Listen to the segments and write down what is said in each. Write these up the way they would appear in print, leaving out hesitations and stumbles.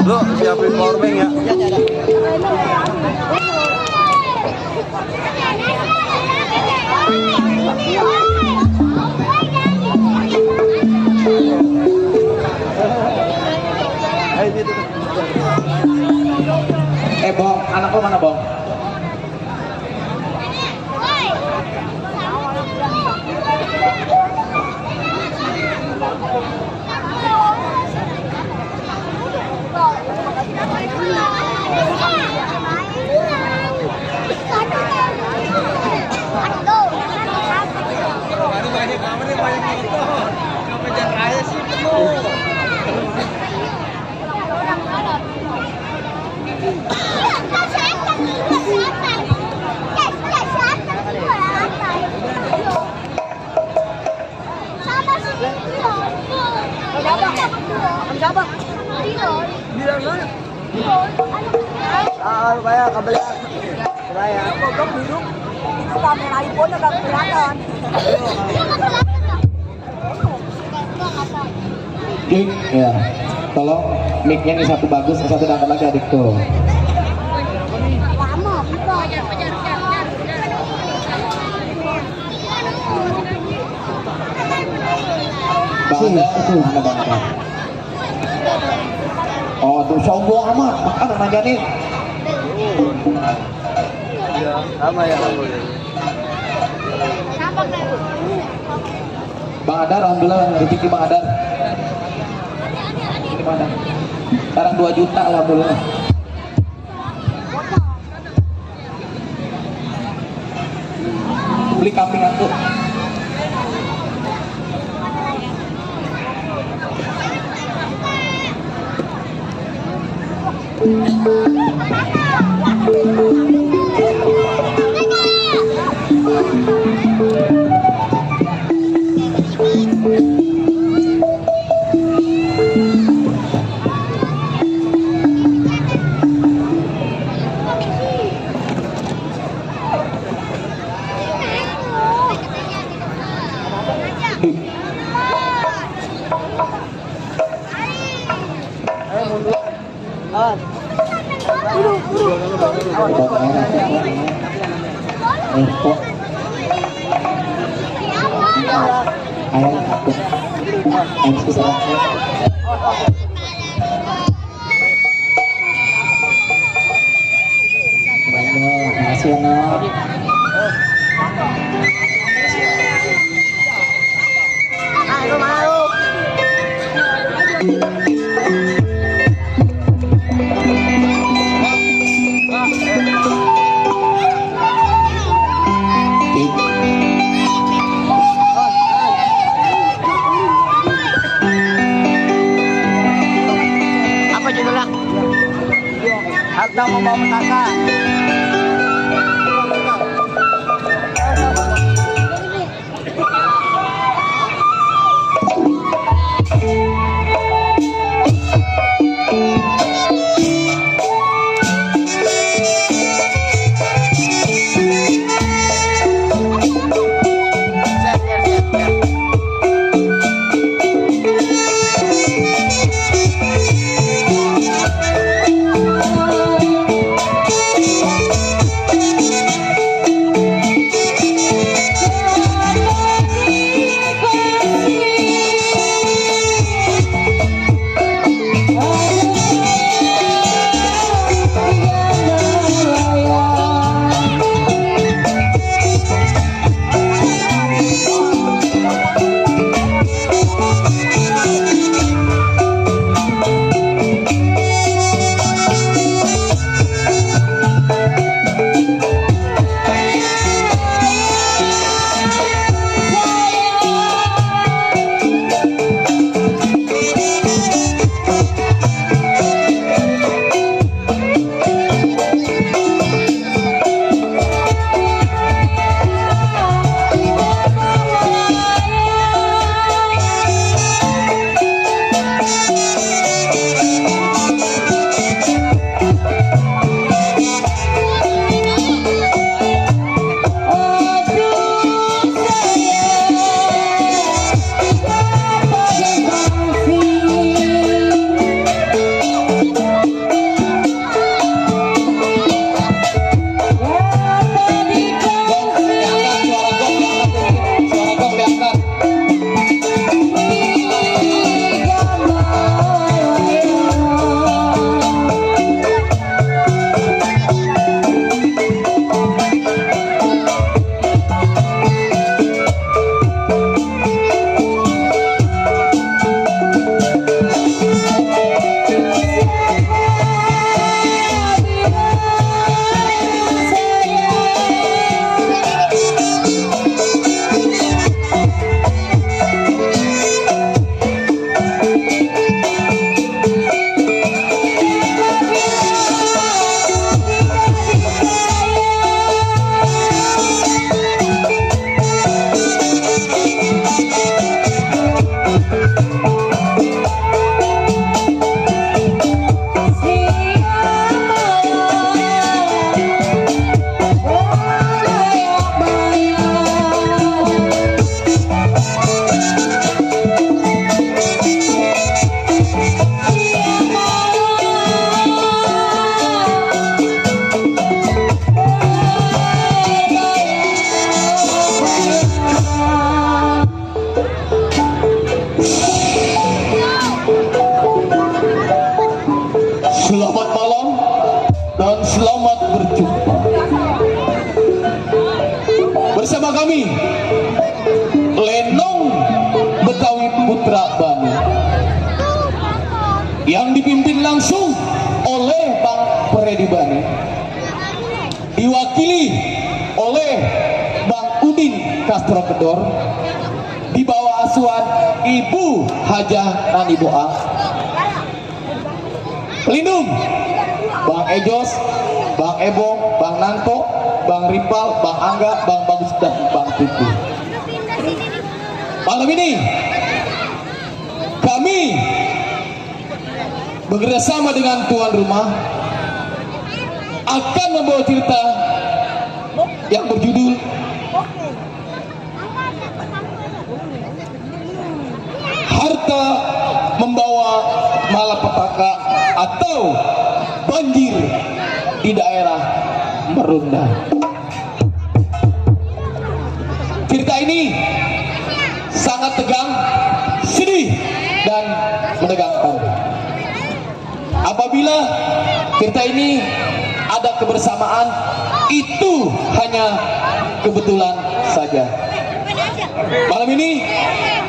Lu siapin powerbank ya. Bong, anak lo mana, Bong? Kaya kabel kaya goblok duduk itu kamera iPhone agak kelihatan. Klik ya. Tolong mic-nya nih satu bagus, satu diangkat lagi adik tuh. Bang Ada, mana Bang Ada? Oh tuh sombong amat, makanya nanyain. Iya, sama ya kamu ya. Bang Adar, alhamdulillah rezeki Bang Adar. Ini mana? Sekarang 2 juta alhamdulillah. Beli kambing aku. Apa judulnya? Harta membawa petaka. kami Lenong Betawi Putra Bani yang dipimpin langsung oleh Bang Freddy Bani, diwakili oleh Bang Udin Castro Kedor, di bawah asuhan Ibu Hajah Nani Boa, pelindung Bang Ejos, Bang Ebong, Bang Nanto, Bang Ripal, Bang Angga, Bang Bagus, dan Bang Tutu. Malam ini kami bekerjasama dengan tuan rumah akan membawa cerita yang berjudul Harta Membawa Malapetaka atau Banjir di Daerah Marunda. Cerita ini sangat tegang, sedih, dan menegangkan. Apabila cerita ini ada kebersamaan, itu hanya kebetulan saja. Malam ini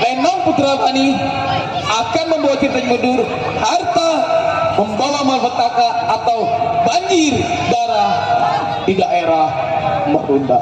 Lenong Putra Bani akan membawa cerita mundur Harta Membawa Malapetaka atau Banjir darah di Daerah Marunda.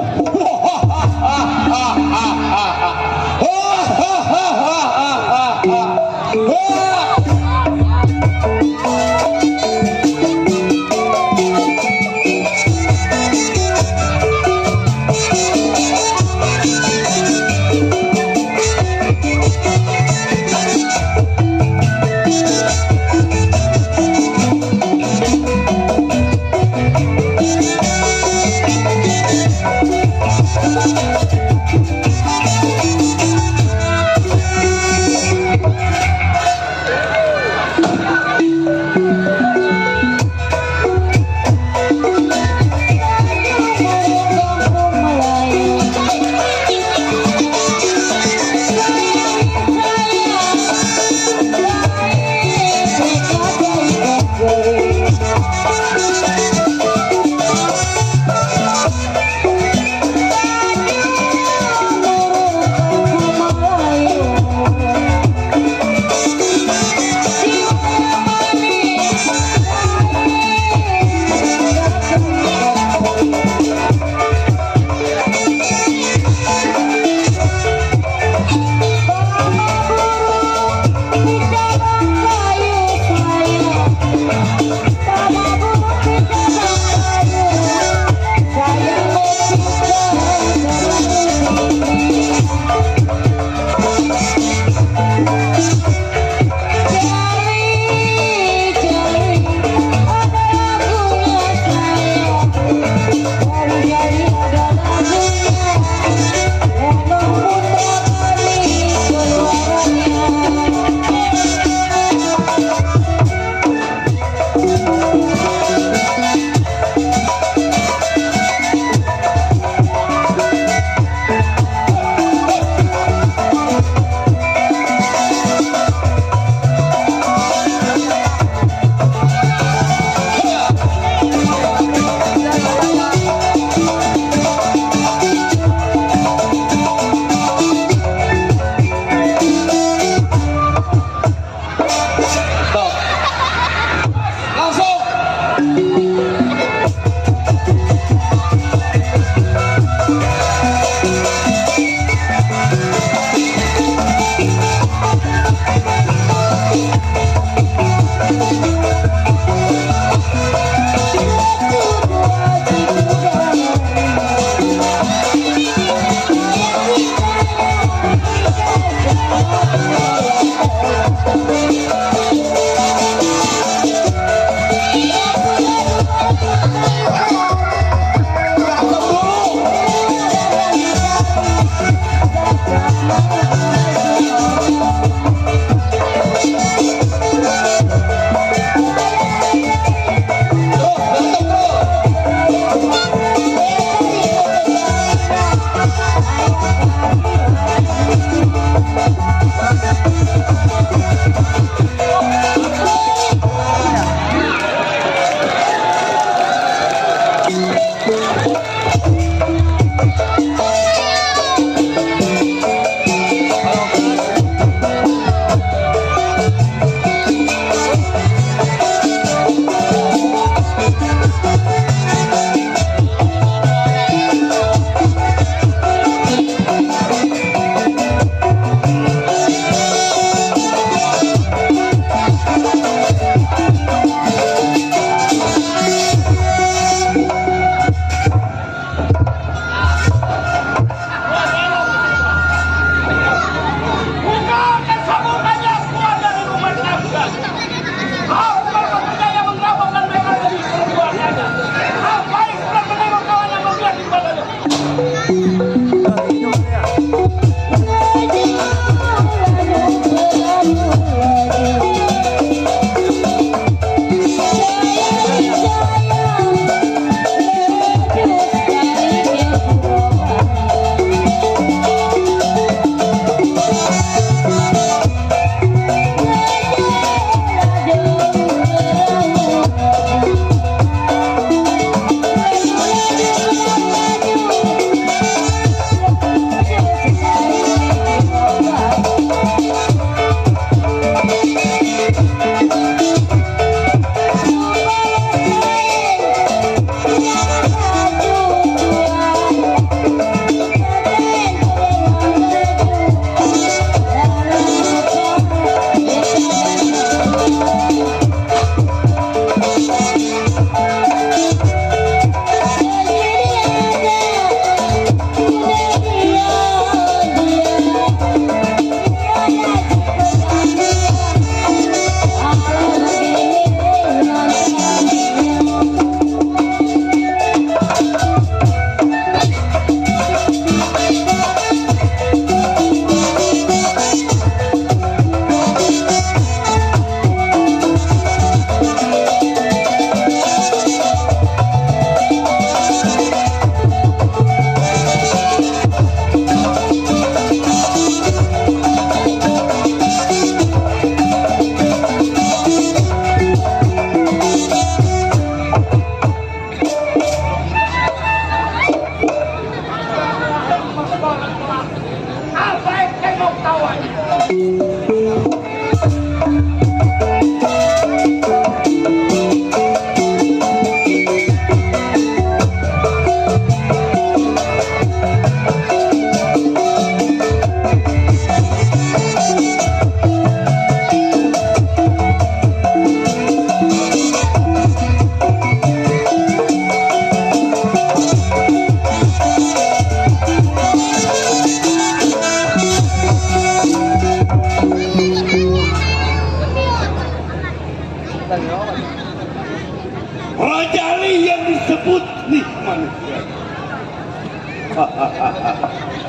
Raja Ali yang disebut nih manusia.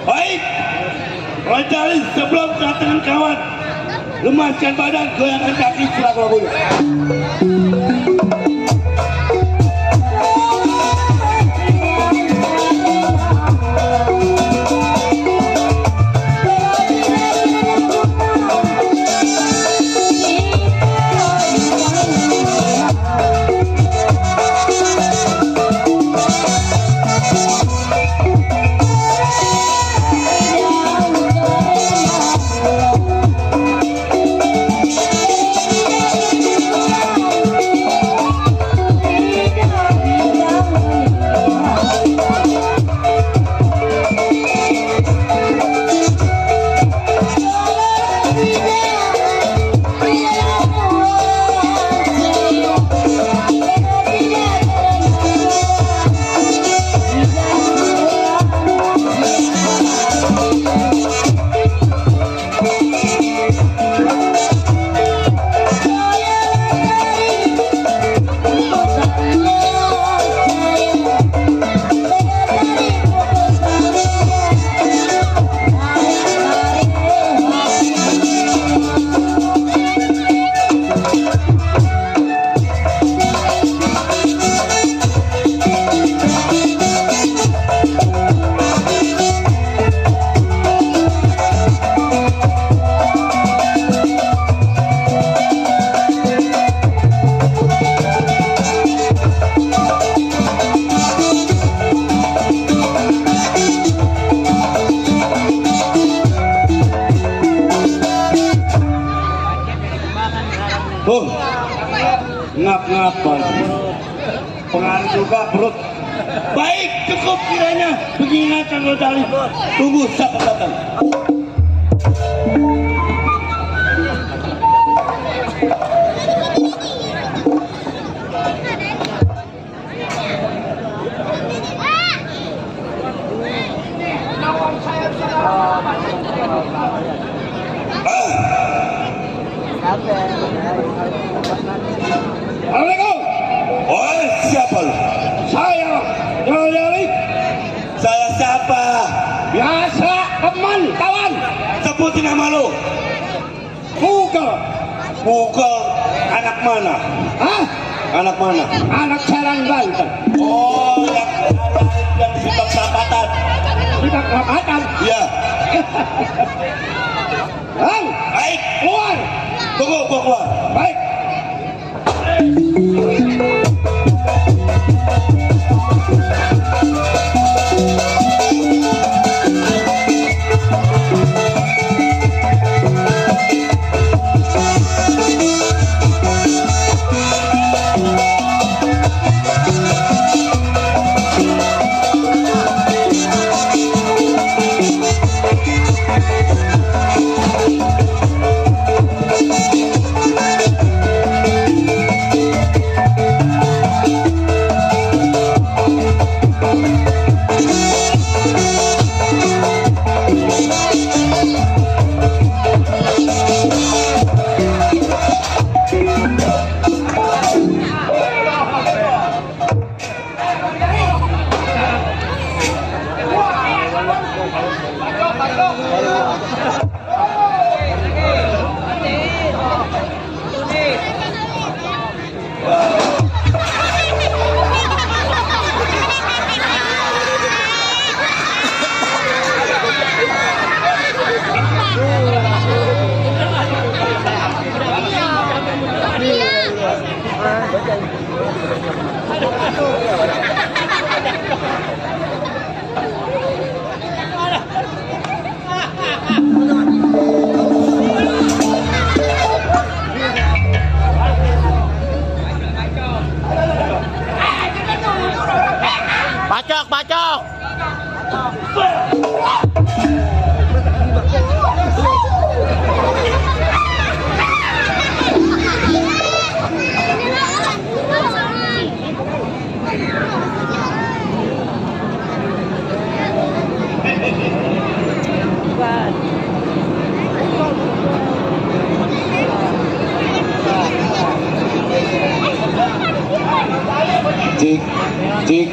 Baik, Raja Ali sebelum kedatangan kawan, lemaskan badan, goyangkan kaki, silakan lakukan. Ngap-ngapan pengaruh juga perut. Baik, cukup kiranya pengingatkan Raja Ali. Tunggu siapa datang. Assalamualaikum. Oh, siapa lu? Saya Raja Ali. Saya siapa? Biasa, teman, kawan. Sebutin nama lu. Google. Google. Anak mana? Hah? Anak mana? Anak Serang, Banten. Oh, yang di Sibak Perapatan. Sibak Perapatan? Iya. Baik, keluar. Tunggu, gua keluar. Baik. cik, cik.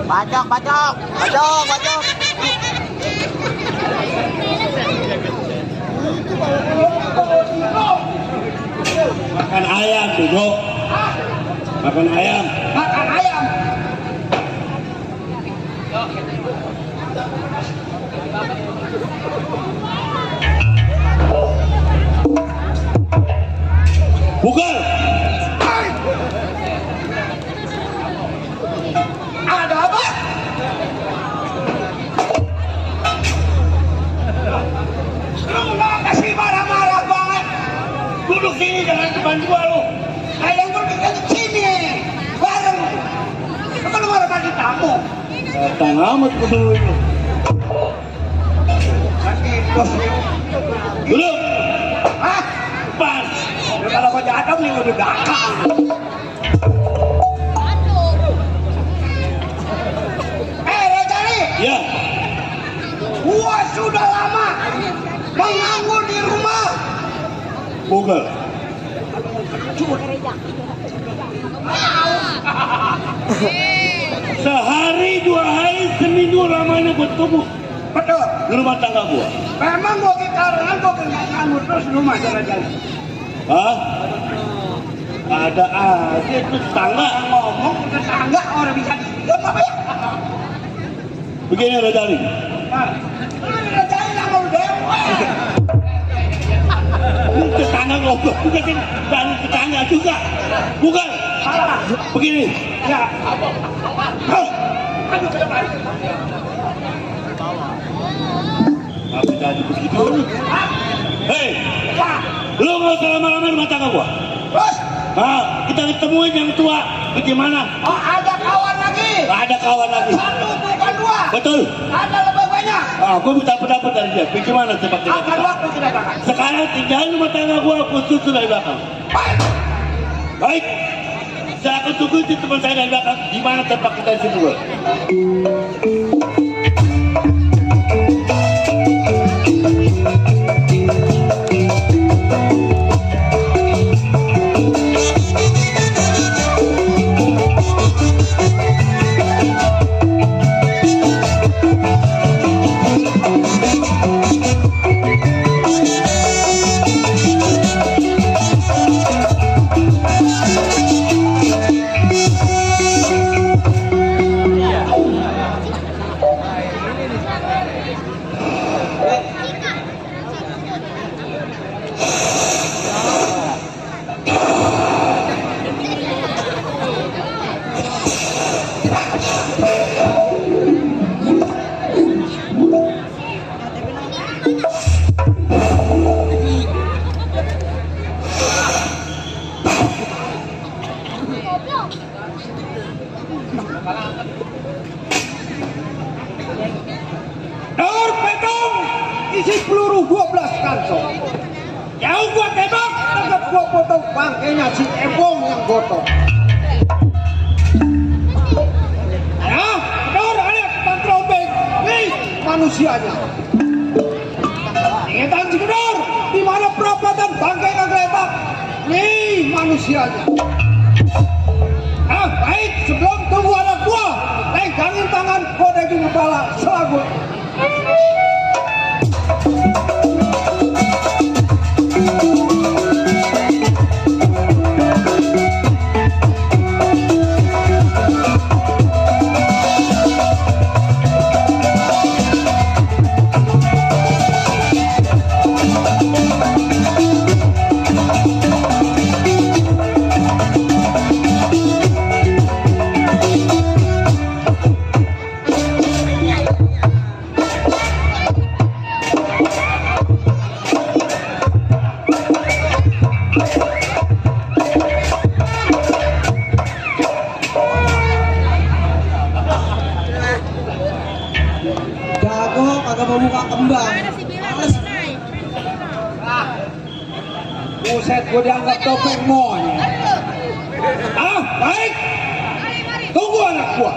Bacok, bacok, bacok, bacok. Makan ayam duduk. Makan ayam. Makan ayam. Bukan. Ada apa? Lu nggak kasih marah-marah banget. Duduk sini jangan depan gua lu. Ayam gue tinggal di sini. Bareng. Kalau marah kasih tamu. Datang amat ke dulu itu. Duduk. Hah? Pas. Kalau kau jatuh nih udah belakang. Rajali, Ya. gua sudah lama menganggur di rumah. Bukan. Sehari, 2 hari, seminggu lamanya gua tunggu Betul. di rumah tangga gua. Memang gua kekarangan gua kena nganggur terus di rumah jalan-jalan. Hah? Ada aja itu tetangga. Ngomong ke tetangga orang bisa diam apa ya? Begini Rajali. Rajali nggak mau dewa. Ini tetangga ngobrol juga sih. Dan tetangga juga. Bukan. Salah. Begini. Ya. Hah? Aduh, ke depan. Apa jadi begitu? Hei, Ya. lu nggak usah lama-lama di rumah tangga gua. Terus, Nah, kita ketemuin yang tua. Bagaimana? oh ada kawan lagi. Nggak ada kawan lagi. Satu bukan dua. Betul. Ada lebih banyak. Ah, gua minta pendapat dari dia. Bagaimana sepak terjang Akan kita? waktu kita datang. Sekarang tinggal rumah tangga gua khusus dari belakang. Baik. Baik. Saya akan tunggu di teman saya dari belakang. Gimana sepak kita di situ, gua? Daur petong isi peluru 12 kantong. Jauh gua tembak, tetap gua potong bangkainya si Ebong yang gotong. Ya, Daur ada pantrobeng, nih manusianya. Ingetan si Daur, di mana perapatan bangkai kageletak, nih manusianya. Nah, baik, sebelum tunggu anak gua, pegangin tangan gua daging kepala selagu. Jago kagak mau buka kembang. Males. Buset, gue dianggap topeng monyet. Ah, baik. Tunggu anak gua.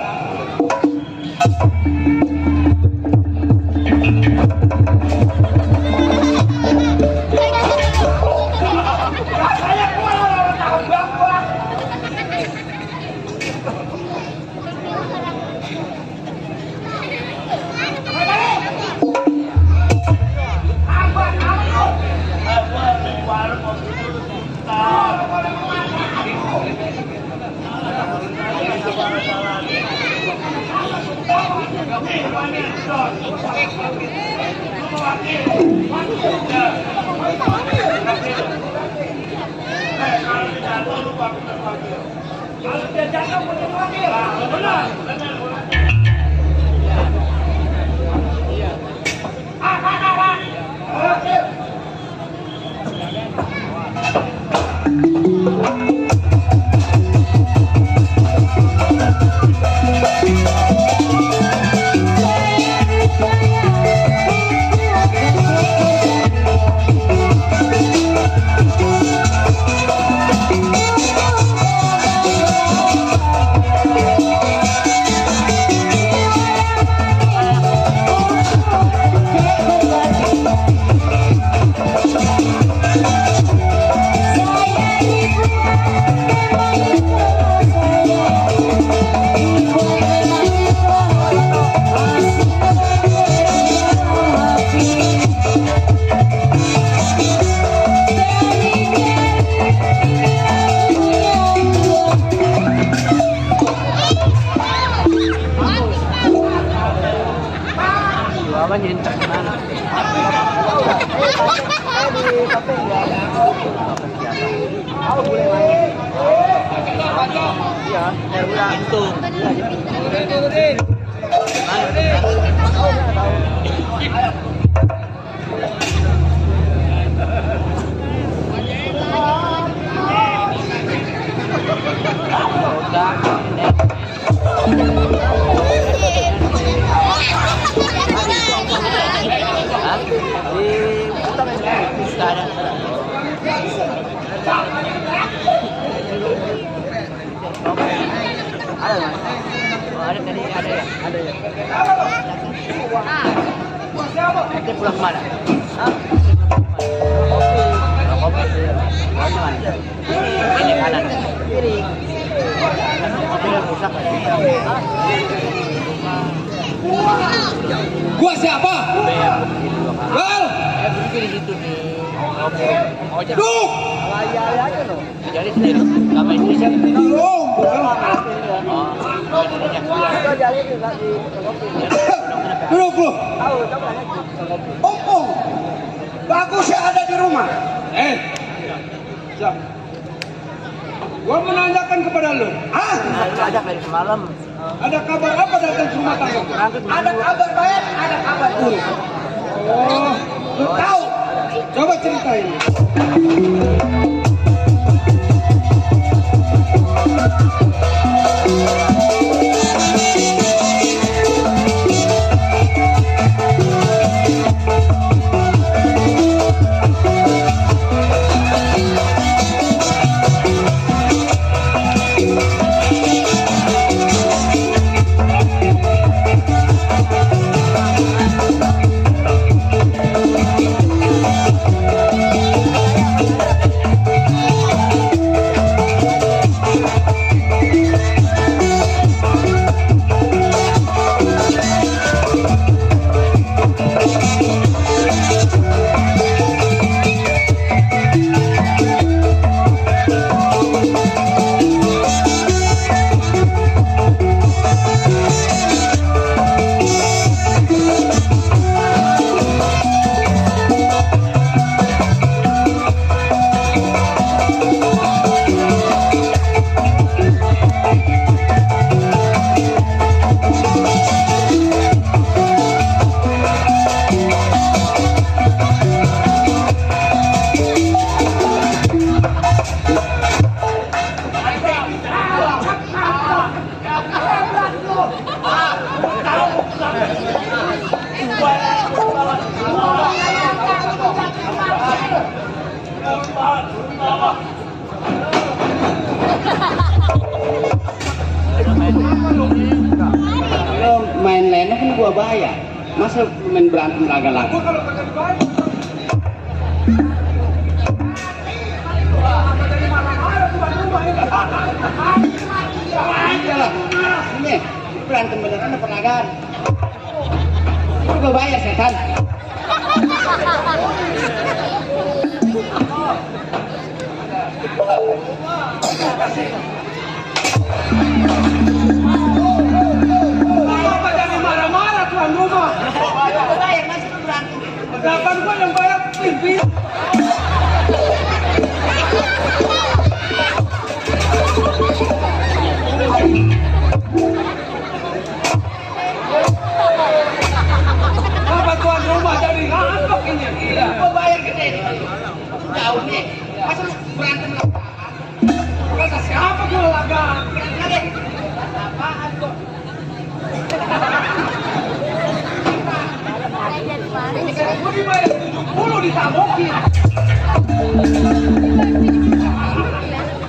Nanti pulang kemana? Ini kanan. Kiri. Mobil rusak lagi. Gua siapa? Bal. Di situ di ojek. Duk. Aja loh. Jadi sini sama istri saya. Tolong. Oh, Duduk lu. Om. Bagus ya ada di rumah. Siap. Gua menanyakan kepada lu. Hah? Ada dari semalam. Ada kabar apa datang ke rumah tangga? Ada kabar baik, ada kabar buruk. Oh, lu tahu? Coba ceritain. Kalau main lena kan gua bayar. Masa main berantem laga-laga? Iyalah. Ini berantem beneran apa lagaan? Itu gua bayar setan. Apa jadi marah pimpinan. Apa tuan rumah jadi ngambek ini? Iya. Kau bayar gede. Jauh nih. Masa lu berantem lah? Kata siapa gue laga? Apaan kok? Gue dibayar 70 ditabokin.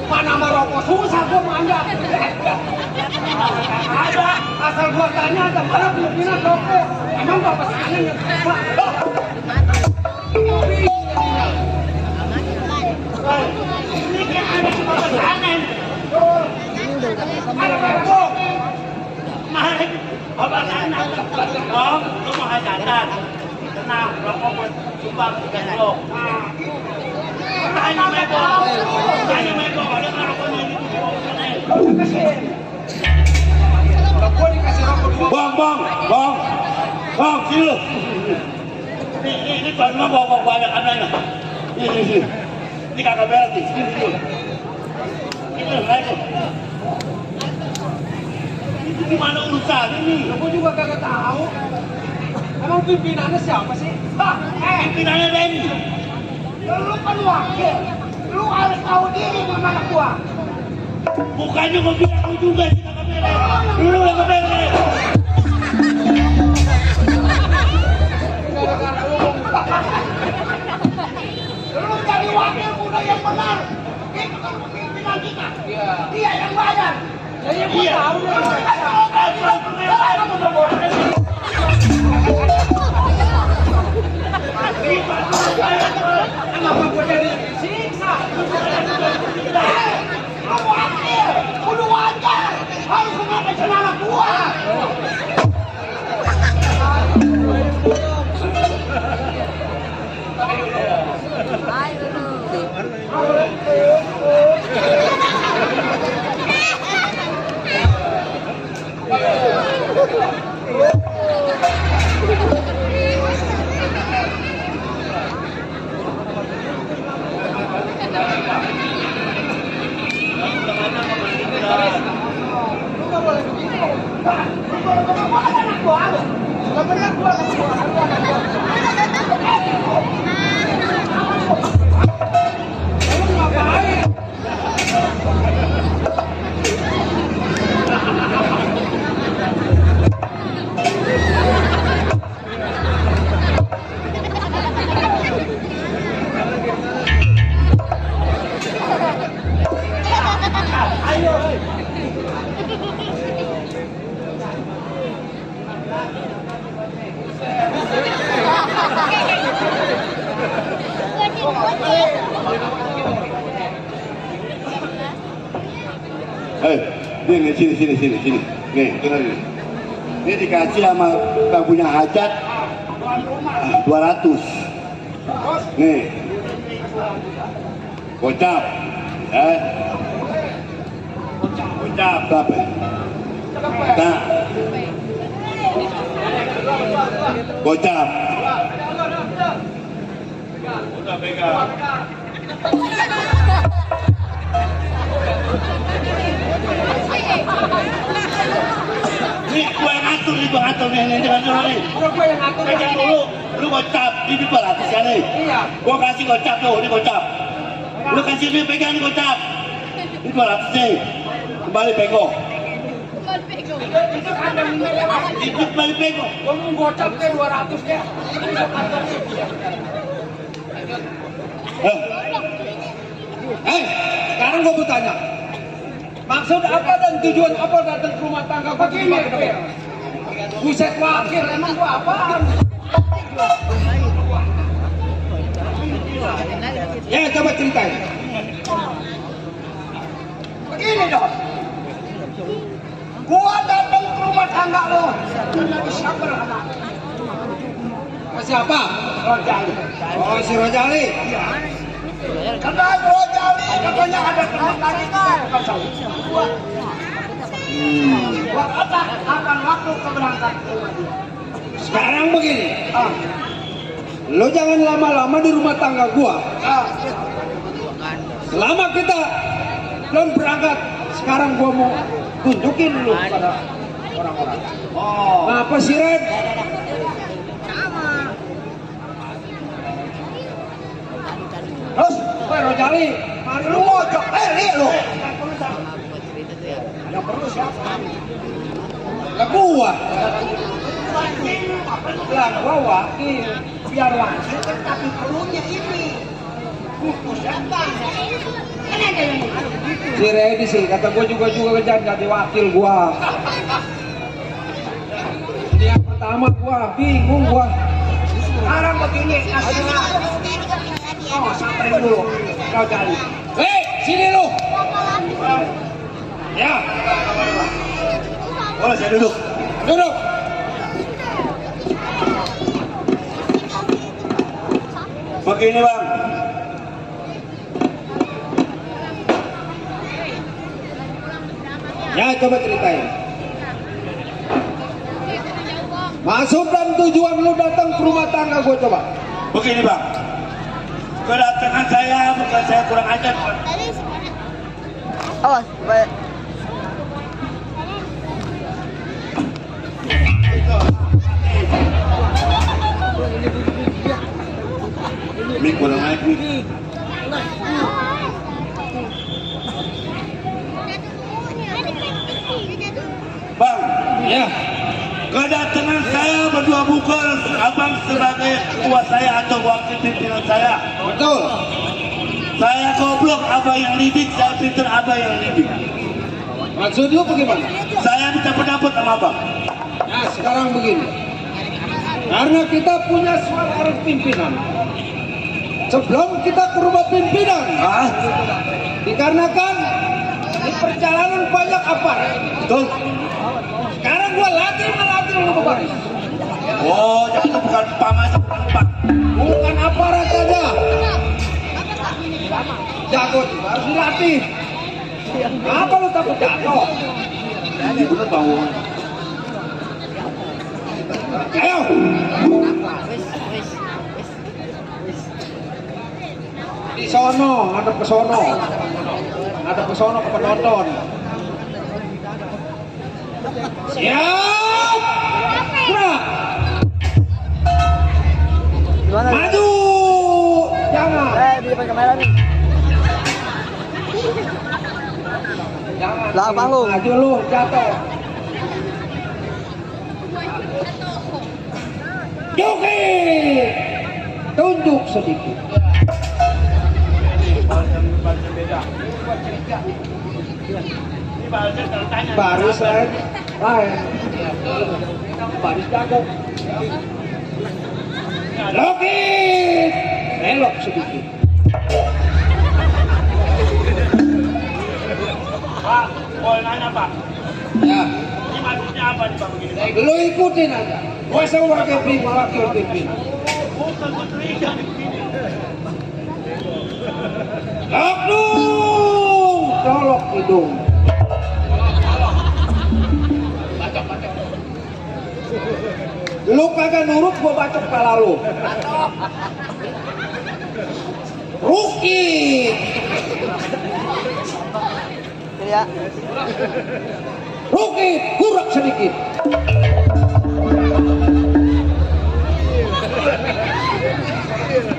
Mana merokok susah gue manjat. Ada asal gue tanya ada mana pimpinan rokok. Emang bapak sekalian yang susah. Ini kan ada semua pesanan. Ada rokok. Mahal. Bapak sana. Om, lu mau hajatan. Tenang, rokok buat sumbang 3 kilo. Tanya mereka. Tanya mereka. Ada nggak rokoknya ini? Gue dikasih rokok 2. Bang, sini lu. Ini tuan rumah bawa banyak anaknya. Ini. Ini kakak beres nih, sini dulu. Itu, naik lu. Itu gimana urusan ini? Gue juga kagak tahu. Emang pimpinannya siapa sih? Pimpinannya Denny. Lu kan wakil. Lu harus tahu diri sama anak gua. Bukannya gue bilang lu juga sih kakak beres. Lu yang beres. Gara-gara lu. Lu jadi wakil muda yang benar. Itu kan pimpinan kita. Iya. Dia yang bayar. Jadi gua tahu kenapa gua jadi siksa? Lu wakil, kudu wajar. Harus mengapain anak gua. Sini. Nih, dengar ini. Ini dikasih sama yang punya hajat 200. Nih. Gocap. Gocap berapa? Nah. Gocap. Udah pegang. Ini gue yang ngatur nih, ini Udah gue yang ngatur. pegang dulu, lu gocap, ini 200 kan nih. Iya. Gue kasih gocap tuh, ini gocap. Lu kasih ini pegang nih gocap. Ini 200 nih. Kembali pego. Itu kandang ini lewat. Itu kembali pego. Gue mau gocap ke 200 deh. Sekarang gue bertanya. Maksud apa dan tujuan apa datang ke rumah tangga gue begini? Buset wakil, emang gue apaan? Ya coba ceritain. Begini dong. Gua datang ke rumah tangga lo. Dari siapa anak? Siapa? Rojali. Oh si Rojali. Iya. Kenal Rojali, katanya ada ketertarikan. Buat apa? Akan waktu keberangkatan rumah dia. Sekarang begini. Lo jangan lama-lama di rumah tangga gua. Selama kita belum berangkat, sekarang gua mau tunjukin dulu pada orang-orang. Oh. Apa sih Ren? Terus, Rojali, mari lu mojok, li lu. Yang perlu siapa? Lah gua. Lah gua wakil, biar langsung tapi perlunya ini. Siapa? Si Redi sih, kata gua juga jangan jadi wakil gua. Ini yang pertama gua, bingung gua. Sekarang begini, kasihnya. Oh, sampai dulu, kau cari. Hei, sini lu. Ya. Boleh saya duduk? Duduk. Begini bang. Ya, coba ceritain. Maksud dan tujuan lu datang ke rumah tangga gua coba. Begini bang. Kedatangan saya bukan saya kurang ajar Pak. Awas, baik. Mik kurang naik nih. Bang, Ya. kedatangan saya berdua bukan abang sebagai ketua saya atau wakil pimpinan saya. Betul. Saya goblok, abang yang lidik, saya pinter abang yang lidik. Maksud lu bagaimana? Saya minta pendapat sama abang. Nah, sekarang begini. Karena kita punya suara pimpinan. Sebelum kita ke rumah pimpinan, Hah? dikarenakan di perjalanan banyak aparat. Betul? Sekarang gua latih lu kembali. Oh, jadi itu bukan paman, itu bukan pak. Bukan aparat saja. Jago juga harus dilatih. Apa lu takut jatuh? Ini bener bang. Ayo. Di sono, ngadep ke sono. Ngadep ke sono ke penonton. Siap. Gerak. Gimana? Maju. Jangan. Di depan kamera nih. Jangan. Lah, panggung. Maju lu, jatuh. Joget. Tunjuk sedikit. Baris lain. Baris jago. Joget. Belok sedikit. Pak, boleh nanya pak. Ya. Ini maksudnya apa nih pak begini pak? Lu ikutin aja. Gua sebagai wakil pimpinan. Bukan berteriak di sini. Laknung, colok hidung. Lu kagak nurut, gua bacok kepala lu. Ruki. Ini ya. Ruki, kurak sedikit.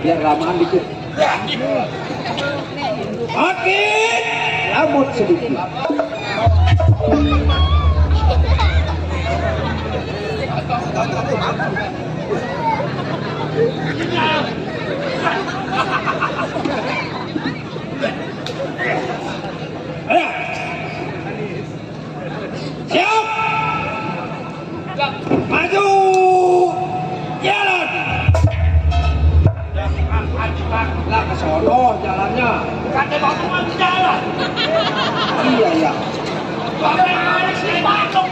Biar lamaan dikit. Makin lamut sedikit. Ayo. Siap. Maju. Jalan. Lah ke sono jalannya. Kata batu mau jalan. Iya ya. Balik kanan sini batu.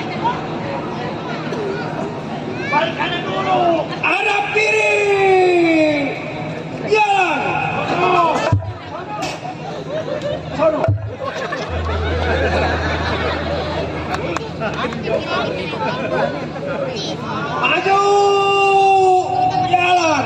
Balik kanan dulu. Hadap kiri. Jalan. Sono. Maju. Jalan.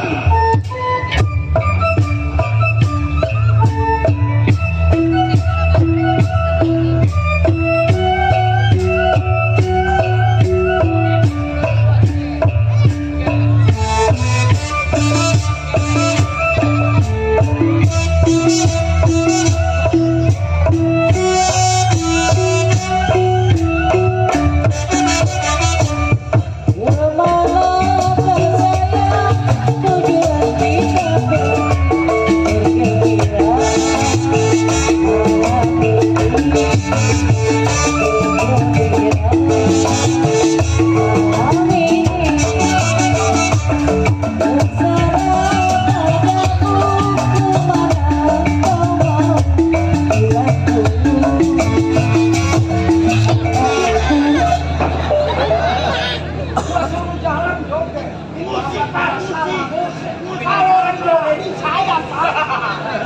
suruh jalan joget. Musik Pak, musik. Kalau orang joget saya Pak.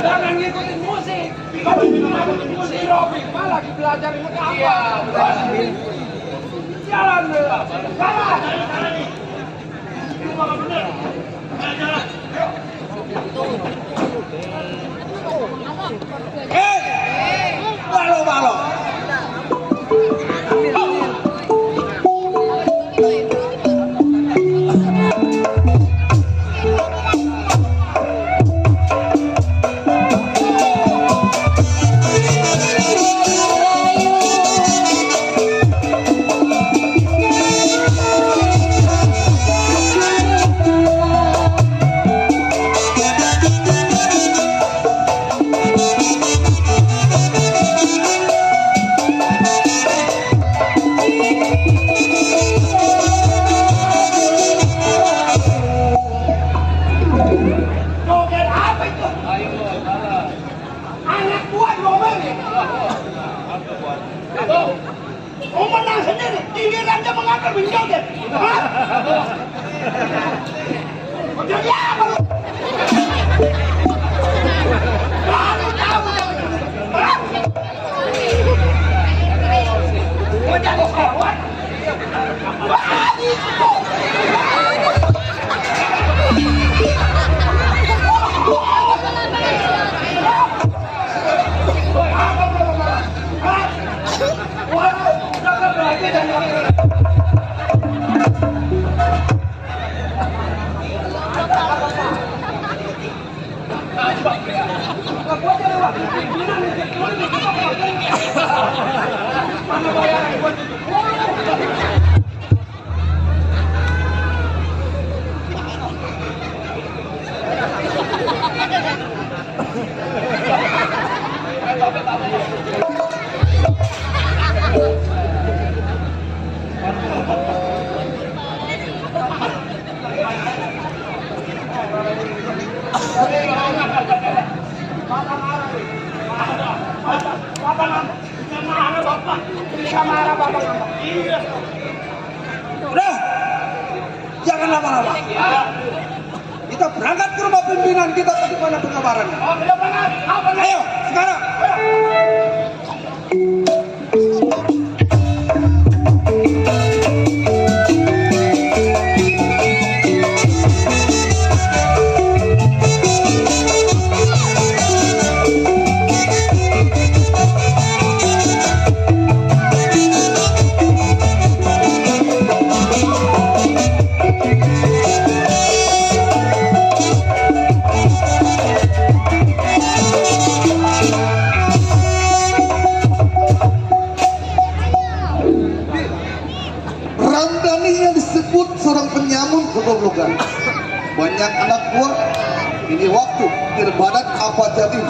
Jangan ngikutin musik. Kalau ngikutin musik Robi malah belajar ini apa? Iya, jalan jalan. Ini bakal bener. Jalan. Balo. Joget apa itu? Anak buah ngomongin. Oh menang sendiri, giliran dia mengatur menjoget. Hah? Jadi apa lu? Baru tahu. Hah? Mau jadi hewan? Wah, itu. Udah, jangan lama-lama. Kita berangkat ke rumah pimpinan kita bagaimana pengabaran. Oh, kita berangkat. Ayo, sekarang. Ramdhani yang disebut seorang penyamun kegoblokan. Banyak anak buah. Ini waktu berbadat apa jadi?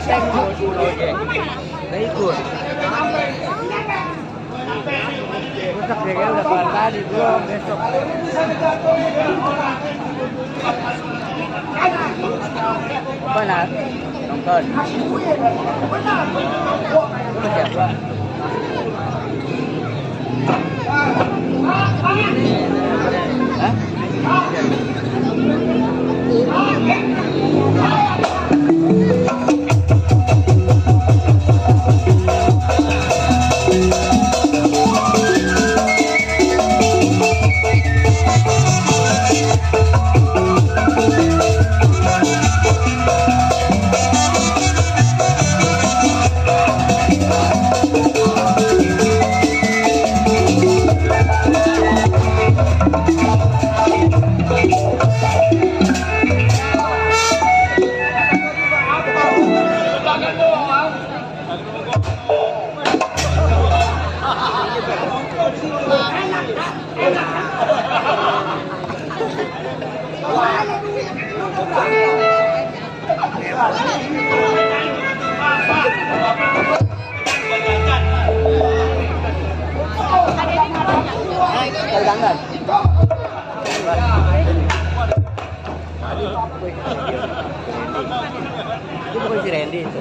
Gak ikut. Rusak ya, udah kelar tadi belum besok. Benar. Nonton. Lu siapa? Hah? Dandan. Itu bukan si Randy itu.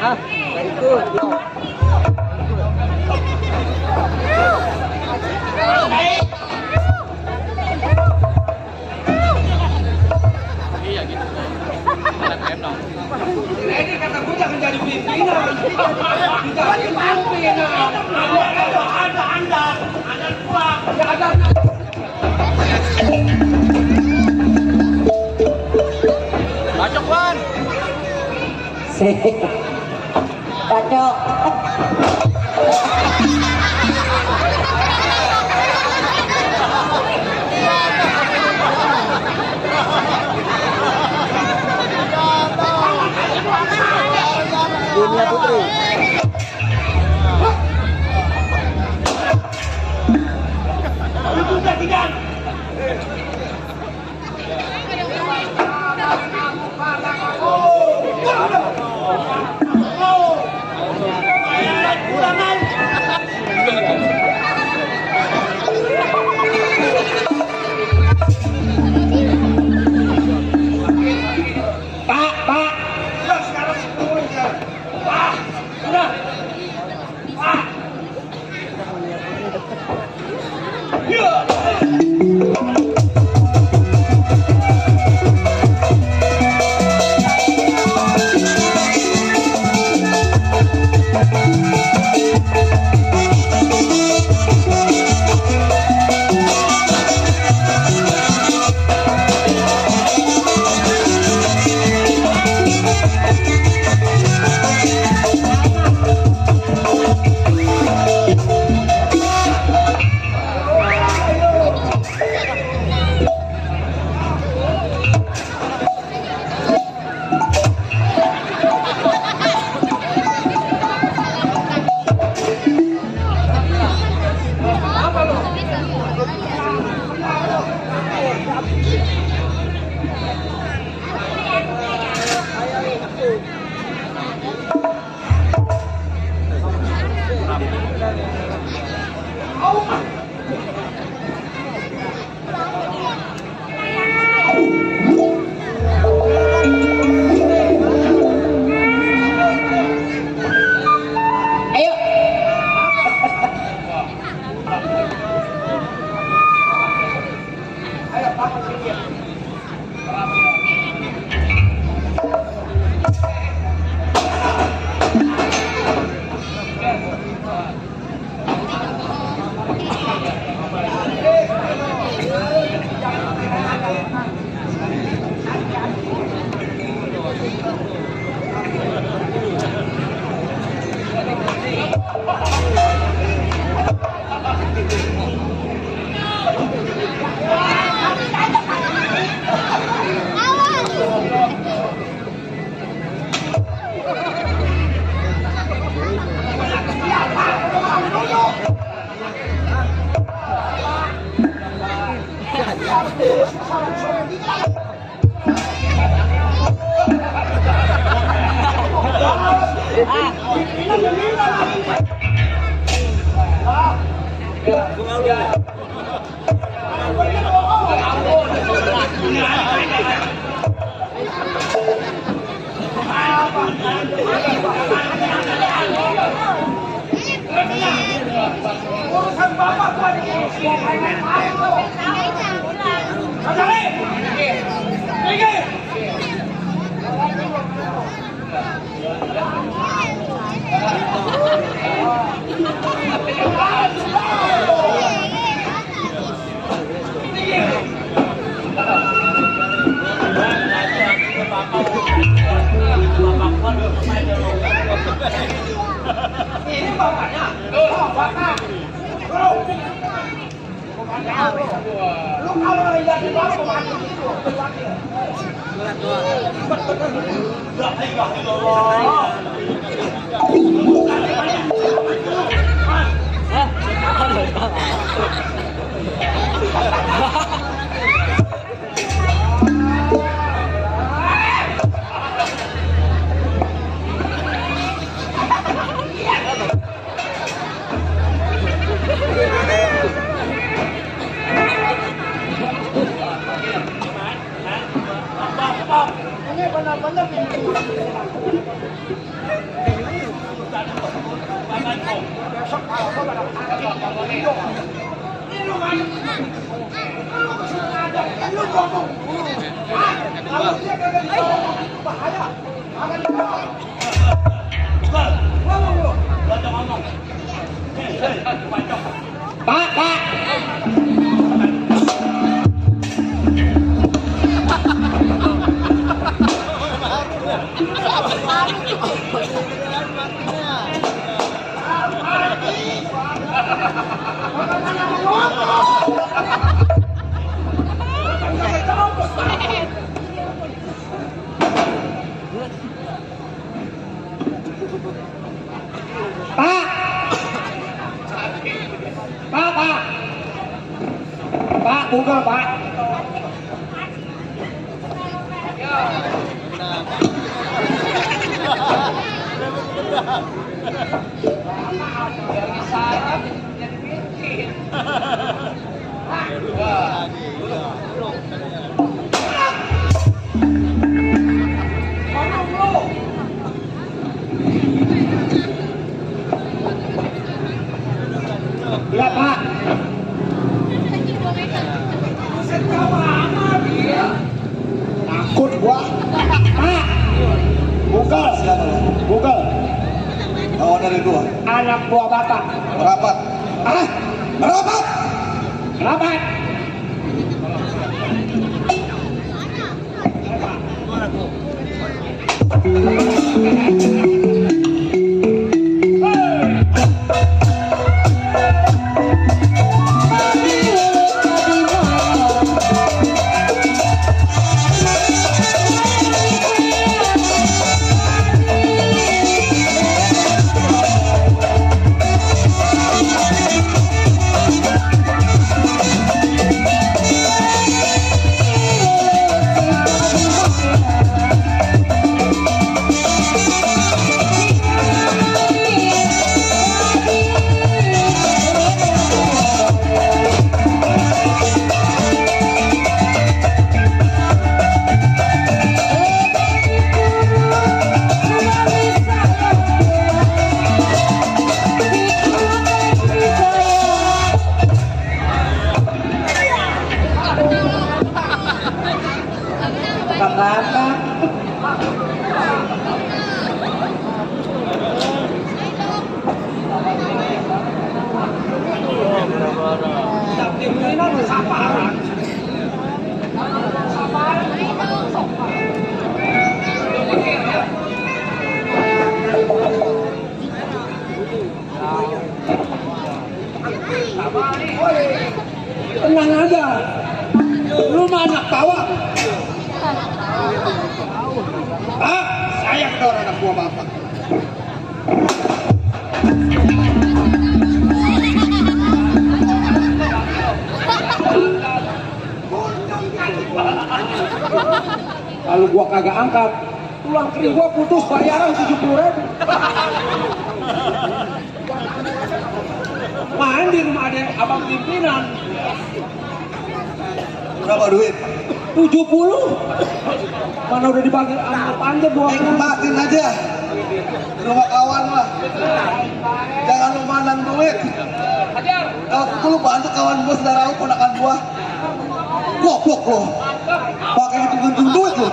Hah? Gak ikut. Iya gitu. Anak ayam dong. Ini kata gue jangan jadi pimpinan. Jangan jadi pimpinan. Ada anda pulang. Ya ada. Bacok Wan. Bacok. Dunia Putri. Itu udah tidak. Ya sekarang semuanya. Udah. Urusan bapak gua di ini bapaknya. Bapaknya. Lu kalau lihat di bawah pemati itu, ini benar-benar besok kalau kau pada ini lu kan lu sengaja lu ngomong kalau dia kagak bahaya akan dibawa ngomong lu ngomong Pak Pak, buka Pak. Ya Pak. Takut gua. Pak. Buka. Buka. Lawan dari dua. Anak buah bapak. Merapat. Ah, Merapat. rapat. Tenang aja. Lu mah anak tawa. Ah, saya kedor anak buah bapak. Kalau gua kagak angkat, pulang kering gua putus bayaran 70.000. Main di rumah ada abang pimpinan. Berapa duit? 70. Mana udah dibagi sama panjat 20. Nikmatin aja. Di rumah kawan lah. Jangan lu mandang duit. Kalau lu bantu kawan gua, saudara lu, ponakan gua. Goblok lo. Pakai hitung duit lo.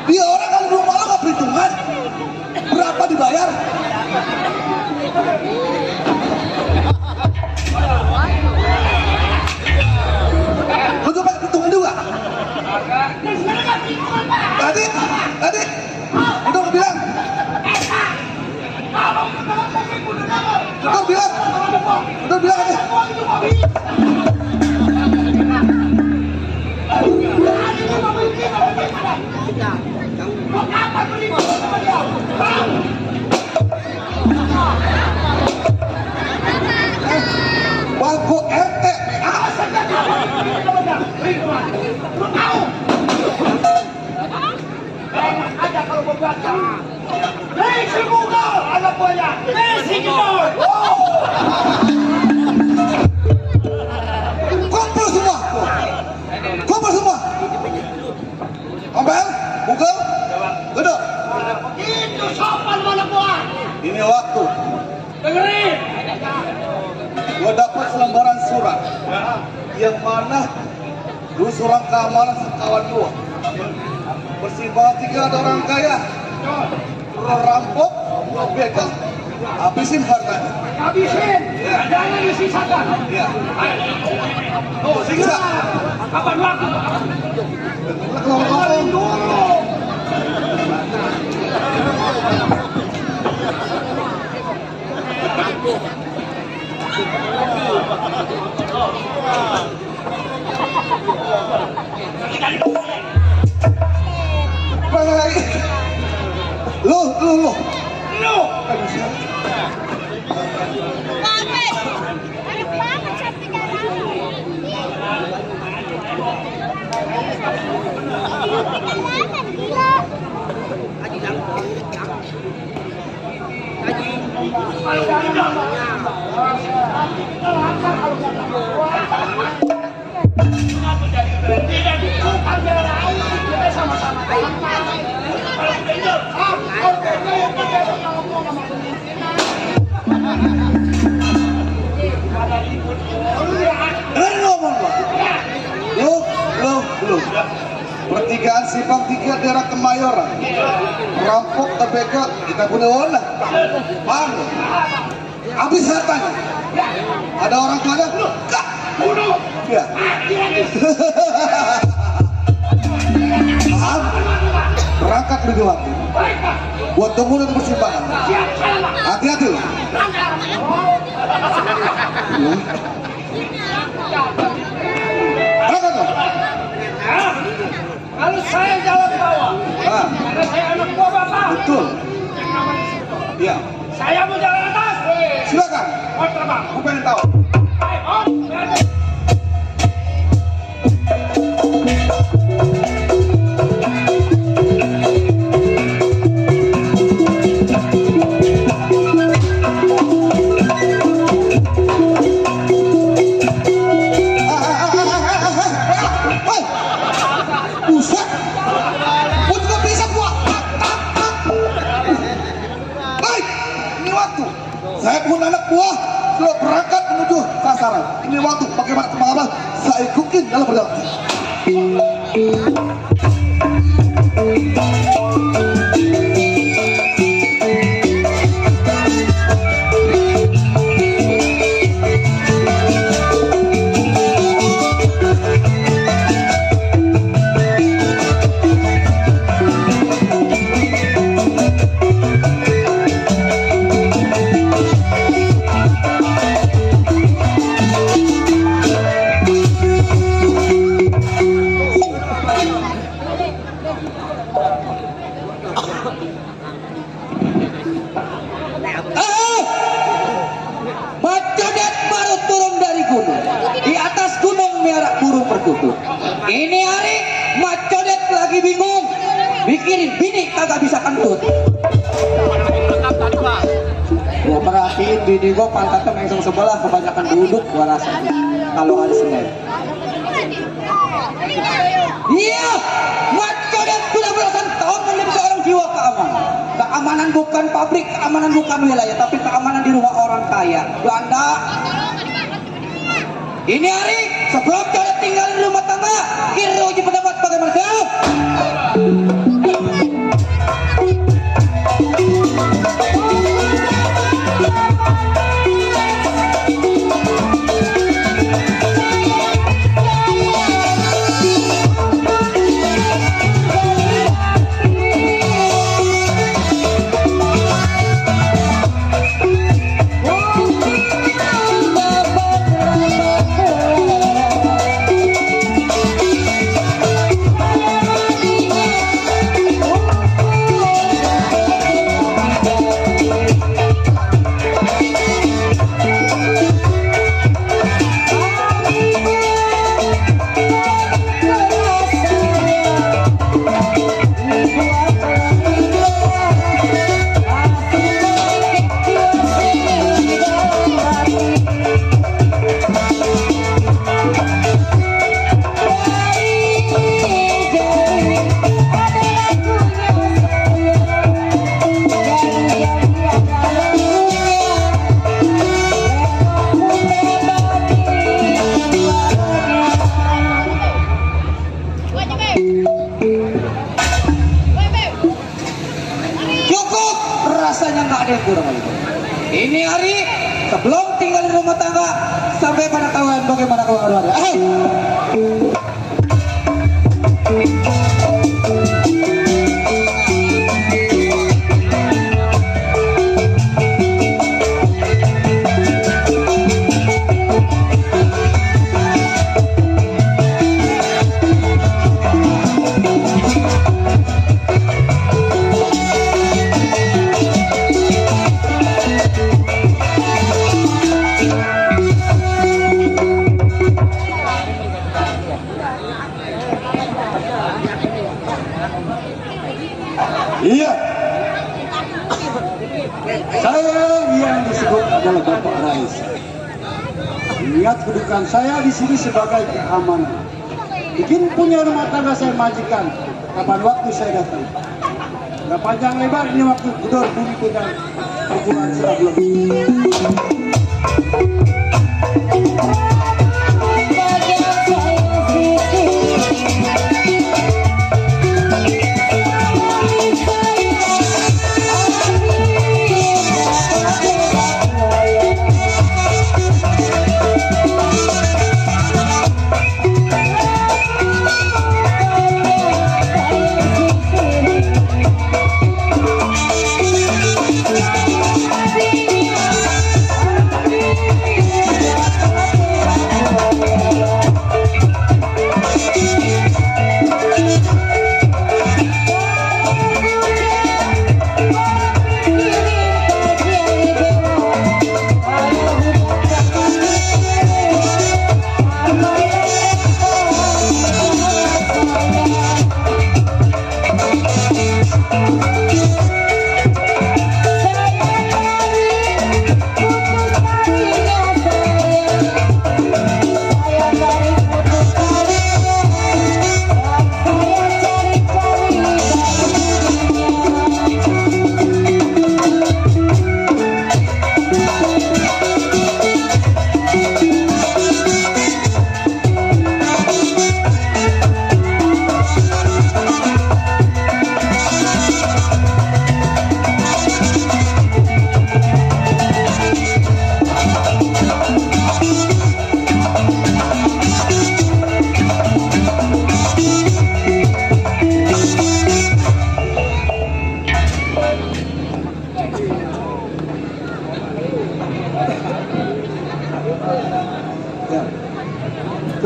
Dia orang kan rumah lo gak perhitungan. Berapa dibayar? Lu coba hitungan juga. Tadi udah lu bilang. Udah bilang aja. Bangku RT. Ada kalau berbaca. Hei, semoga anak buahnya. Hei, sinyor. Kumpul semua. Kumpul semua. Ompel, Google, duduk. Itu sopan anak buah. Ini waktu. Dengerin. Gua dapat selembaran surat. Yang mana lu surat keamanan sekawan gua. Bersifat 3 ada orang kaya. Rampok, begal, habisin hartanya. Habisin. Jangan disisakan. Ya. Oh, Siksa. Kapan waktu? Ngomong Dulu. baik. Lu. Enak banget sampai darah. Kelihatan gila. Tidak dibuka darah. Kita sama-sama. Dengerin ngomong lu. Pertigaan Simpang 3 daerah Kemayoran. Rampok begal kita punya warna. Bang, habis hartanya. Ada orang tuanya? Enggak. Bunuh. Ya. Paham? Berangkat lebih waktu. Buat tunggu nanti persimpangan. Hati-hati loh. Berangkat loh. Kalau saya jalan ke bawah, Ah, karena saya anak buah bapak. betul. Ya. Saya mau jalan atas. Silakan. Mau terbang. Aku pengen tahu. Buset. Gua juga bisa gua. Baik, ini waktu. Saya pun anak buah sudah berangkat menuju sasaran. Ini waktu bagaimana teman-teman saya ikutin dalam perjalanan. lagi bingung. Mikirin bini kagak bisa kentut. Gua perhatiin bini gua pantatnya mengsong sebelah, kebanyakan duduk gua rasa kalau hari Senin. Iya, Marco dan sudah belasan tahun menjadi seorang jiwa keamanan. Keamanan bukan pabrik, keamanan bukan wilayah, tapi keamanan di rumah orang kaya. Belanda. Ini hari sebelum kau tinggal di rumah tangga, kira uji pendapat bagaimana kau? Cukup, rasanya nggak ada yang kurang lagi. Ini hari sebelum tinggal di rumah tangga sampai pada kawan bagaimana kawan ada. Iya. Saya yang disebut adalah Bapak Rais. Ingat kedudukan saya di sini sebagai keamanan. Bikin punya rumah tangga saya majikan. Kapan waktu saya datang. Gak panjang lebar ini waktu gedor bumi punya hubungan sudah belum.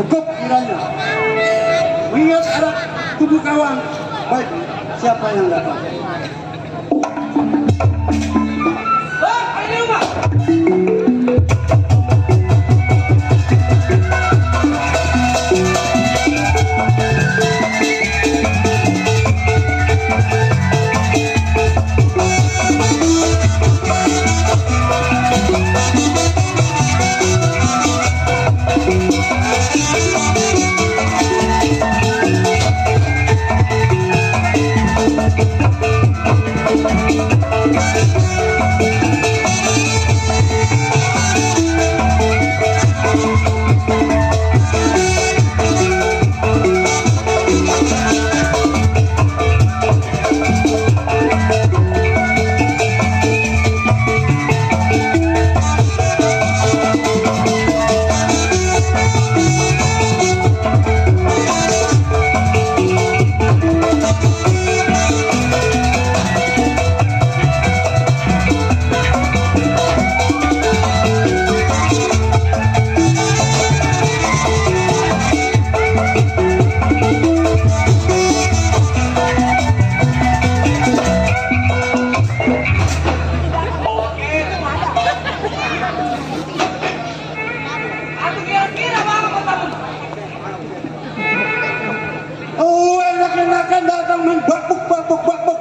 Cukup kiranya. Mengingat ada tubuh kawan. Baik, siapa yang datang? datang main bakbuk.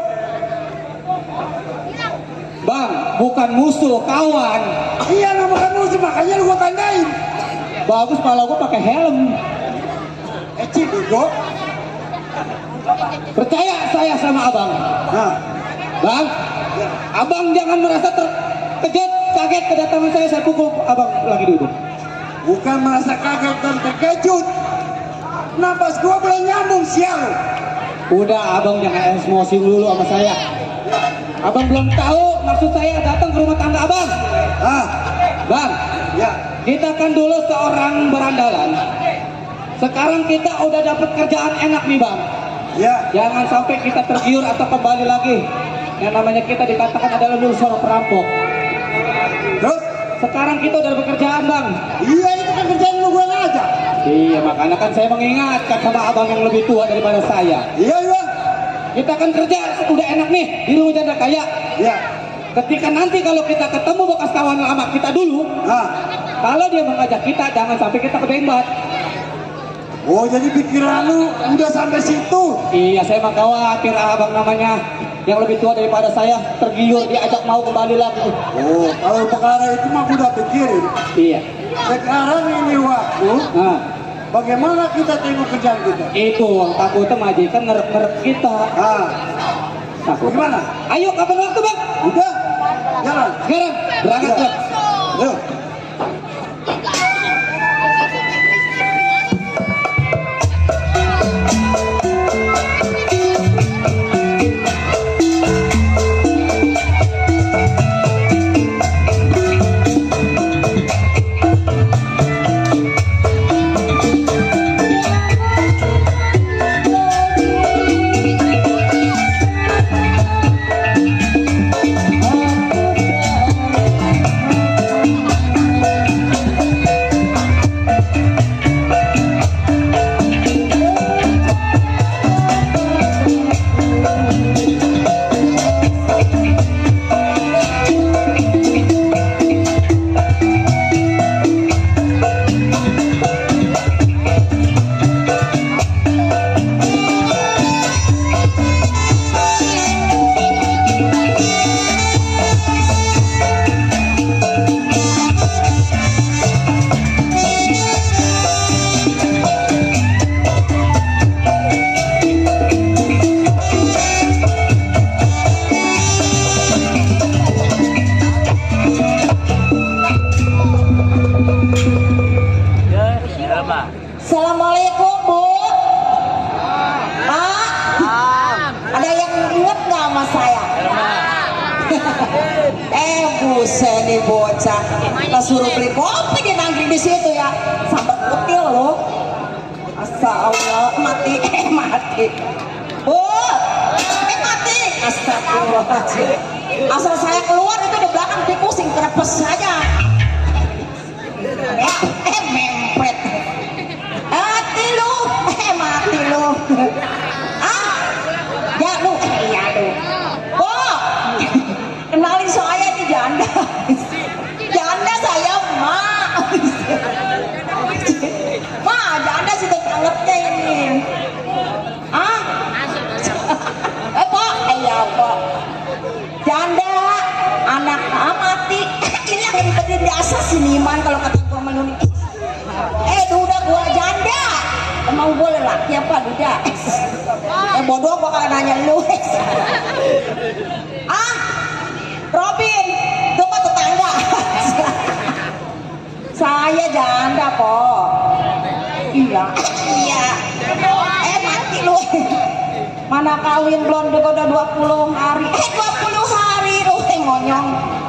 Bang, bukan musuh, kawan. Iya namakan musuh, makanya lu gua tandain. Bagus kalau gua pakai helm. Eci bego. Percaya saya sama abang. Nah, Bang, abang jangan merasa terkejut, kaget kedatangan saya pukul abang lagi duduk. bukan merasa kaget dan terkejut. Napas gua belum nyambung sial. Udah, abang jangan emosi dulu sama saya. Abang belum tahu maksud saya datang ke rumah tangga abang. Ah, Bang, ya. kita kan dulu seorang berandalan. Sekarang kita udah dapat kerjaan enak nih bang. Ya, Jangan sampai kita tergiur atau kembali lagi. Yang namanya kita dikatakan adalah lulusan seorang perampok. terus? Sekarang kita udah dapat kerjaan bang. Iya itu kan kerjaan lu gua aja. Iya, makanya kan saya mengingatkan sama abang yang lebih tua daripada saya. Iya. Kita kan kerja udah enak nih di rumah janda kaya. Ya. Ketika nanti kalau kita ketemu bekas kawan lama kita dulu, Ah. kalau dia mengajak kita, jangan sampai kita kebembat. Oh jadi pikiran lu udah sampai situ. Iya, saya mah khawatir abang namanya yang lebih tua daripada saya tergiur diajak mau kembali lagi. Oh, kalau perkara itu mah udah pikirin. Iya. Sekarang ini waktu Nah, bagaimana kita tengok kerjaan kita. itu takutnya majikan ngerek-ngerek kita. Ah, Takut. gimana? Ayo, kapan waktu bang? Udah, jalan. Sekarang berangkat Iya. bang. Ayo. Assalamualaikum Bu. Pak, ada yang inget nggak sama saya? Buset nih bocah, kita suruh beli kopi di nangkring di situ ya, sampai kutil loh. Masa Allah, mati, mati. Bu, mati. Astagfirullahaladzim. Asal saya keluar itu di belakang pusing kerepes saja. Mempret. Mati lu, mati lu. Ya lu, iya lu. Bu, kenalin saya nih janda. Janda saya mak. Mak, janda sudah angetnya ini. Pak, iya Pak. Janda, anak mati. Ini yang ribet biasa seniman kalau kata gua menuni. Duda gua janda. Emang gua lelaki apa duda? Bodoh gua kagak nanya lu. Robin, itu mah tetangga. Saya janda kok. Iya. Mati lu. Mana kawin belum juga udah 20 hari. 20 hari lu ngonyong.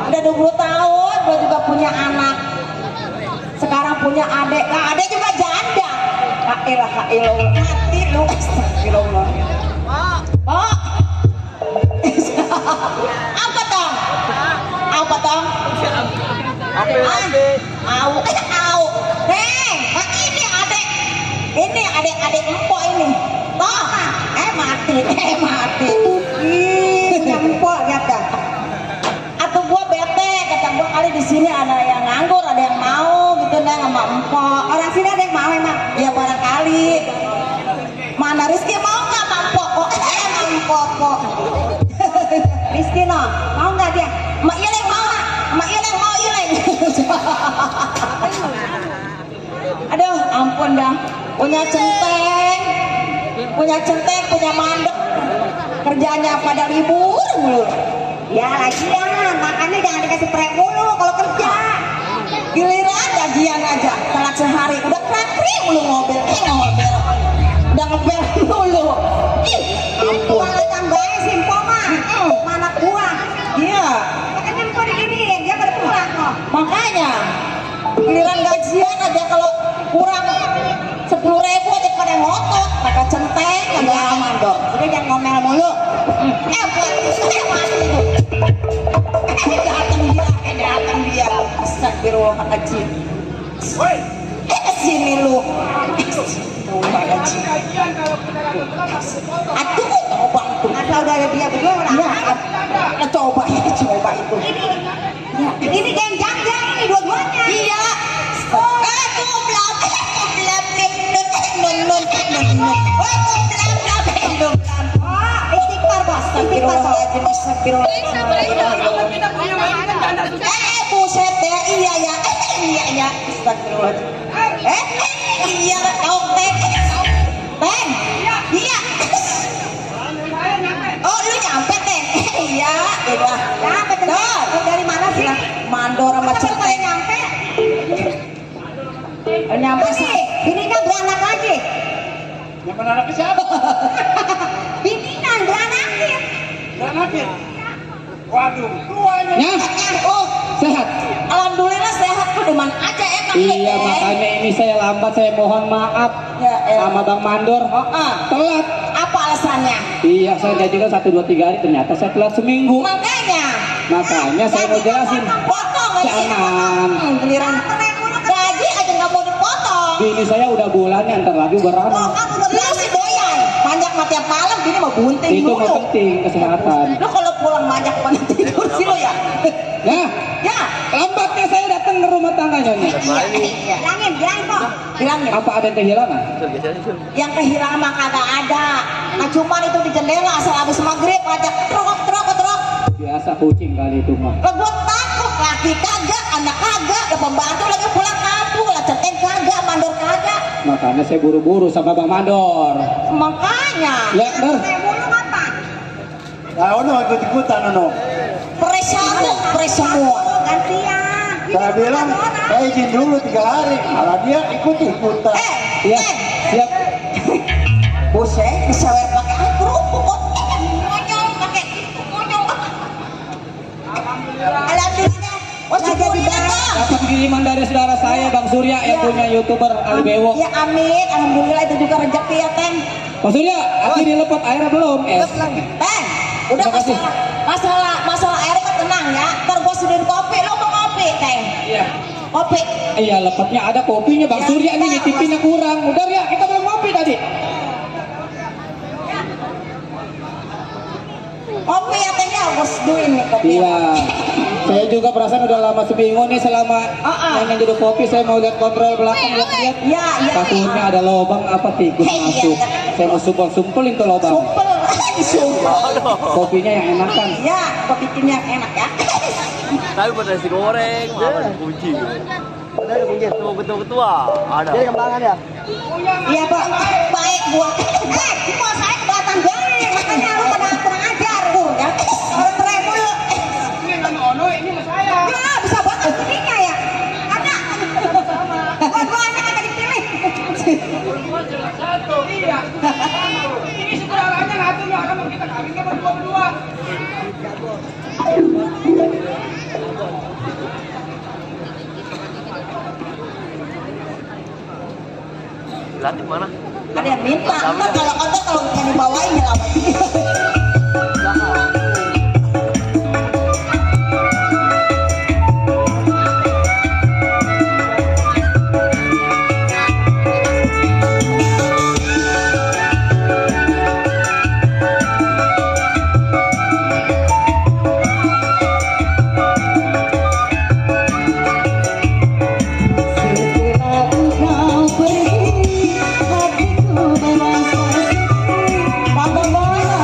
Udah 20 tahun gua juga punya anak. Sekarang punya adik. Nah, adik juga janda. La ilaha illallah. Mati lu. Astagfirullah. Pak. Apa tong? Apa tong? Au. Ini adik. Ini adik-adik empok ini. Toh. Mati. Nyempok kata. Atau gua bete kata gua kali di sini ada yang nganggur, ada yang mau gitu dah sama empok. Orang sini ada yang mau emang. Ya barangkali. Mana Rizky mau nggak sama empok? kok. Rizky no, mau nggak dia? Mak Ileng mau nggak? Mak Ileng mau Ileng. Aduh, ampun dah. Punya centeng, punya mandek. Kerjanya pada libur mulu. Ya lagian, makanya jangan dikasih trek mulu kalau kerja. Giliran gajian aja, telat sehari udah krakri mulu mobil, udah ngebel mulu. Ih, ampun. Malah tambahin simpel mah, mana gua. Iya. Makanya kok digini, dia berpulang kok. Makanya, giliran gajian aja kalau kurang 10.000 aja pada ngotot, mereka centeng, kagak aman dong. Udah jangan ngomel mulu. Datang dia. Astagfirullahaladzim. Woi, sini lu. Astagfirullahaladzim. Aduh, coba itu. Asal udah ada dia berdua udah. Ya, coba itu. Ini geng jang-jang ini dua-duanya. Iya. Buset ya, iya ya, astagfirullahaladzim. Iya lah, kau Teng, iya. Oh, lu nyampe Teng, iya, udah. Nyampe Teng, dari mana sih? Mandor sama Centeng. Nyampe sih, bininya beranak lagi. Yang menarik ke siapa? Bininya beranakin. Beranakin? Waduh, tuanya. Ya, Oh, sehat. alhamdulillah sehat tuh deman aja enak. Iya, makanya ini saya lambat, saya mohon maaf Ya, sama Bang Mandor. Telat. Apa alasannya? Iya, saya janjikan 1, 2, 3 hari, ternyata saya telat seminggu. Makanya saya mau jelasin. Potong nggak sih? Jangan. Giliran gaji aja nggak mau dipotong. Bini saya udah bulannya, ntar lagi beranak. Lu sih doyan manjak mah tiap malam, bini mau bunting Itu dulu. mah penting, kesehatan. Lu kalau pulang manjak pada tidur sih lo ya? Nah, Ya. lambatnya saya datang ke rumah tangganya nih. Bilangin kok. Bilangin. Apa ada yang kehilangan? Yang kehilangan mah kagak ada. Nah cuman itu di jendela asal habis maghrib ajak trok. Biasa kucing kali itu mah. Lah gua takut laki kagak, anak kagak, ada pembantu lagi pulang kampung, lah Centeng kagak, Mandor kagak. Makanya saya buru-buru sama Bang Mandor. Makanya. Ya, Dar. Mulu apa? Nah, ono ikut-ikutan ono. Pres semua. Gantian. Saya bilang, saya izin dulu 3 hari. Malah dia ikut-ikutan. Iya, siap. Buset, disewer pakai kerupuk. Monyong pakai monyong. Alhamdulillah. Wah, jadi dibayar. Dapat kiriman dari saudara saya Bang Surya yang Ya. punya YouTuber Alibewo. Ya amin, alhamdulillah itu juga rezeki ya Teng. Bang Surya, hati dilepot airnya belum? Teng, udah Terima kasih. masalah air kan tenang ya. Ntar gua sediain kopi, lo mau kopi Teng? Iya. Kopi. Iya, lepotnya ada kopinya Bang Ya, Surya nih, Bang. nitipinnya kurang. Udah ya, kita belum ngopi tadi. Kopi ya Teng ya, bos duin nih kopi. Iya. Saya juga perasaan udah lama seminggu nih selama main jadi kopi, saya mau lihat kontrol belakang, lihat. Iya. Takutnya ada lobang apa tikus Iya. masuk. Saya mau sumpel-sumpelin tuh lobang. Sumpel. Kopinya yang enakan. Ya, kopi bikin yang enak ya. Tapi pada nasi goreng, apa nasi kunci. Ada kunci ketua. Ada. Dia kembangan ya? Iya Pak, baik buat. Semua saya keberatan gari, makanya lu pada kurang ajar ya. Orang keren mulu. Ini mas saya. Ya bisa buat ininya ya. Ada. Dua-duanya ada dipilih. Satu. Iya. Ini saudaranya ngatur nggak akan kita kawin kan berdua. Latih mana? Ada yang minta. Ntar kalau kontak kalau nggak dibawain ya lama. Mantap banget.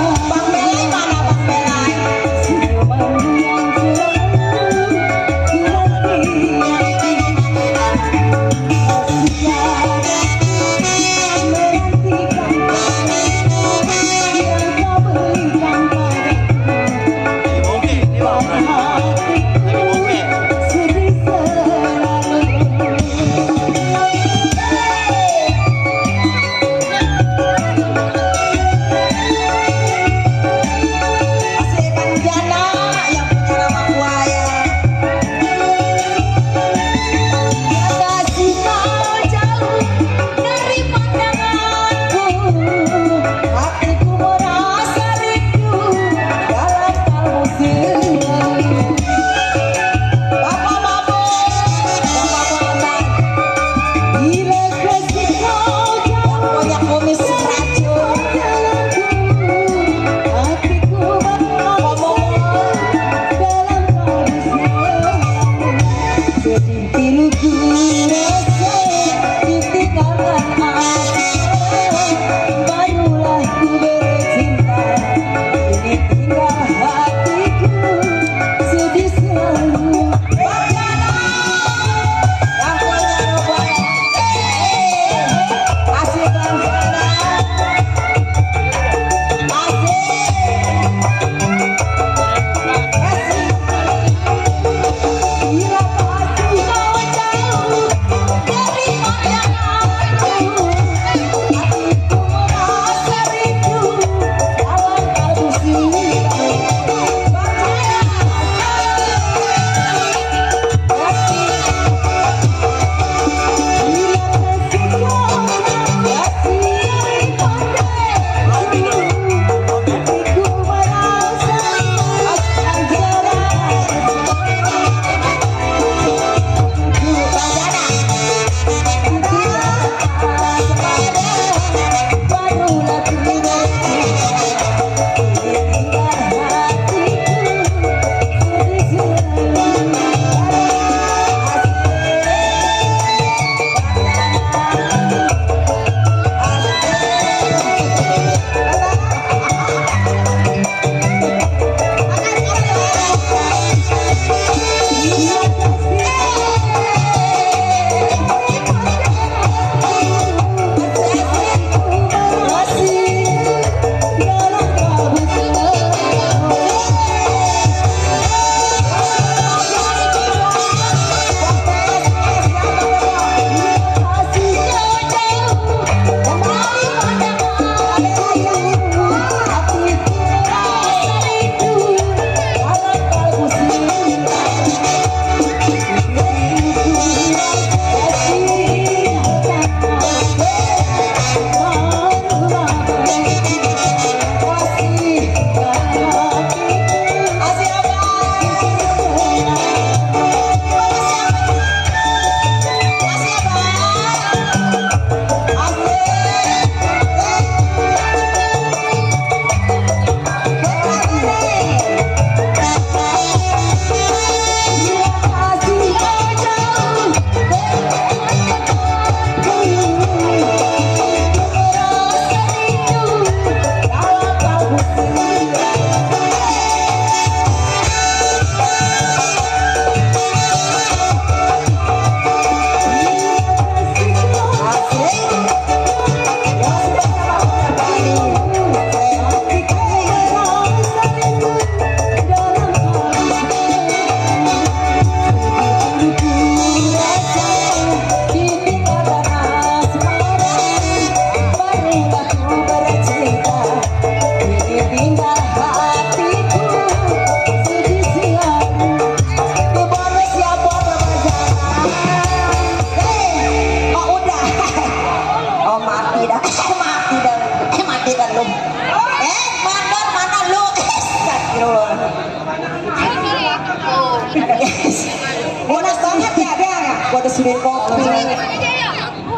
beli kopi.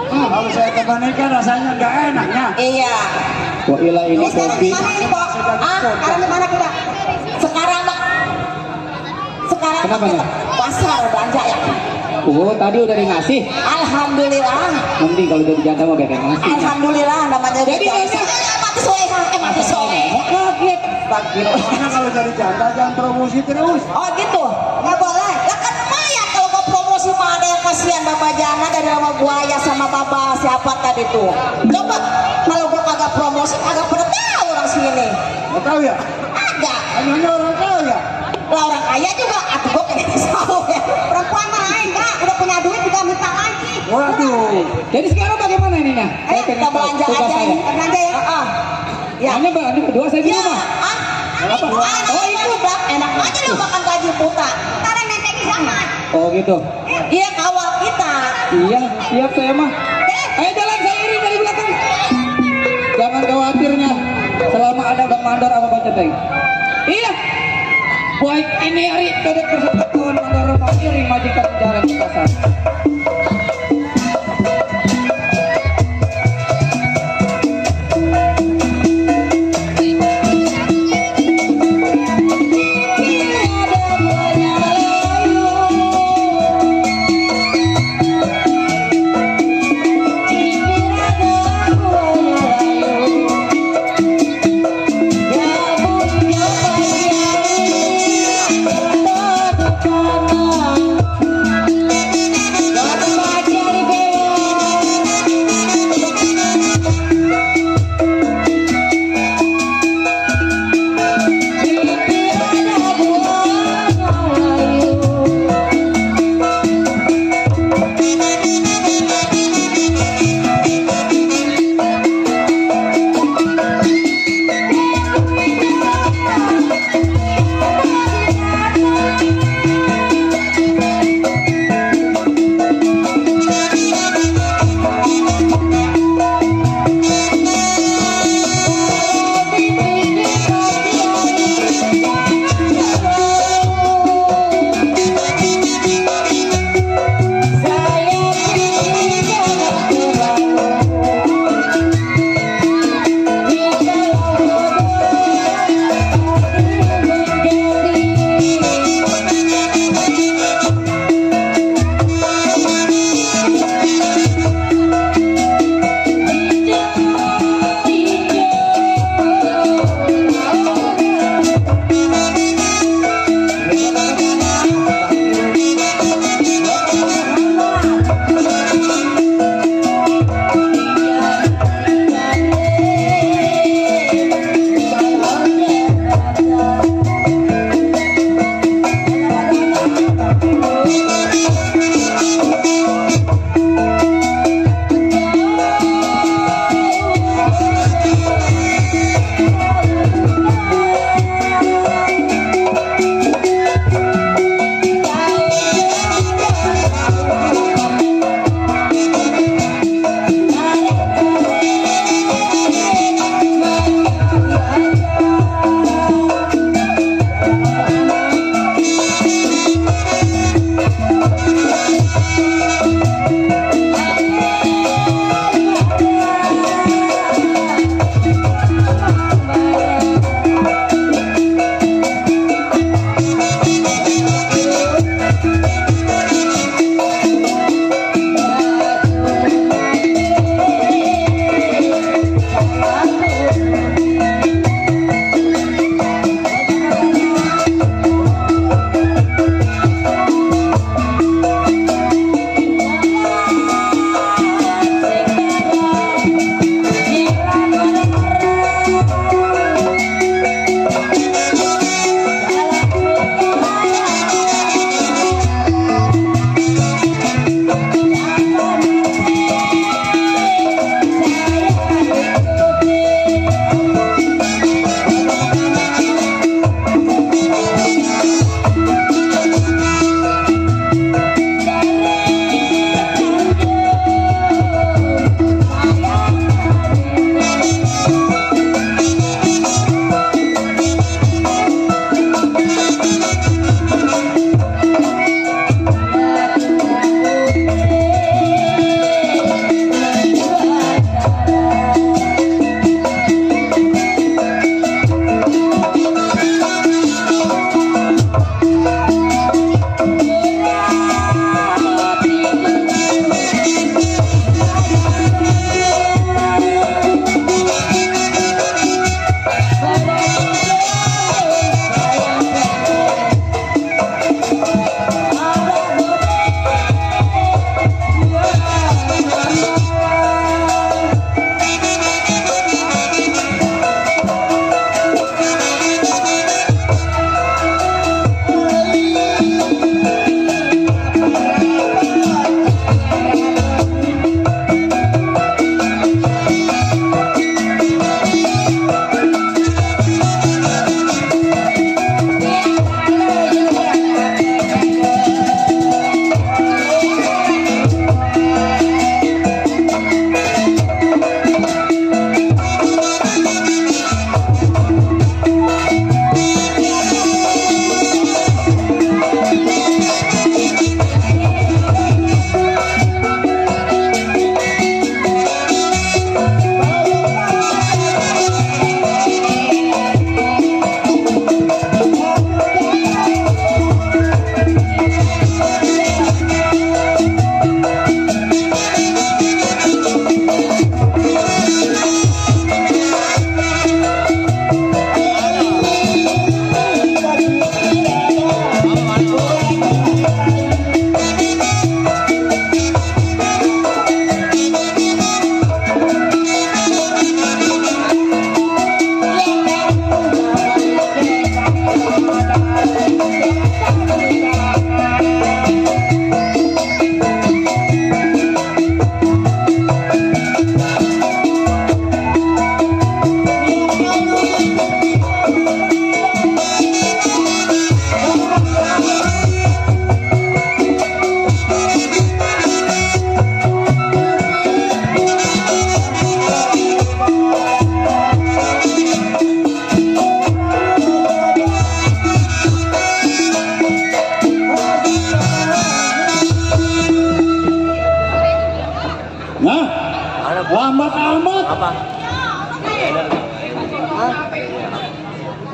Kalau saya kebanikan rasanya nggak enaknya. Iya. Wah ilah ini Ini sekarang kopi. di mana ini, Pak? Sekarang di mana kita? Sekarang Kenapa, kita Nak? pasar belanja ya. Oh tadi udah dikasih. Alhamdulillah. Mending kalau jadi janda mah gak ngasih. Alhamdulillah namanya Jadi biasa. Mati soe, mati soe. Kaget. Makanya kalau jadi janda jangan promosi terus. Oh gitu, nggak boleh. Lah kan lumayan kalau mau promosi mah ada yang kasihan Bapak Jana dari nama buaya sama Bapak siapa tadi tuh. Coba kalau gua kagak promosi kagak pernah tahu orang sini. Nggak tahu ya? Ada. Hanya orang kaya. Lah orang kaya juga, aku gua pengen tahu ya. Perempuan mah lain Kak, udah punya duit juga minta lagi. Waduh. Jadi sekarang bagaimana ini Nah? Ayo kita belanja aja ini, belanja ya. Ya. Hanya bang, berdua saya di Ya, rumah. Apa? Oh itu enak aja dia makan gaji buta. Karena nenek di sana. Oh gitu. Iya kawal kita. Iya, siap saya mah. Ayo jalan saya iring dari belakang. Jangan khawatirnya. Selama ada Bang Mandor sama Bang Centeng. Iya. Baik ini hari kedek persatuan Mandor Bang iring majikan jalan ke pasar.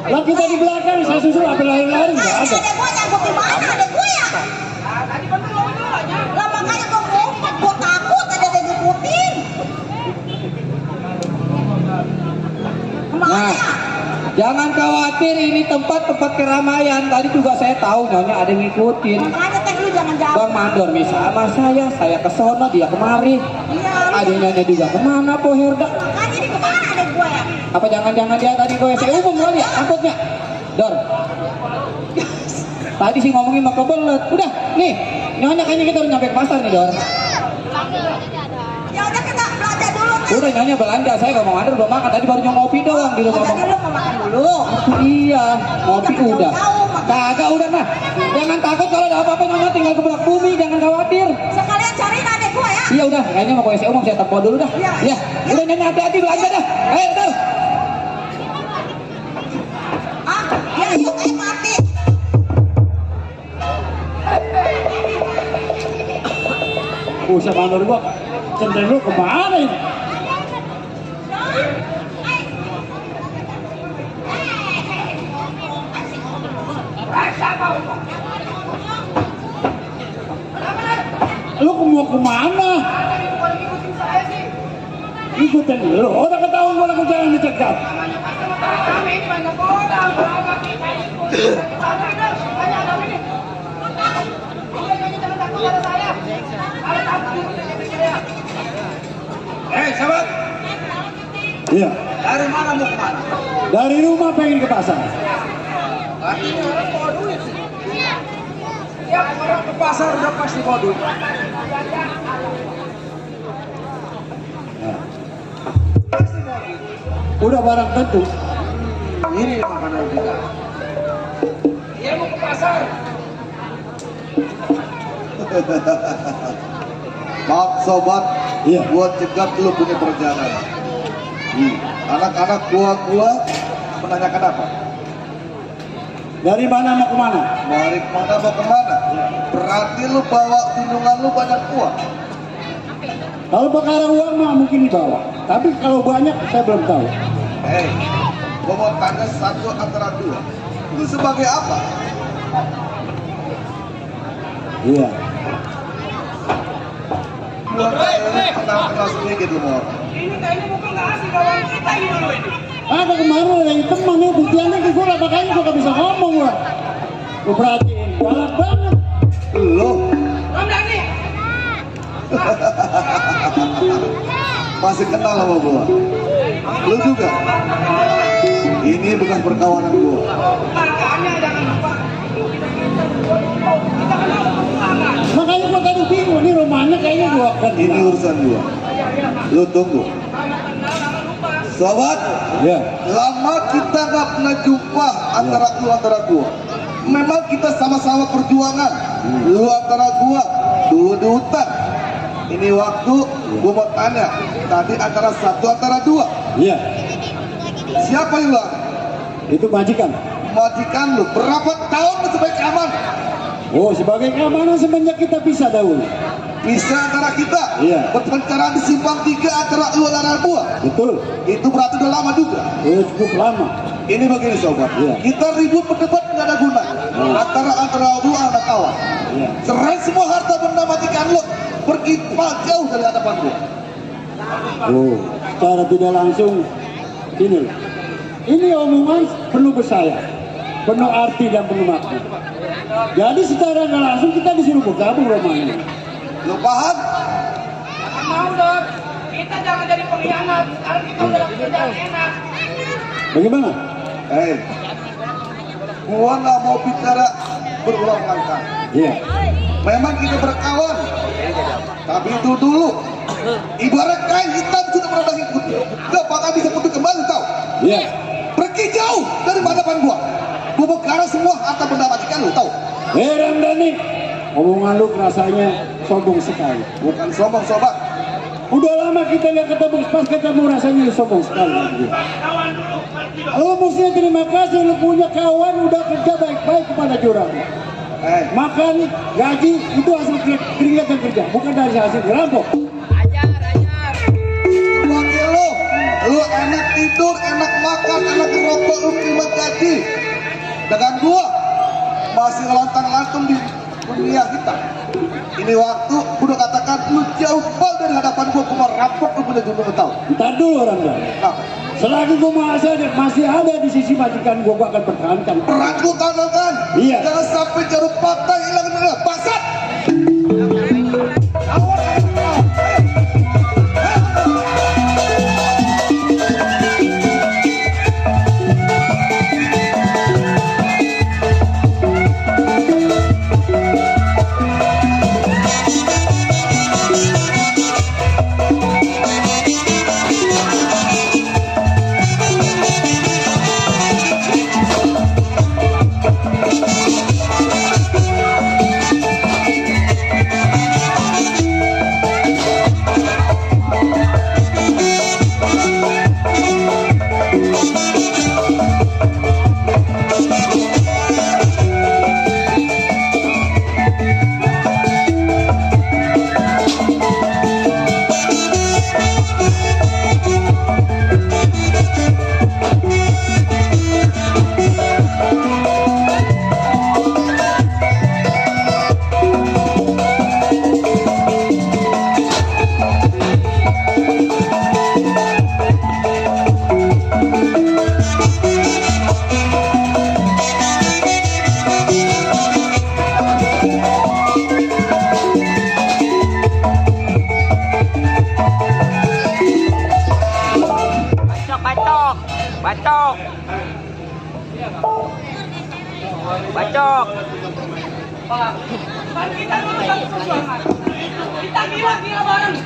Lah kita di belakang, saya susul apa lari-lari nggak ada. Ada gua nyangkut di mana? Ada gua ya. Lah makanya gua ngumpet, gua takut ada yang ngikutin. Nah, Makanya. jangan khawatir, ini tempat keramaian. Tadi juga saya tahu nyonya ada yang ngikutin. Makanya teh lu jangan jauh. Bang Mandor nih sama saya ke sono, dia kemari. Iya. Ada nyonya juga kemana Po Herda? Makanya di kemana ada gua ya? Apa jangan-jangan dia tadi ke WC umum kali ya angkotnya? Dor. Tadi sih ngomongin mau kebelet. Udah, nih. Nyonya kayaknya kita udah nyampe ke pasar nih, Dor. Ya udah kita belanja dulu nih. Udah nyonya belanja, saya gak mau mandor belum makan. Tadi baru ngopi doang di rumah. Jadi lu mau makan dulu. Iya, ngopi Jangan udah. jauh-jauh, makan. Kagak udah nah. Jangan takut kalau ada apa-apa nyonya tinggal keberak bumi, jangan khawatir. Sekalian cariin adek gua ya. Iya udah, kayaknya mau ke WC umum saya telepon dulu dah. Iya. Iya. Udah nyonya hati-hati belanja dah. Ayo, Dor. Ah, ya yuk mati. Usah mandor gua, cenderung kemana ini? Lu mau kemana? Ikutin lu, udah ketahuan gua lagi jalan dicegat. Sahabat, Iya, Dari mana mau kemana? dari rumah pengen ke pasar. ya orang ke pasar udah pasti bawa duit. Udah barang tentu. Ini makanan kita. Dia mau ke pasar. Maaf sobat, Iya. gua cegat lu punya perjalanan. Anak-anak gua menanyakan apa? Dari mana mau kemana? Dari mana mau kemana? Berarti lu bawa tunjungan lu banyak uang. Kalau perkara uang mah mungkin dibawa, tapi kalau banyak saya belum tahu. Hei, gua mau tanya satu antara dua. Itu sebagai apa? Iya. Gua kenal sedikit lu mau. Ada kemarin ada yang teman nih, buktiannya ke gue makanya gue gak bisa ngomong gua. Gue perhatiin, galak banget. Lu masih kenal sama gua. Lu juga. Ini bekas perkawanan gua. Makanya gue tadi bingung, nih rumahnya kayaknya gue akan Ini urusan gua. Lu tunggu. Sobat, Ya. lama kita nggak pernah jumpa antara gua. Memang kita sama-sama perjuangan. Lu antara gua, dulu di hutan. Ini waktu gua mau tanya. Tadi antara satu antara dua. Iya. Siapa yang luar? Itu majikan. Majikan lu. Berapa tahun lu sebagai aman? Oh, sebagai keamanan semenjak kita pisah dahulu. Bisa antara kita. Iya. Berpencaran di simpang 3 antara lu dan anak gua. Betul. Itu berarti udah lama juga. Oh, cukup lama. Ini begini sobat, Iya. kita ribut berdebat nggak ada guna. Antara lu anak kawan. Iya. Serahin semua harta benda majikan lu, pergi jauh dari hadapan gua. Oh, secara tidak langsung ini loh. Ini omongan penuh bersayap, penuh arti dan penuh makna. Jadi secara nggak langsung kita disuruh bergabung rumahnya. Lu paham? Mau dong, kita jangan jadi pengkhianat. Sekarang kita udah kerjaan enak. Bagaimana? Gua nggak mau bicara berulang langkah. Iya. Memang kita berkawan, tapi itu dulu. Ibarat kain hitam sudah pernah ngikut, gak bakal bisa putih kembali tau. Iya. Pergi jauh dari hadapan gua. Gua bongkar semua harta benda majikan lu tau. Heran Dani, omongan lu rasanya sombong sekali. Bukan sombong sobat. Udah lama kita nggak ketemu, pas ketemu rasanya sombong sekali. Lu mestinya terima kasih, lu punya kawan udah kerja baik-baik kepada jurang. Makan, gaji, itu hasil keringat dan kerja, bukan dari hasil ngerampok. Wakil lu enak tidur, enak makan, enak ngerokok, lu terima gaji. Dengan gua masih lantang-lantung di dunia kita. Ini waktu udah katakan lu jauh banget dari hadapan gua merampok lu punya jumlah tahu. Ntar dulu orang bilang. Nah, Selagi gue masih ada di sisi majikan gue akan pertahankan. peran gua katakan, Iya. jangan sampai jarum patah hilang dengan pasat. Bacok. Bacok. Kita memegang perjuangan. Kita gila bareng.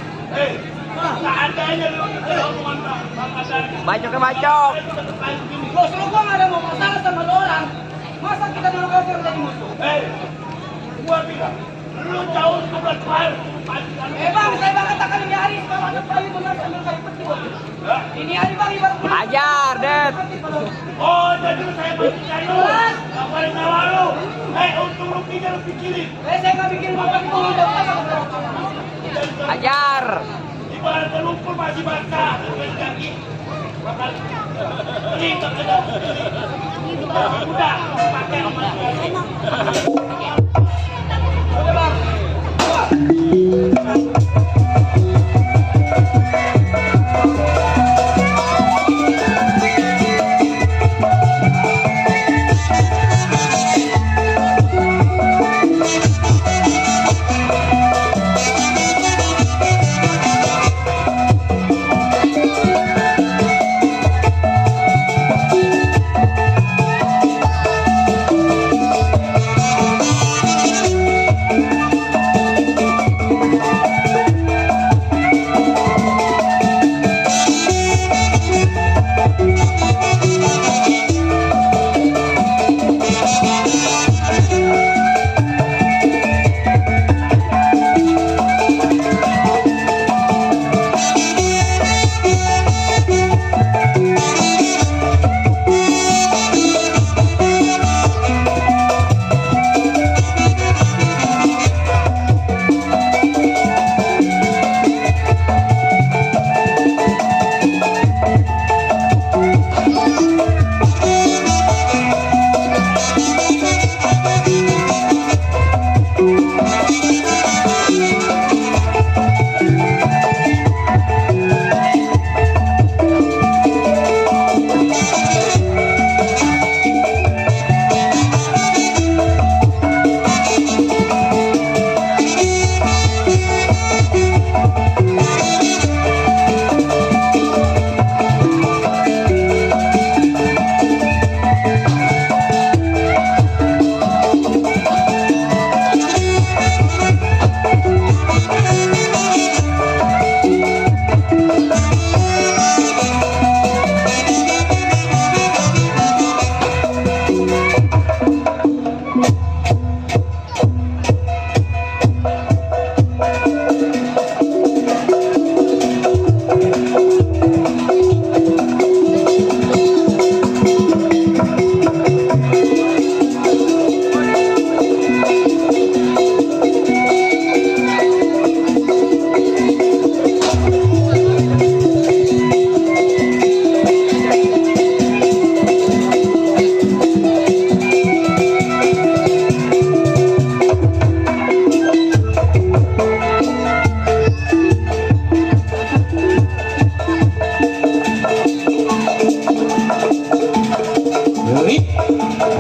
Bacok ke bacok. Lo suruh gua nggak ada mau masalah sama lo orang. Masa kita dulu kau menjadi musuh? Gua bilang, lu jauh sebelah file. Bang, saya bang katakan ini hari sekarang ada paling benar sambil kayu peti. Ini hari bang ibarat Ajar, Det. Oh, jadi saya masih cari lu. Kabarin sama lu. Untung lu pikir lu pikirin. saya nggak bikin bapak itu udah Ajar. Ibarat lumpur masih basah. Kaki. Bakal ini tak ada. Udah, pakai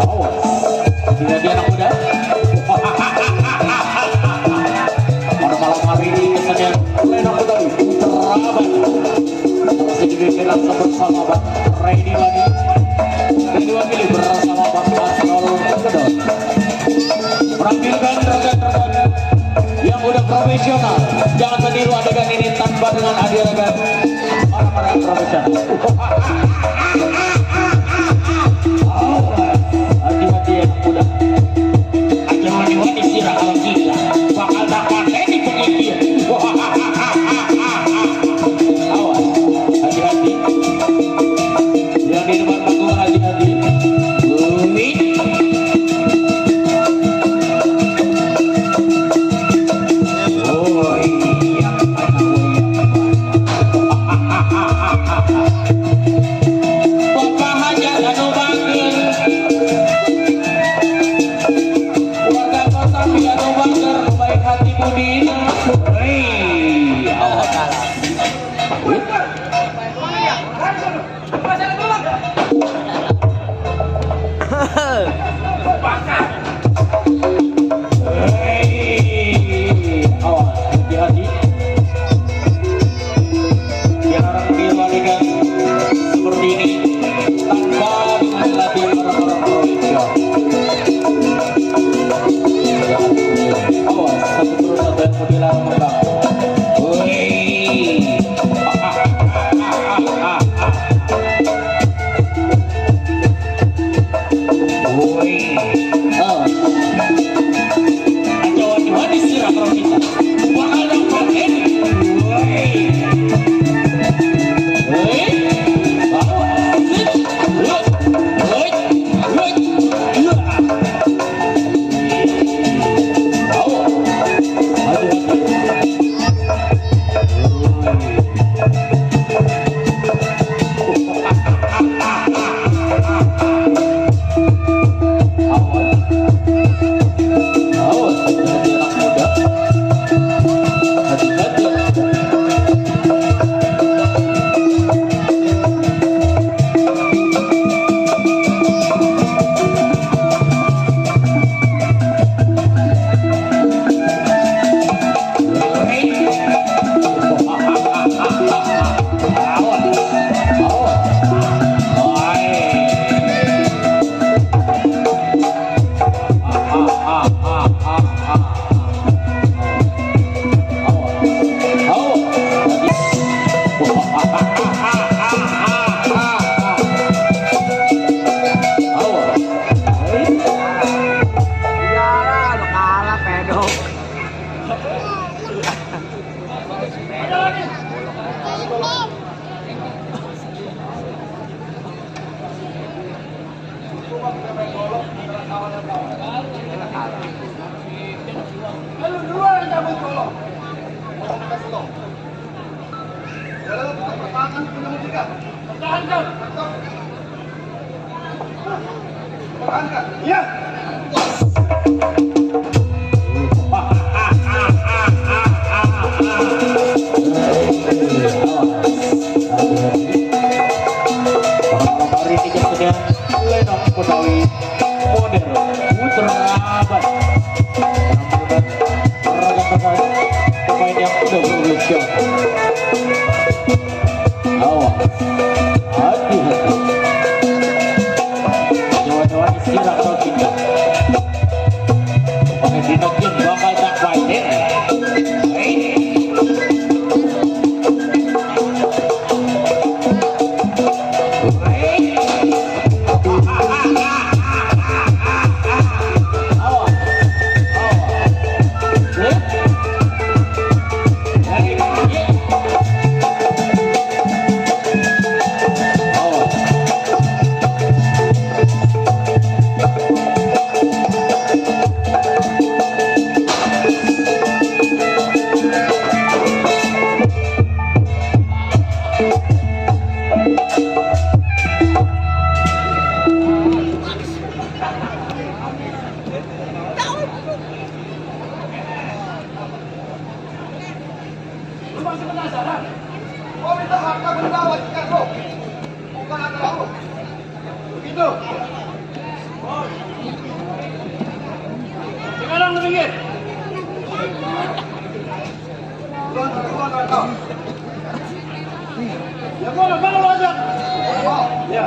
Awas. Tidak dia anak muda. Pada malam hari ini kesenian Lenong Betawi Terabat masih dipimpin bersama Bang Ready Wadi dan diwakili bersama Bang Asnol Kedon menampilkan rekan-rekan yang udah profesional. Jangan meniru adegan ini tanpa dengan adegan orang-orang profesional. Hati-hati ya muda. Aja mani-mani sirah kalau gila bakal dapat di pengikir. Awas, hati-hati. Yang di depan panggung hati-hati. Bumi. Bapak Hajar anu bangkeun warga kota anu bangker baik hati budi. Hei, awas. Hei, awas, hati-hati. Biar orang diwalikan seperti ini tanpa dengan latihan orang-orang profesional. Awas, satu terus satu yang berdilarang membang. Wih. Wih. Awas. Aja wadi-wadi sirah kalau kita bakal dapat ini. Wih. Ya. Hari ini kesenian Lenong Betawi modern putra abad. Rekan-rekan pemain yang sudah profesional. Awas, hati-hati. Jawa-jawa istirahat atau tidak. Pakai dinokin bakal tak baik. kau. Ya mana lo ajak? Ya.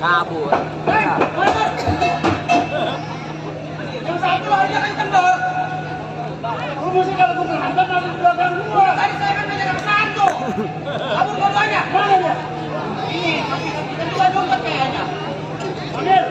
Kabur. Yang satu aja kenceng dong. Lu mesti kalau gue berantem nanti di belakang gua. Tadi saya kan nanya ke satu. Kabur dua-duanya. Mana dia? Ini, kedua dompet kayaknya. Ambil.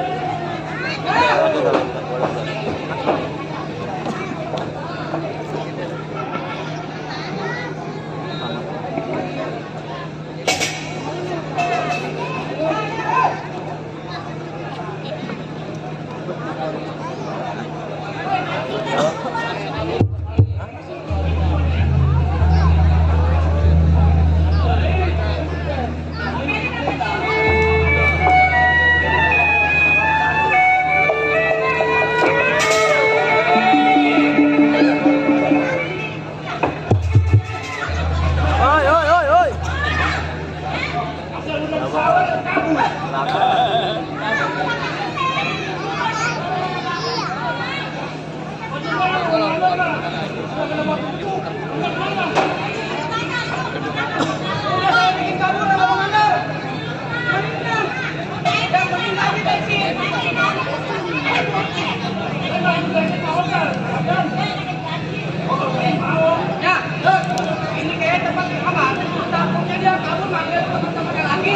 Ini kayak tempat apa? Takutnya dia kabur manggil teman-temannya lagi.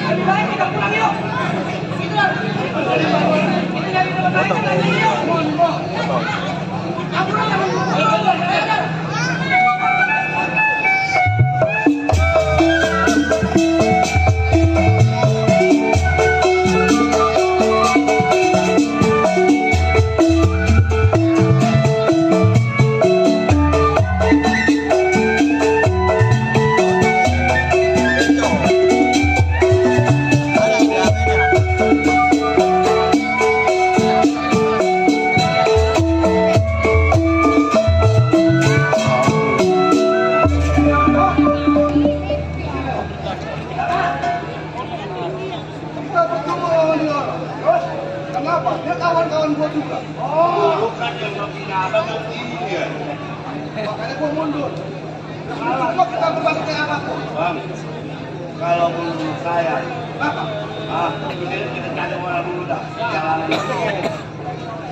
Lebih baik kita pulang yuk. Gitu lah. Ini dari tempat lain lagi yuk. Kabur aja. Kenapa? Dia kawan-kawan gua juga. Bukan yang membina abang iya. Makanya gua mundur. Coba kita berbahasa kayak apa tuh? Bang, kalau menurut saya, Apa? kita cari orang muda. Jalanan itu.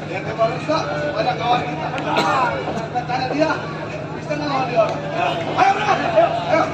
Yang ke barista, banyak kawan kita. Kita tanya dia, bisa nggak lawan dia? Ayo, bro. Ayo.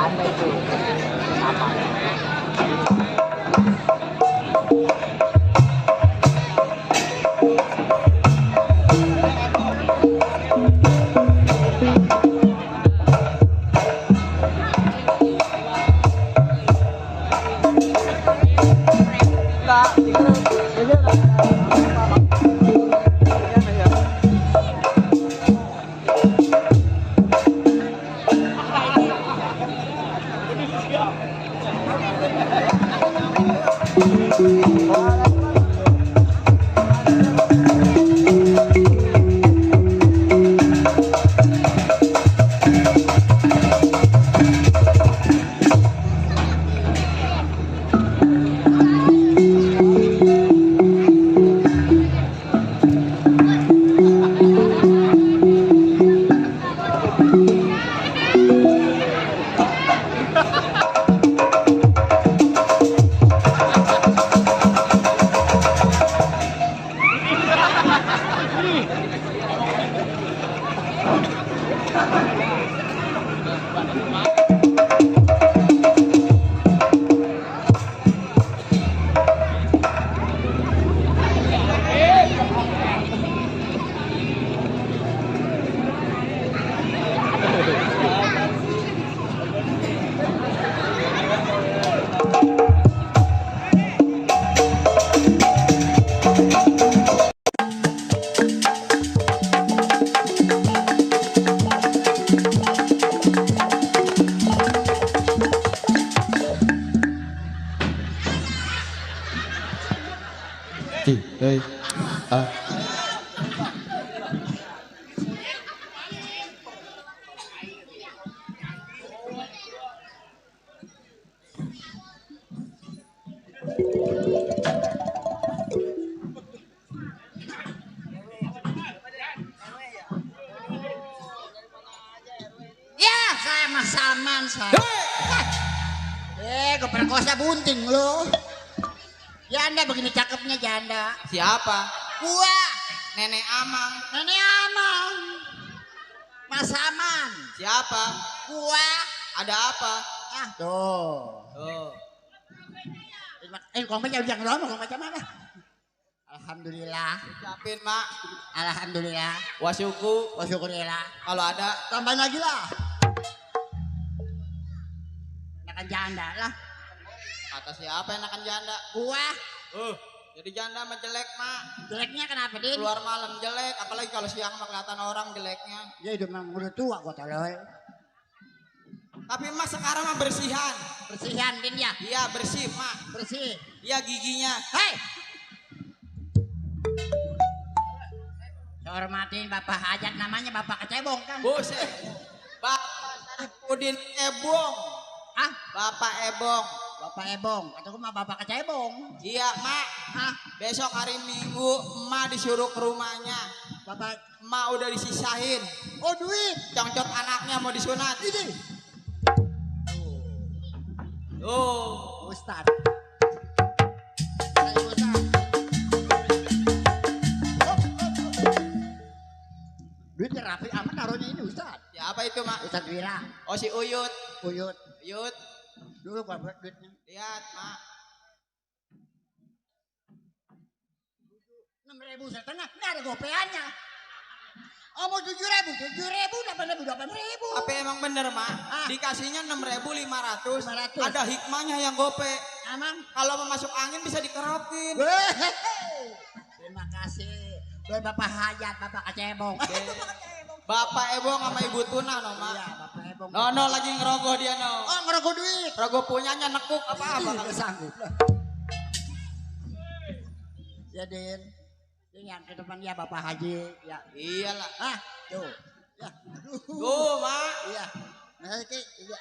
janda itu. Apa? Ya, saya Mas Salman saya. Keperkosa bunting lo. Janda begini cakepnya janda. Siapa? Gua, Nenek Amang. Nenek Amang. Mas Aman. Siapa? Gua. Ada apa? Ah, tuh. Oh. Kau macam jangan ngomong, kau macam mana? Alhamdulillah. Ucapin, Mak. Alhamdulillah. Wasyuku. Wasyukurillah. Kalau ada. Tambahin lagi lah. Enakan janda lah. Kata siapa enakan janda? Gua. Jadi janda mah jelek, Mak. Jeleknya kenapa, Din? Keluar malam jelek, apalagi kalau siang mah kelihatan orang jeleknya. Ya hidup memang udah tua gua tolol. Tapi Mas sekarang mah bersihan. Bersihan, Din ya? Iya, bersih, Mak. Bersih. Iya, giginya. Hei! Hormatin Bapak Hajat, namanya Bapak Kecebong kan? Buset. Bapak Sarifudin Ebong. Ah, Bapak Ebong. Bapak Ebong. Atau mah Bapak Kecebong. Iya, Mak. Hah? Besok hari Minggu emak disuruh ke rumahnya. Bapak. Emak udah disisahin. Oh, duit. Congcot anaknya mau disunat. Ini. Oh, Ustad. Ayo, Ustad. Duitnya rapi amat taruhnya ini, Ustad. siapa itu, Mak? Ustad Wira. Oh, si Uyut. Uyut. Uyut. Dulu gua buat duitnya. Lihat, Mak. 6.000 setengah, nggak ada gopeannya. Oh mau 7.000, 8.000. Tapi emang bener, Mak. Dikasihnya 6.500. Ada hikmahnya yang gope. Emang? Kalau mau masuk angin bisa dikeropin. Terima kasih. Buat Bapak Hajat, Bapak Kecebong. Bapak Ebong sama Ibu Tuna, no, Mak. Iya, Bapak Ebong. No, lagi ngerogoh dia, no. Oh ngerogoh duit. Rogoh punyanya nekuk apa-apa. Nggak sanggup lah. Ya, Din. Yang ke depan ya Bapak Haji. Ya. Iyalah. Ah, tuh. Ya. Tuh, Mak. Iya. Nah, iya.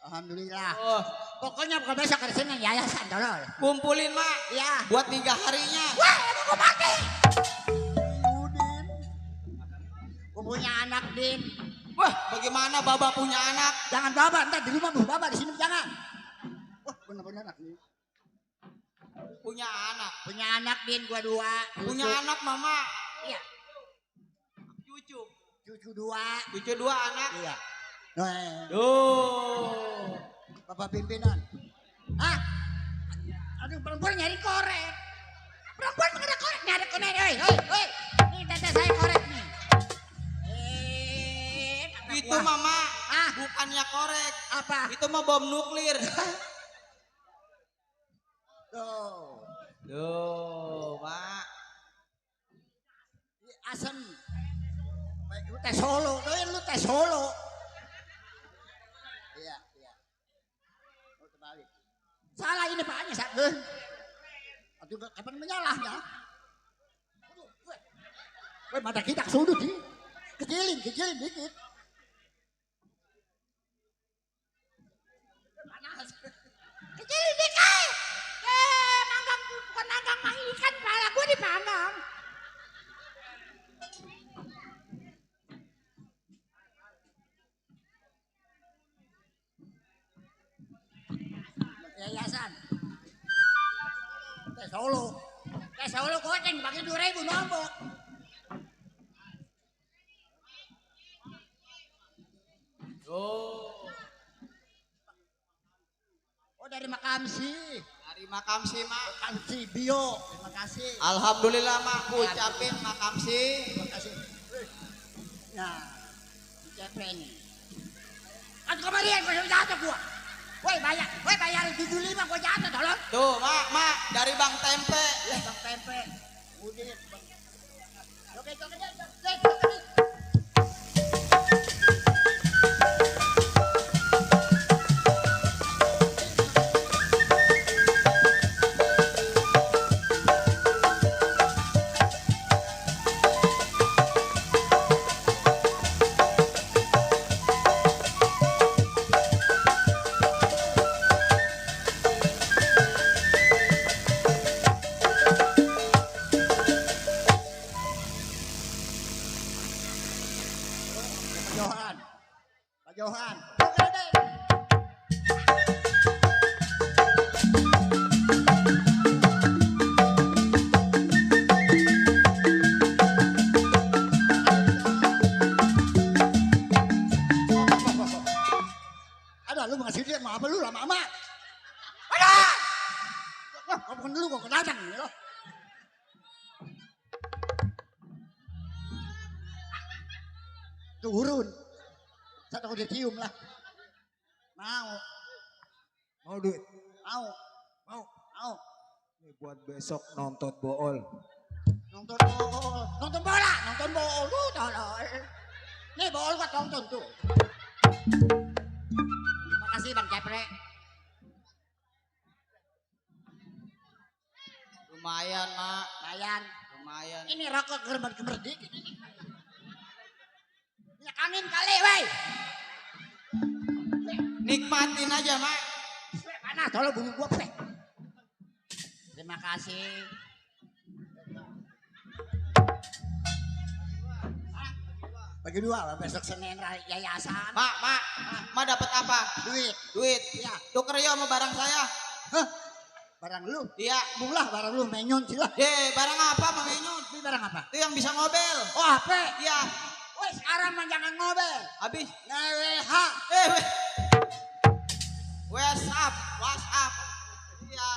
Alhamdulillah. Oh. Pokoknya bukan besok ke sini yayasan tolol. Kumpulin, Mak. Iya. Buat 3 harinya. Wah, mau mati. Udin. Gua punya anak, Din. Wah, bagaimana Baba punya anak? Jangan Baba, entar di rumah Baba di sini jangan. Wah, benar-benar anak nih. Punya anak. Punya anak, Din, gua 2. Punya anak, Mama. Iya. Cucu. Cucu 2. Cucu 2 anak. Iya. Duh. Bapak pimpinan. Ah, aduh perempuan nyari korek. Perempuan mengenai korek, nyari korek. Hei, ini tete saya korek nih. Itu mama, bukannya korek. Apa? Itu mah bom nuklir. Tuh, Duh, mak. asem. Baik, lu tes Solo, lu tes Solo. Iya. Oh, terbalik. Salah ini paknya, Sabun. Aduh, kapan menyalah ya? Weh, mata kita sudut sih. Kecilin dikit. Panas. Kecilin dikit. Manggang, bukan manggang mah ikan, pala gue dipanggang. Yayasan. Tes Solo goceng pakai 2.000 nombok. Oh dari Makamsi. Dari Makamsi, mak. Makamsi Bio. Terima kasih. Alhamdulillah, mak. Ku ucapin Makamsi. Terima kasih. Nah, siapa ini? Kan kemarin gue jatuh gua. Woi bayar 75 gua jatuh tolong. Tuh, mak. Dari Bang Tempe. Ya Bang Tempe. Udin. Joget. Pak Johan. Ada lu ngasih dia mau apa lu lama amat. Ada. Wah, ngomong dulu kok kedatang nih lo. Turun. Satu udah cium lah. Mau duit? Mau. Ini buat besok nonton bool. Nonton bola. Lu tolol. Nih bool gua tonton tuh. Terima kasih Bang Cepre. Lumayan, mak. Lumayan. Ini rokok gerber-gerberdik. Minyak angin kali, wey. Nikmatin aja, mak. Panas, tolong bunyi gua, wey. Terima kasih. Bagi dua, besok Senin yayasan. Mak dapat apa? Duit. Iya. Tuker yo sama barang saya. Hah? Barang lu? Iya. Mulah barang lu, menyon sila. Barang apa, Mang Menyun? Ini barang apa? Itu yang bisa ngobel. Oh, HP. Iya. Woi, sekarang mah jangan ngobel. Habis. NWH. WhatsApp. Iya.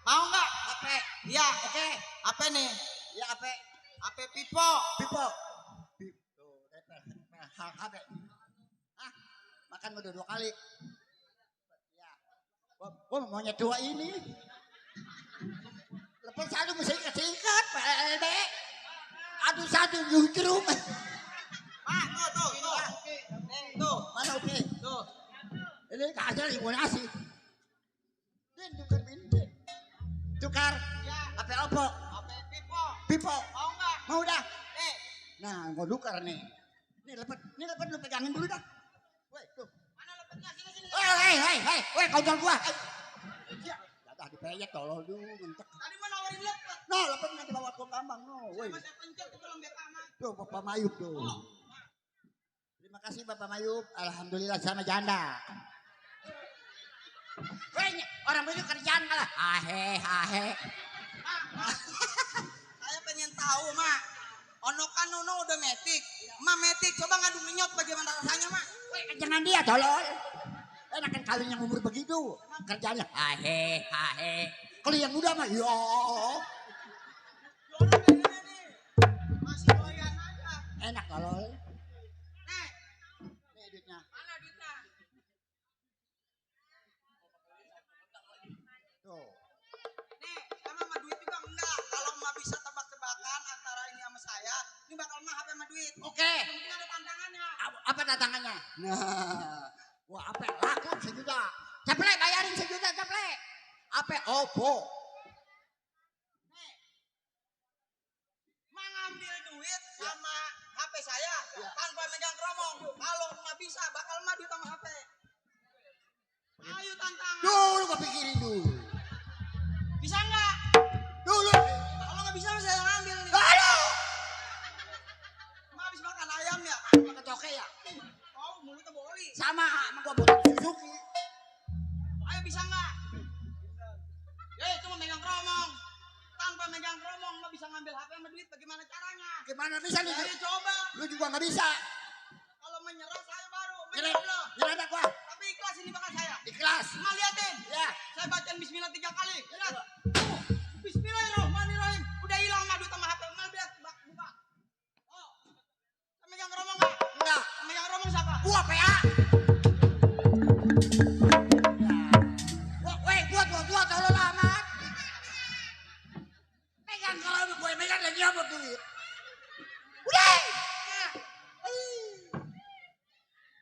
Mau nggak? HP. Iya. Oke. Apa nih? Ya HP. HP Pipo. HP. Ah, makan udah 2 kali. Ya. Gua maunya tua ini. Lepas satu mesti kesikat, PLD. Aduh satu justru. Tuh. Mana oke? Tuh. Ini kasar ibu nasi. Tukar. Ya. HP Oppo. HP Pipo. Mau nggak? Mau dah. Nah, gua tukar nih. Ini lepet lu pegangin dulu dah. Woi, tuh. Mana lepetnya? Sini. Woi, kontol gua. Ya, dah dipeyek tolol dulu ngentek. Tadi mana nawarin lepet? Nah, lepet nanti bawa ke gampang no. Woi. Saya pencet itu lembek amat. Tuh Bapak Mayub tuh. Terima kasih Bapak Mayub. Alhamdulillah sama janda. Woi, orang itu kerjaan kalah. Ahe. Saya pengen tahu, mak. Ono kan udah metik. Mak metik, coba ngadu minyot bagaimana rasanya, mak? Woi, jangan dia tolol. Enak kan kawin yang umur begitu. Kerjanya hahe. Kalau yang muda mah yo. Masih doyan aja. Enak kalau. Nek, Nih duitnya. mana duitnya? Tuh. Nih, sama sama duit juga enggak. Kalau emak bisa tebak-tebakan antara ini sama saya, ini bakal mah HP sama duit. Oke. Yang penting ada tantangannya. Apa tantangannya? Nah. Wah, apa laku sejuta. Ceple bayarin sejuta ceple. Apa Oppo? Nih, mah ngambil duit sama HP saya tanpa megang keromong. Kalau emak bisa, bakal mah duit sama HP. Ayo tantangan. Dulu gua pikirin dulu. Bisa enggak? Dulu. Kalau nggak bisa saya ngambil nih. Aduh. Emak habis makan ayam ya? Makan toke ya? Oh, mulutnya boli. Sama gua buat Suzuki. Ayo bisa enggak? Cuma megang keromong. Tanpa megang keromong, mah bisa ngambil HP sama duit. Bagaimana caranya? Gimana bisa nih? Ayo coba. Lu juga nggak bisa. Kalau menyerah saya baru. Nyerah, Menyerah. nyerah dah gua. Tapi ikhlas ini bakal saya. Ikhlas. Emak liatin. Ya. Saya bacain bismillah 3 kali. Lihat. Bismillahirrahmanirrahim. Udah hilang mah duit sama HP. Emak lihat. Buka. Oh. Saya megang keromong enggak? Enggak. Megang keromong siapa? Gua PA. Gua tolong amat. Megang kalau gue megang lagi apa duit. Udah.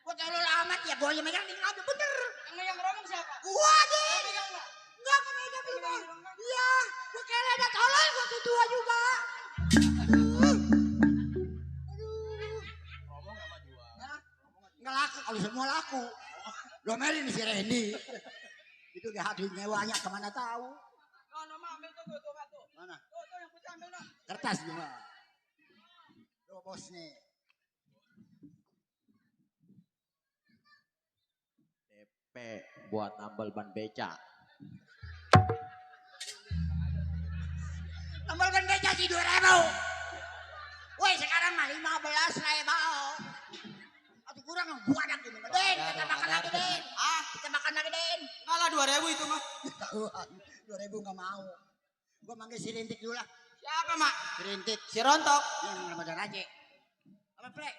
Gua tolong amat ya, gua yang megang tinggal bener. Yang megang keromong siapa? Gua deh. Yang megang enggak? Enggak megang juga. Iya, gua kira ada tolong gua tuh tua juga. Nggak laku, kalau semua laku. Domelin si Randy. Itu dia hati nyewanya kemana tahu. Mama ambil tuh. Mana? Tuh yang putih ambil nah. Kertas juga. Tuh bos nih. DP buat nambal ban beca. Nomor beca sih 2.000. Woi sekarang mah 15.000. Atau kurang gua ada gini. Den, kita makan lagi Den. Kita makan lagi Den. Ngalah 2.000 itu mah. Tahuan, 2.000 nggak mau. Gua manggil si Rintik dulu lah. Siapa mak? Si Rintik. Si Rontok. Yang Ramadan aja. Apa plek?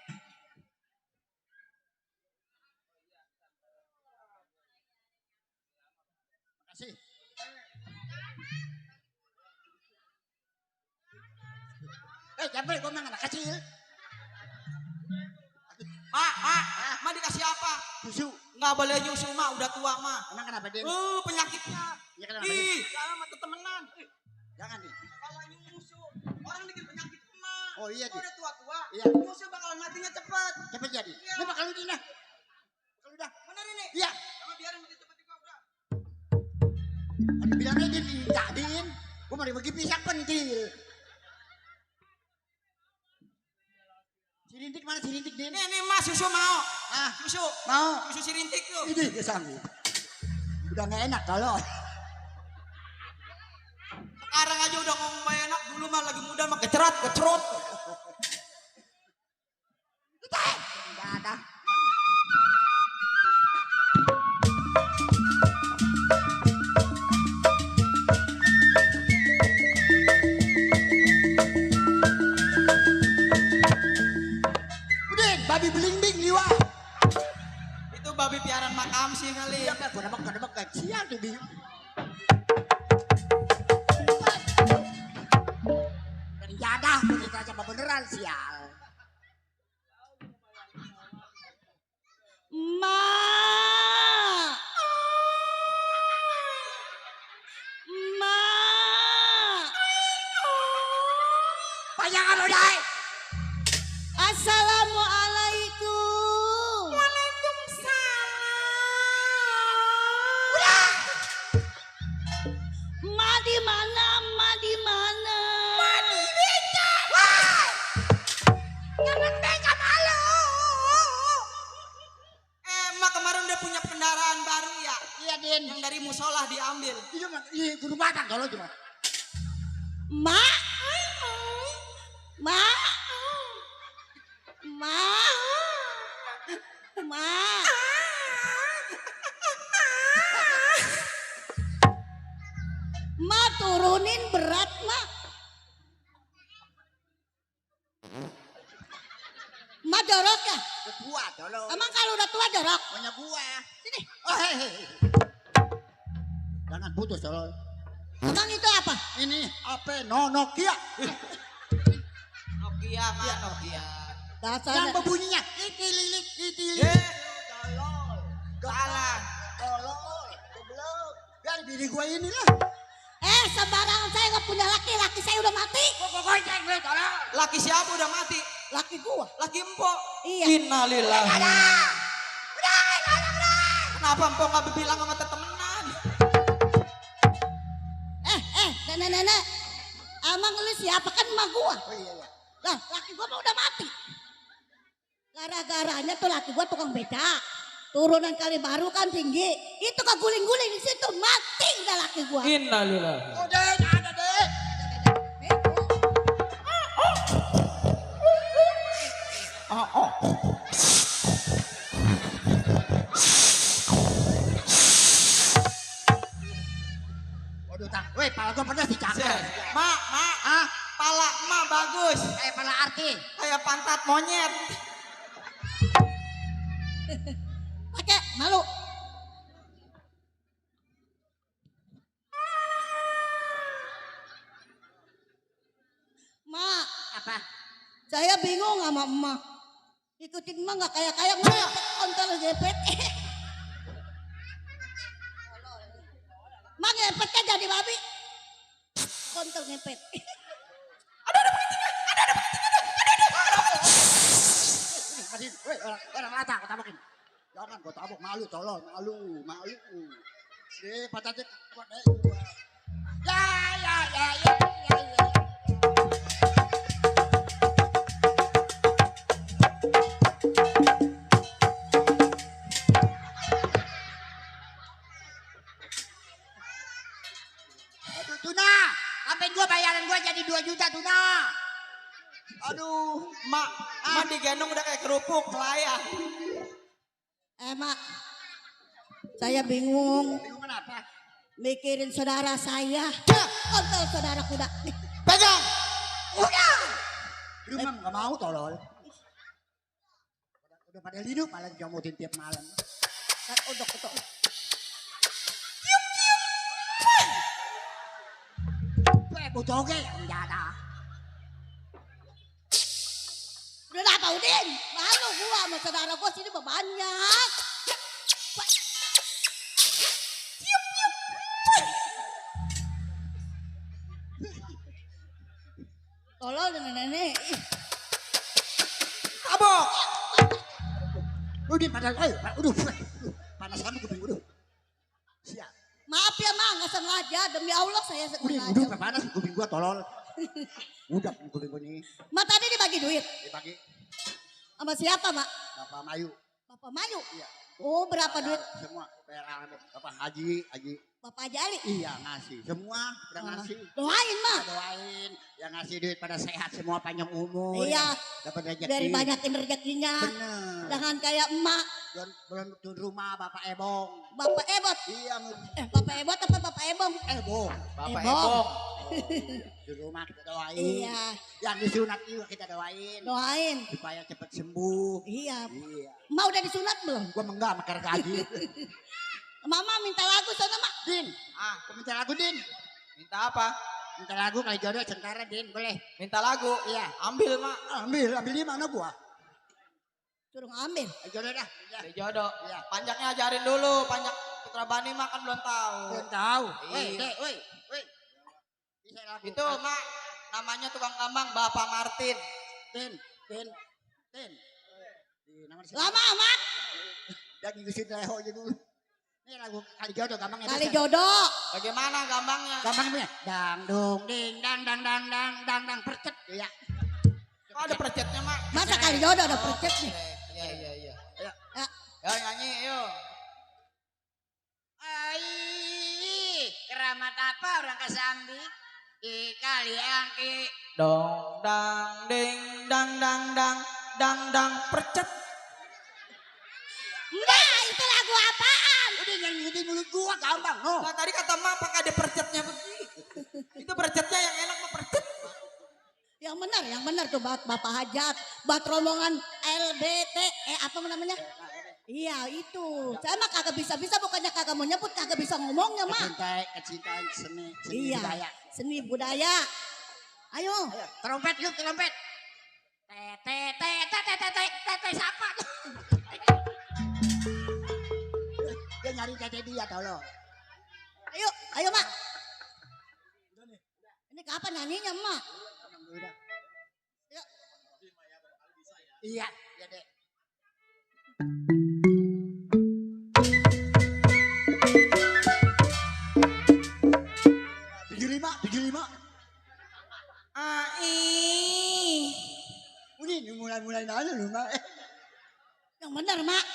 Makasih. Capek gua mah anak kecil. Mak dikasih apa? Susu. Nggak boleh nyusu mak, udah tua mak. Emang kenapa Den? Penyakitnya. Ya kenapa Den? Jangan sama temenan. Jangan nih. Kalau nyusu, orang bikin penyakit mak. Oh iya Kalau Di. udah tua-tua, Iya. nyusu bakalan matinya cepat. Cepet jadi. Iya. Ini bakal udah nah. Bakal udah. Bener ini? Iya. Sama biarin mati cepat juga udah. Ada bilangnya Din minta Din. Gua mau dibagi pisang pentil. Si Rintik mana si Rintik Din? Nih mas susu mau. Susu. Mau. Susu si Rintik tuh. Ini dia sanggup. Udah nggak enak kalau. Sekarang aja udah ngomong gak enak, dulu mah lagi muda mah kecerot. Nggak ada. Udah, babi belimbing liwat. Itu babi piaran makam sih kali. Iya kan, gua nebak siang tuh bingung. Dari jadah, kita aja beneran sial. Panjang kamu dai. Assalamualaikum. Udah. Ma di mana? Mati beca. Wah. Jangan beca malu. Mak kemarin udah punya kendaraan baru ya. Iya Din. Yang dari musola diambil. Itu mah iya gunung batang kalau cuma. Ma. turunin berat mak. Ma jorok ya? Udah tua tolong. Emang kalau udah tua jorok? Punya gua. Sini. Oh, hei. Jangan putus tolong. Emang itu apa? Ini apa? Nokia. Nokia mah Nokia. Yang Dasar. berbunyinya itililik. Tolol. Salah. Tolol. Goblok. Biar bini gua ini lah. Sembarangan saya nggak punya laki, laki saya udah mati. Pokoknya gue tolol. Laki siapa udah mati? Laki gua. Laki empok. Iya. Innalillahi. Udah. Kenapa empok nggak bilang sama temenan? Nenek. Emang lu siapa kan emak gua? Oh iya. Lah, laki gua mah udah mati. Gara-garanya tuh laki gua tukang beca. Turunan kali baru kan tinggi. Itu keguling-guling di situ mati udah laki gua. Innalillahi. Udah ada deh. Waduh tang. Weh, pala gua pedas dicakar. Mak, Ah, pala emak bagus. kayak pala arti. Kayak pantat monyet. Pakai malu. Mak, Apa? saya bingung sama emak. Ikutin emak nggak kayak emak. Kontol gepet. Mak ngepetnya jadi babi. Kontol ngepet. Weh, orang lata gua tabokin. Jangan gua tabok malu tolong, malu. Deh, patatnya kuat deh. Ya. Aduh, Tuna, sampai gua bayaran gua jadi 2 juta Tuna. Aduh, mak digendong udah kayak kerupuk layak. Mak, saya bingung. Bingung kenapa? Mikirin saudara saya. Kontol saudara kuda. Pegang. Udah. Rumah nggak mau tolol. Udah pada hidup malah jamutin tiap malam. Kan odok itu. Bojoge menjada. Udah lah Pak Udin. Malu gua sama saudara gua sini banyak. Tolol dengan nenek. Tabok. Udin panas, panas kamu kuping udah. Siap. Maaf ya mak, nggak sengaja. Demi Allah saya Udin, sengaja. panas kuping gua tolol. Udah kuping gua nih. Mak tadi dibagi duit. Dibagi Sama siapa mak? Bapak Mayu. Bapak Mayu. Iya. Oh berapa duit? Semua PLN Bapak Haji. Bapak Haji Ali. Iya ngasih. Semua udah ngasih. Doain mak. Doain yang ngasih duit pada sehat semua panjang umur. Iya. Dapat rezeki. Dari banyakin rezekinya. Bener. Jangan kayak emak. Belum turun rumah Bapak Ebong. Bapak Ebot. Iya, Bapak Ebot apa Bapak Ebong? Ebong. Bapak Ebong. Ebong. Di rumah kita doain. Iya. Yang disunat juga kita doain. Doain. Supaya cepat sembuh. Iya. Iya. Emak udah disunat belum? Gua enggak makan gaji. Mama minta lagu sana mak. Din, gua minta lagu Din. Minta apa? Minta lagu kali jodoh Cengkara Din, boleh? Minta lagu. Iya. Ambil mak. Ambil di mana gua? Suruh ngambil. Jodoh dah. Di jodoh. Iya. Panjaknya ajarin dulu. Panjak Putra Bani mak kan belum tahu. Belum tahu. Iya. Woi. Bisa lagu. Itu mak namanya tukang gambang Bapak Martin. Din. Nama siapa? Lama mak. Dan ngikutin leho aja dulu. Ini lagu kali jodoh gampangnya. Kali jodoh. Bagaimana gambangnya? Gampang punya. Dang dong ding dang percet. Iya. Kok ada percetnya mak? Masa kali jodoh ada percet nih. Iya. Ayo. Ya. Yo nyanyi yuk. Ai, keramat apa orang Kesambi? Di kali angki. Dong dang ding dang percet. Enggak, itu lagu apaan? Udah nyanyiin mulut gua gampang no. Nah tadi kata mak pakai ada percetnya begitu. benar tuh Bapak Hajat. Buat rombongan LBT, apa namanya? Iya itu. Saya mah kagak bisa-bisa bukannya kagak mau nyebut, kagak bisa ngomongnya mah. Kecintaan seni Iya, budaya. seni budaya. Ayo. Trompet yuk, trompet. Tete siapa? Dia nyari tete dia tolong. Ayo mak. Ini kapan nyanyinya mak? Iya, ya dek. Tujuh lima. Ini mulai nanya lu mak. Yang benar mak.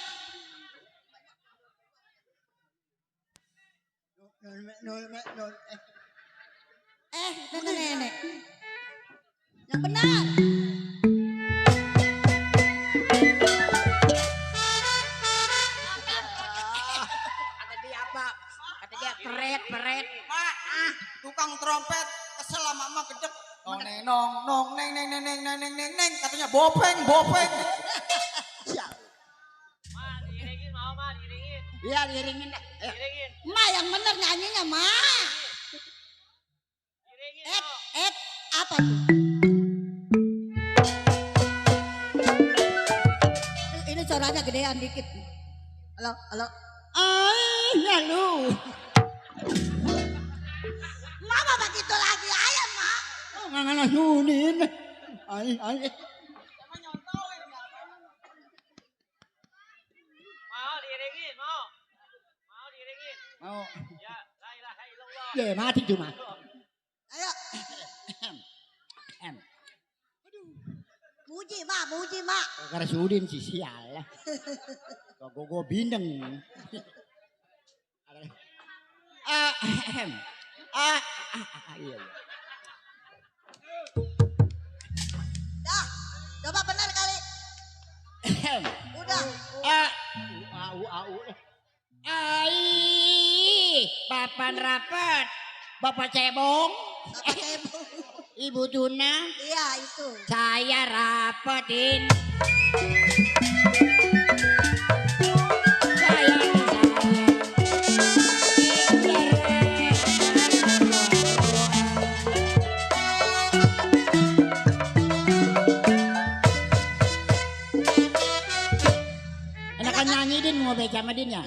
Nenek. Yang benar. Kata dia apa? Kata dia peret. Mak, tukang trompet kesel sama mama gedek. Nong neng katanya bopeng. Iya diiringin dah. Ma yang benar nyanyinya ma. Apa tuh? Ini suaranya gedean dikit. Halo. Ya lu. Mama begitu lagi aja ma. Nggak nunin. Ay. Mau. Ya, la ilaha illallah. Ya mati cuma. Ayo. Muji mak. Karena sudin sih sial. Gue bindeng. Iya. Dah, coba benar kali. Udah. Papan rapat. Bapak Cebong. Apa cebong? Ibu Tuna. Iya itu. Saya rapetin. Enakan nyanyi din mau beca sama din ya.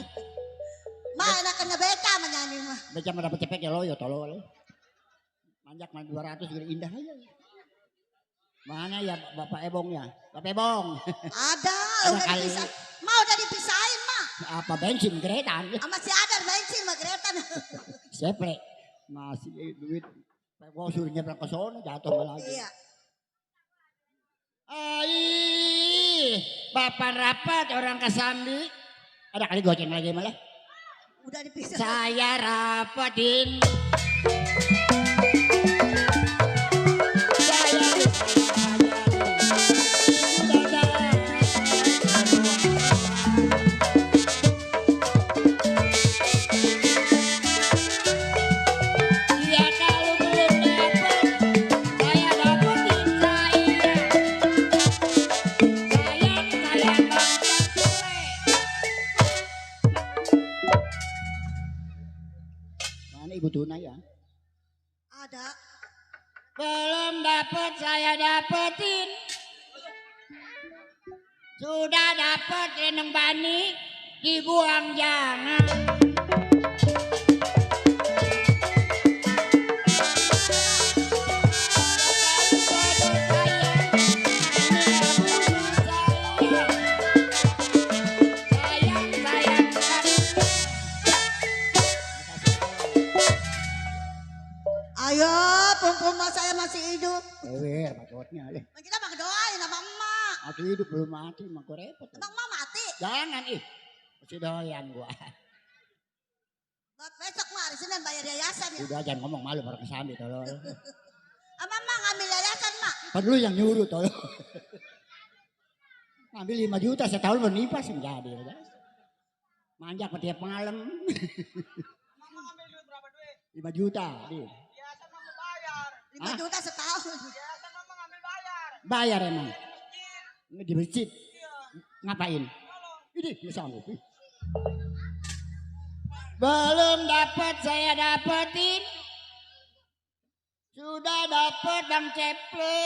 Ma enakan ngebeca menyanyi mah. Beca mah dapat cepet ya lo ya tolol. Manjak mah 200 gitu indah aja. Mana ya Bapak Ebongnya? Bapak Ebong. Ada udah kali. dipisah. Ma udah dipisahin mah. Apa bensin geretan? Masih ada bensin mah geretan. Seple. Masih duit. Gua suruh nyebrang ke sono jatuh malah lagi. Iya. Bapak rapat orang Kesambi. Ada kali goceng lagi malah. Udah dipisah. Saya rapetin. Ibu Tuna ya. Ada. Belum dapat saya dapetin. Sudah dapat Reneng Bani dibuang jangan. Ayo, pompom saya masih hidup. Maksudnya leh. Kita mah doain sama emak. Masih hidup belum mati, mah gue repot. Emang emak mati. Jangan masih doyan gua. Buat besok mah hari Senin bayar yayasan ya. Udah jangan ngomong malu baru kesambi tolong. Ama emak ngambil yayasan mak. Kan lu yang nyuruh tolong. Ngambil 5 juta setahun bernipas menjadi. Manjak tiap malam. Mama ngambil duit berapa duit? 5 juta, Din. Biasa mama bayar. 5 juta setahun. Biasa mama ngambil bayar. Bayar emang. Ini di masjid. Ngapain? Ini nggak sanggup. Belum dapat saya dapetin. Sudah dapat Bang Ceple.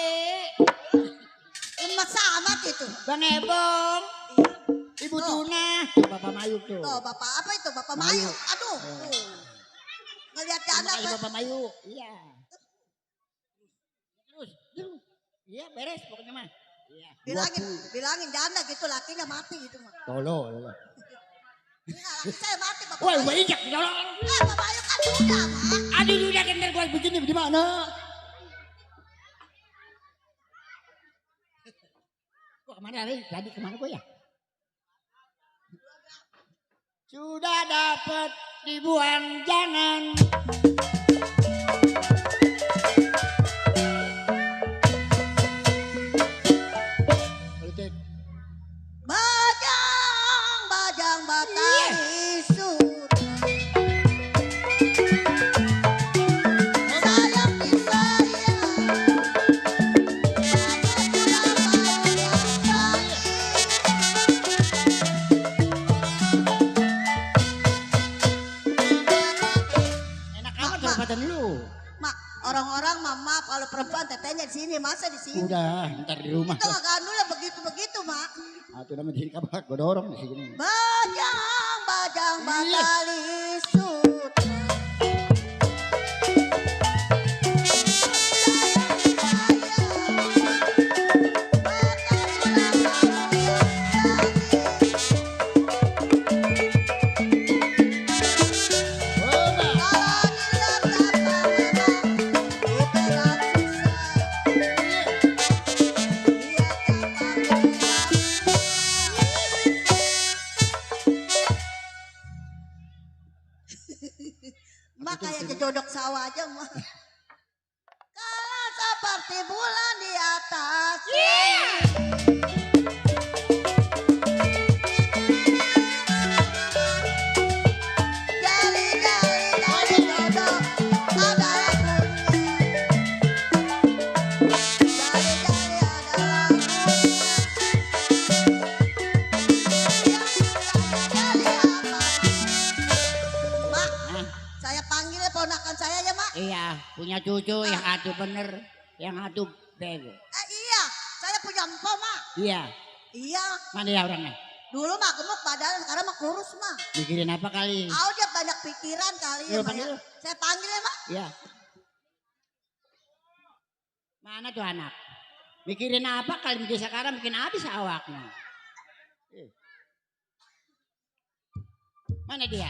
Emas amat itu. Bang Ebong. Ibu Tuna. Bapak Mayu tuh. Tuh, Bapak apa itu? Bapak Mayu. Aduh. Ngeliat ke anak. Bapak Mayu. Iya. Terus. Iya beres pokoknya mah. Iya. Bilangin janda gitu lakinya mati gitu mah. Tolol. Iya, laki saya mati Bapak Woi, Mayu. injak tolol. Bapak Mayu kan udah, Mak. Aduh, udah kenter gua begini di mana? Gua kemana nih? Tadi kemana gua ya? Sudah dapat dibuang jangan. Politik. Bajang batari sud. Sayang di Enak amat jabatan lu. Mak, orang-orang mama kalau perempuan tetenya di sini, masa di sini? Udah, ntar di rumah. Itu agak dulu begitu-begitu, Mak. Atuh nama di sini kabak, gua dorong di sini. Bajang batali sud. Mak kayak jodok sawah aja mah. Kalau seperti bulan di atas. Jali-jali jodok ada lagunya. Jali-jali ada lagunya. Jali apa? Mak, saya panggil ponakan saya ya, Mak. Iya, punya cucu yang atuh bener, yang atuh bego. Iya, saya punya empok, Mak. Iya, Iya, mana ya orangnya? dulu mah gemuk badan, sekarang mah kurus, Mak. Mikirin apa kali? Oh, dia banyak pikiran kali ya, Yuk, Mak. panggil. Saya panggil ya, Mak. Iya. Mana tuh anak? Mikirin apa kali mikir sekarang bikin habis awaknya. Mana dia?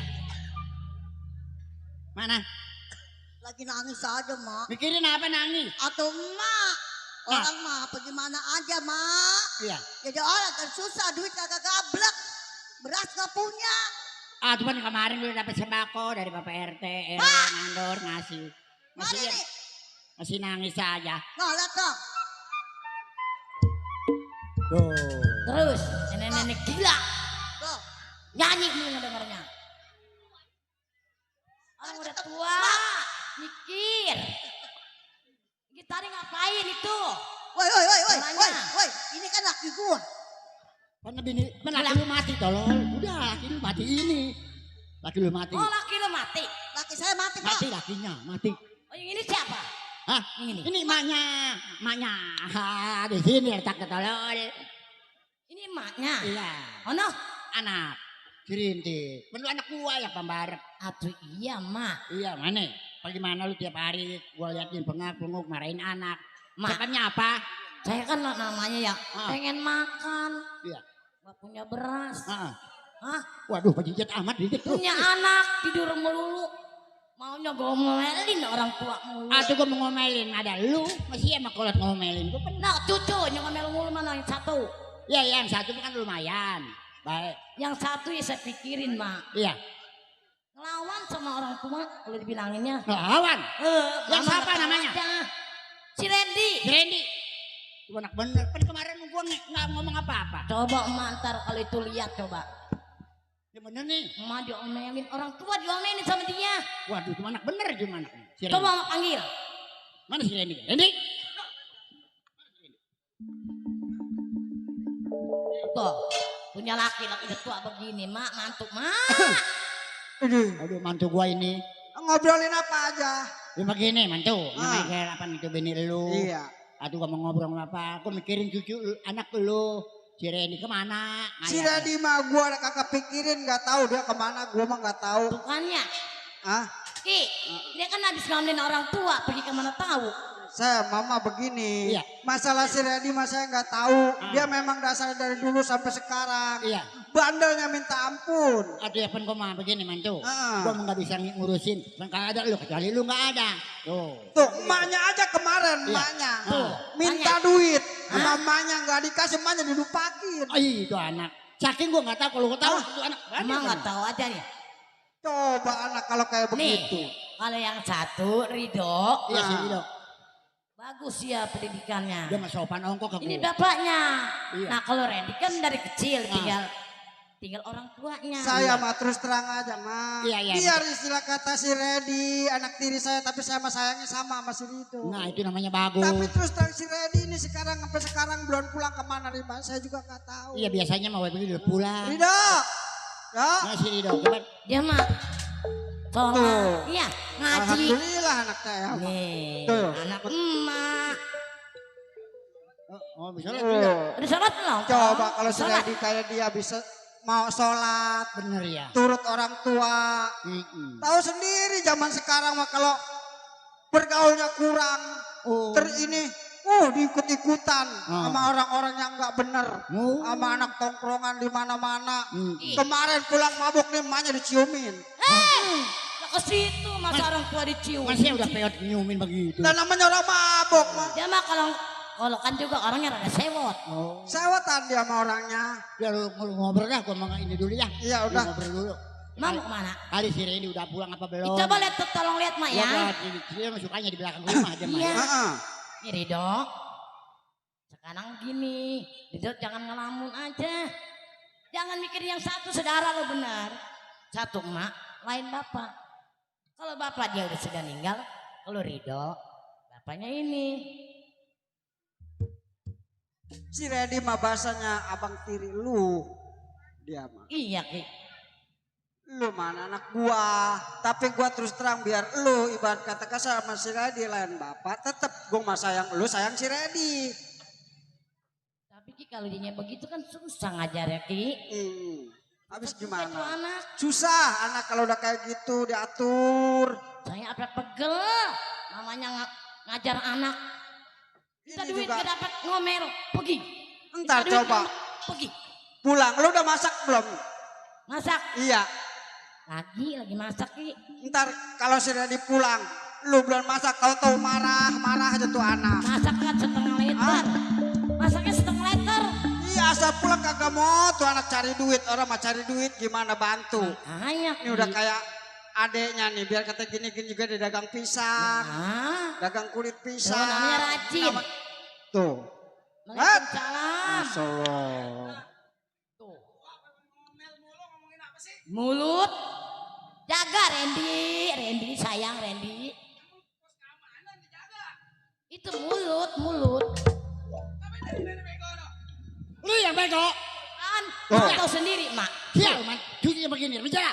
Mana? Lagi nangis aja, Mak. Mikirin apa nangis? Atau Mak, orang mah apa gimana aja, Mak. Iya. Jadi orang kan susah, duit kagak gablek. Beras gak punya. Ah, cuman kemarin udah dapat sembako dari Bapak RT, RW, Mandor ngasih. Mana nih? Masih nangis aja. Nah, lihat dong. Tuh. Terus nenek-nenek gila Tuh. nyanyi mulu dengarnya. Orang udah tua mikir. Gitarnya ngapain itu? Woi. Namanya. Woi. Ini kan laki gua. Karena bini, laki lu mati tolol. Udah, laki lu mati ini. Laki lu mati. Oh, laki lo mati. Laki saya mati, Pak. Mati lakinya, mati. Oh, yang ini siapa? Hah? Ini emaknya. Ha, di sini letak tolol. Ini emaknya. Iya. Oh no, Anak. Cirinti. Bener anak gua yang pembarep. atuh iya mak. Iya, mana? Bagaimana lu tiap hari gua liatin pengak-penguk marahin anak. Mak. Makannya apa? Saya kan namanya ya Ah. pengen makan. Iya. Gak punya beras. Heeh. Hah? Waduh, pajijat amat dikit tuh. Punya anak tidur melulu. Maunya gomelin orang tua mulu. Aduh, gua mau ngomelin. Ada lu, masih emang kolot ngomelin. Gua pernah. Nah cucunya ngomel mulu mana yang satu. Ya, yang satu kan lumayan. Baik. Yang satu ya saya pikirin mak. Iya. Ngelawan sama orang tua kalau dibilanginnya. Lawan. Yang Mama siapa nggak tahu namanya? aja. Si Randy. Randy. Lu anak bener. Kan kemarin gua nggak ngomong apa-apa. Coba emak ntar kalau itu lihat coba. Ya bener nih. Emak diomelin orang tua diomelin sama dia. Waduh, cuma anak bener cuma anaknya. Si Coba Randy. emak panggil. Mana si Randy? Randy. Tuh, punya laki-laki udah tua begini, mak, mantu, mak. Aduh mantu gua ini. Ngobrolin apa aja? Ya begini mantu, namanya kayak apa itu bini lu. Iya. Aduh gua mau ngobrol apa, aku mikirin cucu anak lu. Si Reni kemana? Si Redi mah gua kagak pikirin, nggak tahu dia kemana, gua mah nggak tahu. Bukannya, Ah, Ki, dia kan habis ngamenin orang tua, pergi kemana tahu. saya mama begini. Iya. Masalah si Redi mah saya nggak tahu. Dia memang dasar dari dulu sampai sekarang. Iya. Bandelnya minta ampun. Aduh ya pun gua mah begini mantu. Ah. Gua mah nggak bisa ngurusin. Kan ada lu kecuali lu nggak ada. Tuh. Tuh, emaknya aja kemarin, Iya. emaknya. Tuh, Minta duit. Sama emaknya nggak dikasih, emaknya dilupakin. Itu anak. Saking gua nggak tahu kalau gua tahu itu anak. Emang nggak tahu aja nih. Coba anak kalau kayak Nih, begitu. kalau yang satu Ridho, Iya sih Ridho. bagus ya pendidikannya. Dia mah sopan ongkok ke Ini gua. bapaknya. Iya. Nah kalau Randy kan dari kecil tinggal orang tuanya. Saya mah terus terang aja, mah. Iya, iya. Biar istilah kata si Redi, anak tiri saya, tapi saya mah sayangnya sama si Ridho. Nah itu namanya bagus. Tapi terus terang si Redi ini sekarang sampai sekarang belum pulang kemana nih, Pak? Saya juga nggak tahu. Iya biasanya mau begitu udah pulang. Ridho, ya. Nah si Ridho. Coba. Dia mah Tuh. sholat, iya ngaji. Alhamdulillah anak saya. Nih, Tuh. anak emak. Oh bisa lihat Ridho. Udah sholat belum? Coba kalau si Sholat. Redi kayak dia bisa mau sholat, Bener ya. turut orang tua. Tahu sendiri zaman sekarang mah kalau bergaulnya kurang, diikut-ikutan sama orang-orang yang nggak bener, sama anak tongkrongan di mana-mana. Kemarin pulang mabuk nih emaknya diciumin. Lah ke situ masa orang tua dicium. Masih udah peot nyumin begitu. Dan namanya orang mabuk mah. Dia mah kalau kan juga orangnya rada sewot. Sewetan dia sama orangnya. Ya lu ngobrol dah, gua mau ini dulu ya. Iya, Lu udah. ngobrol dulu. Emang mau kemana? Kali si Reni udah pulang apa belum? Coba lihat, tolong lihat mak ya. Dia mah sukanya di belakang rumah aja mah. Iya. Heeh. Nih Ridho, sekarang gini, Ridho jangan ngelamun aja. Jangan mikir yang satu saudara lo benar. Satu emak, lain bapak. Kalau bapak dia udah sudah meninggal, kalau Ridho, bapaknya ini. Si Redi mah bahasanya abang tiri lu. Dia mah. Iya Ki. Lu mana anak gua, tapi gua terus terang biar lu ibarat kata kasar sama si Redi lain bapak, tetep gua mah sayang lu, sayang si Redi. Tapi Ki kalau dia begitu kan susah ngajar ya Ki. Habis Itu gimana? anak, Susah anak kalau udah kayak gitu diatur. saya apa pegel, namanya ngajar anak. Kita Ini duit juga. gak dapat ngomel, pergi. Entar Minta duit, coba. pergi. Pulang, lu udah masak belum? Masak Iya. lagi masak Ki. Ntar kalau si Redi pulang, lu belum masak, tahu-tahu marah aja tuh anak. Masak kan setengah liter. Masaknya setengah liter. Iya, asal pulang kagak mau tuh anak cari duit. Orang mah cari duit gimana bantu. Hanya Ini udah kayak adeknya nih, biar kata gini-gini juga dia dagang pisang. Dagang kulit pisang. Tuh, namanya rajin. Tuh. Waalaikumsalam. Masya Allah. Tuh. Mulut. Jaga Randy sayang Randy. Itu mulut. Lu yang bego. Kan, lu tahu sendiri, Mak. Sial, man. Cucinya begini, bicara.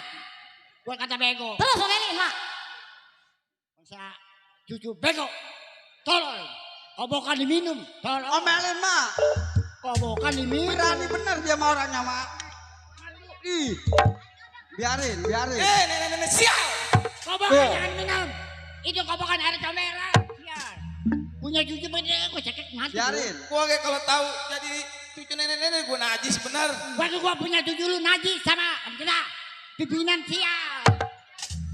Gua kata bego. Terus omelin, Mak. Masa cucu bego. Tolol. Kobokan diminum. Tolol. Omelin mah. Kobokan diminum. Berani bener dia sama orangnya mah. Ih. Biarin. Nenek sial. Kobokan jangan minum. Itu kobokan air comberan. Sial. Punya cucu beda, gua cekek mati. Biarin. Gua kayak kalau tahu jadi cucu nenek-nenek gua najis benar. Waktu gua punya cucu lu najis sama. Kena. Pipinan sial.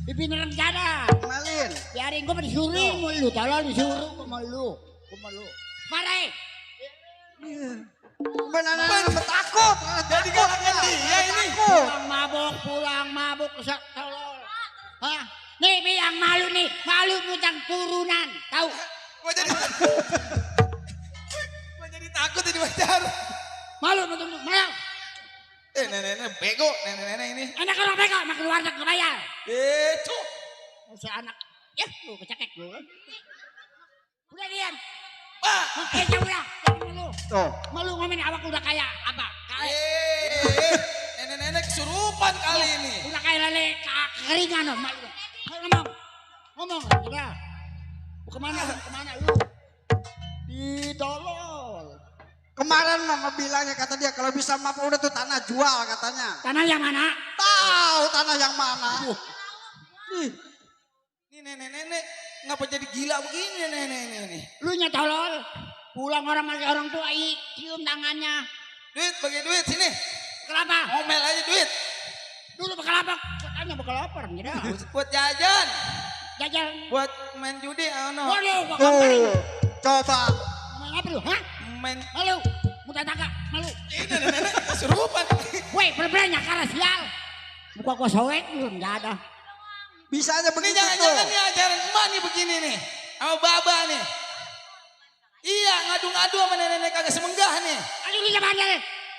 Pipinan rencana. Omelin. Biarin gua disuruh mulu. Tolol disuruh gua mulu. Mari. Benar-benar takut. Jadi galaknya dia ini. Pulang mabuk tolol. Hah? Nih biang malu nih, malu pucang turunan, tahu? Gua jadi takut jadi pacar. Malu betul malu. Nenek-nenek bego, nenek-nenek ini. Enak kalau bego, mak keluarga kebayar. Cuk. Si anak, ya lu kecekek lu. Udah diam. Wah, Jauh ya, jangan malu. Tuh. Malu ngomongin awak udah kayak apa? Nenek-nenek kesurupan kali ini. Udah kayak lele keringan loh. Ngomong. Udah. Mau kemana lu? Ditolol. Kemarin mama bilangnya kata dia kalau bisa mah udah tuh tanah jual katanya. Tanah yang mana? Tahu tanah yang mana? Ini nenek-nenek ngapa jadi gila begini nenek-nenek nih? Lu nya tolol. Pulang orang tua cium tangannya. Duit bagi duit sini. Kenapa? Ngomel aja duit. Dulu bekal apa? Katanya bekal lapar gitu. Buat jajan. Jajan. Buat main judi ano. Waduh, bakal paling. Coba. Main apa lu? Hah? Main Malu. Muta taka, malu. ini nenek-nenek kesurupan. Woi, bener-bener kalah sial. Muka gua soek belum enggak ada. Bisanya Ini begitu jangan-jangan tuh. nih ajaran emak nih begini nih. Sama baba nih. Iya ngadu-ngadu sama nenek-nenek kagak semenggah nih. Aduh, lu nya bandel.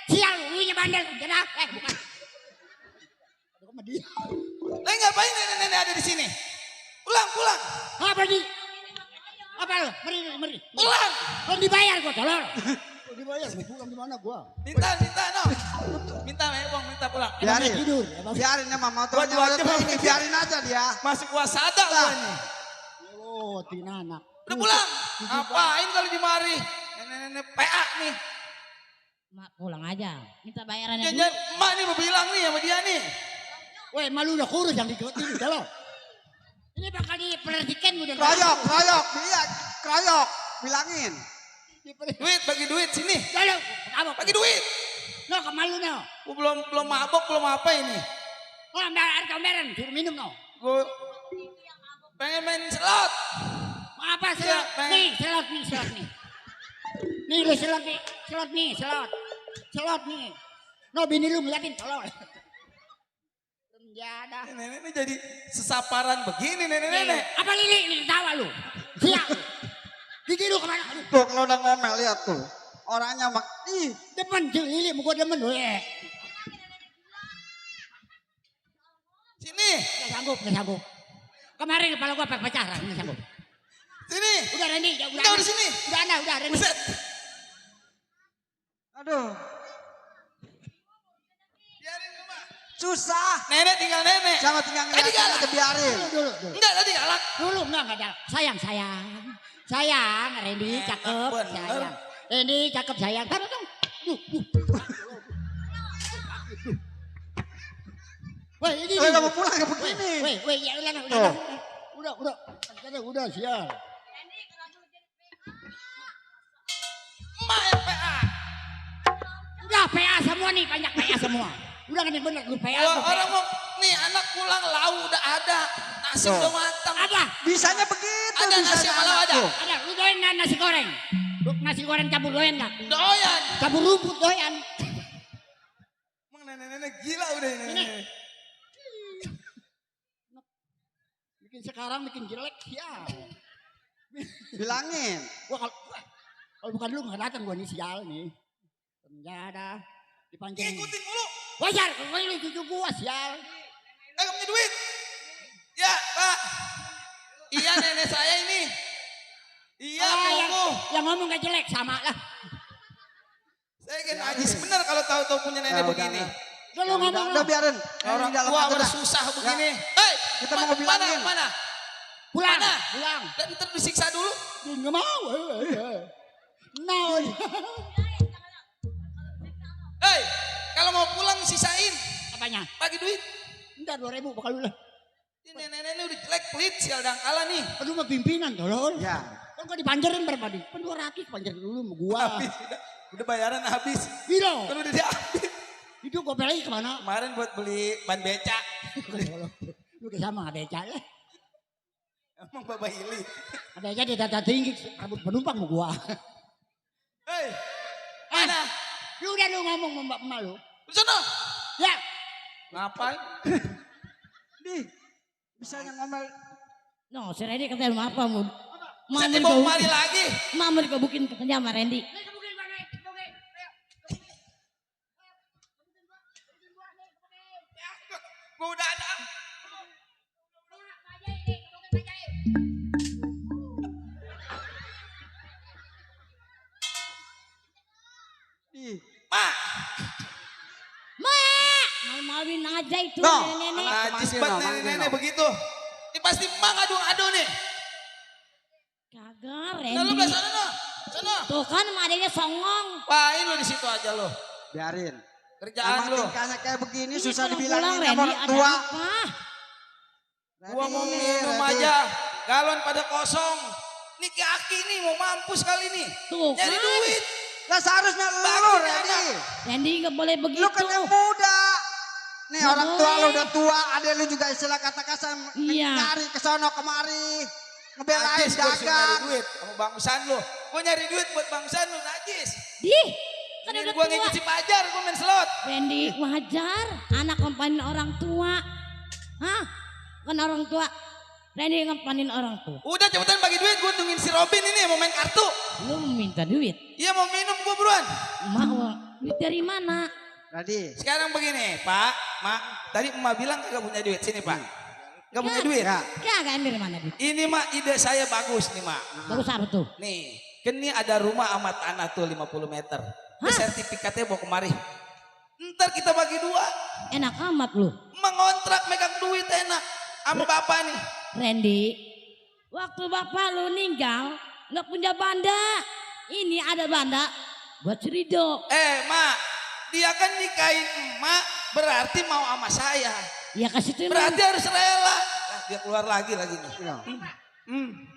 Sial, lu nya bandel. Jenak. Bukan. Aduh, kok dia. Lah ngapain nenek-nenek ada di sini? Pulang. Apa di? Apa lu? Meri. Pulang. Belum dibayar gua, tolol. Belum dibayar, gua pulang di mana gua? Minta no. Minta pulang. Biarin. Tidur. Biarin ya mama tuh. Wajib-wajib Ini biarin aja dia. Masuk wasada gua nih. Oh, tinanak. Udah pulang. Ngapain kalau di mari? Nenek-nenek PA nih. Mak pulang aja. Minta bayarannya dulu. Jangan emak nih mau bilang nih sama dia nih. Woi, malu udah kurus yang diketin, tolol. Ini bakal diperhatikan udah. Kroyok. Iya, kroyok. Bilangin. Duit bagi duit sini. Lalu, apa? Bagi duit. No, kemalu no. Gua belum mabok belum apa ini. Oh, ambil air kameren, suruh minum no. Gua pengen main slot. Mau apa Iya, slot? pengen. Nih, slot nih. Nih lu slot nih. Slot nih. No, bini lu ngeliatin, tolol. Penjada. Nenek ini jadi sesaparan begini nenek-nenek. Apa Lili tawa lu? Siap. Gigi lu kemana? Aduh, Tuh kalau udah ngomel lihat tuh. Orangnya mak. Ih. demen Lili, gua demen lu. Sini. Nggak sanggup. Kemarin kepala gua pacaran, nggak sanggup. Sini. Udah Randy, Udah di sini. Udah Randy. Buset. Aduh. Biarin emak. Susah. Nenek tinggal nenek. Jangan tinggal Tadi ngeliatin galak. aja biarin. Dulu. Enggak tadi galak. Dulu enggak ada. Sayang, Randy cakep, bener. sayang. Randy cakep sayang. Taruh dong. Woi, ini. Udah mau pulang ya begini. Woi, ya udah sial. Emak yang PA. Udah PA semua nih, banyak PA semua. Udah kan bener lu PA. Orang mau nih anak pulang lauk udah ada. Nasi Tuh. udah matang. Ada. Bisanya begitu. Ada nasi bisanya sama lauk anak ada. tuh. Ada, lu doyan nggak nasi goreng? Lu nasi goreng campur doyan nggak? Doyan. Campur rumput doyan. Emang nenek-nenek gila udah ini. Ini. Bikin sekarang bikin jelek ya. Bilangin. Gua kalau bukan lu nggak datang gua nih sial nih. Penjara dipanggil. Ikutin mulu. Wajar, kalau lu cucu gua sial. Kamu punya duit. Ya Pak. Iya nenek saya ini. Iya buku. yang ngomong gak jelek sama lah. Saya kan najis bener kalau tahu-tahu punya nenek begini. Udah lu ngomong Udah lu. biarin. Orang Di dalam tua aja dah. bersusah begini. Hei, Kita mau bilangin. Mana? Pulang. Mana? Pulang. Dan ntar disiksa dulu. Nggak mau. No. Hei, kalau mau pulang sisain. Apanya? Bagi duit. Entar 2.000 bakal lu lah. Ini nenek-nenek udah jelek pelit sial dangkala nih. Aduh mah pimpinan tolol. Ya. Kan gua dipanjerin berapa nih? Kan 200 panjer dulu sama gua. Habis udah bayaran habis. Gila. Kan udah diambil. Itu gua lagi kemana? Kemarin buat beli ban becak. Lu kesama ada beca ya. Emang Bapak Ili. Ada beca di data tinggi rambut penumpang sama gua. Hei, mana? Lu udah lu ngomong sama mbak emak lu. Di sana. Ya. Ngapain? Di. Bisanya ngomel. No, si Randy katanya mau apa mau? Bisa dibawa kemari lagi. Mama dikebukin katanya sama Randy. Gua udah ada. Di. Mak, ada itu Noh, nenek-nenek. najis banget nenek-nenek begitu. Ini pasti emang adu-adu nih. Kagak, Nah, lu Randy. belah sana no. Sana. Tuh kan adanya songong. Pain lu di situ aja lo. Biarin. Kerjaan Emang lu. tingkahnya kayak begini Ini susah pulang-pulang, dibilangin sama Randy, orang ada tua. apa? Gua mau minum Randy. aja. Galon pada kosong. Nih kaki nih mau mampus kali ini. Tuh Nyari kan. duit. Lah seharusnya lu Bangun, Randy. Randy nggak boleh begitu. Lu kan yang muda. Nih Nggak orang tua boleh. lu udah tua, ada lu juga istilah kata kasar Iya. nyari ke sono kemari. Ngebelain Najis gua disuruh nyari dagang. duit sama bangsan lu. Gua nyari duit buat bangsan lu najis. Dih, kan Ini udah gua tua. ngikut si Pajar, gua main slot. Randy, wajar anak ngapain orang tua. Hah? Kan orang tua. Randy ngapain orang tua. Udah cepetan bagi duit, gua tungguin si Robin ini mau main kartu. Lu minta duit. Iya mau minum gua buruan. Mau duit dari mana? Randy. Sekarang begini, Pak, Mak. Tadi Emak bilang kagak punya duit. Sini, Pak. Gak punya duit. Kagak dari mana duit. Ini, Mak, ide saya bagus nih, Mak. Bagus apa tuh? Nih, kan ini ada rumah sama tanah tuh 50 meter. Ini sertifikatnya bawa kemari. Ntar kita bagi dua. Enak amat lu. Mengontrak megang duit enak. Sama bapak nih. Randy, waktu bapak lu meninggal nggak punya banda. Ini ada banda buat si Rido. Mak, dia kan nikahin emak berarti mau sama saya. Ya kasih terima. Berarti harus rela. Nah, dia keluar lagi nih.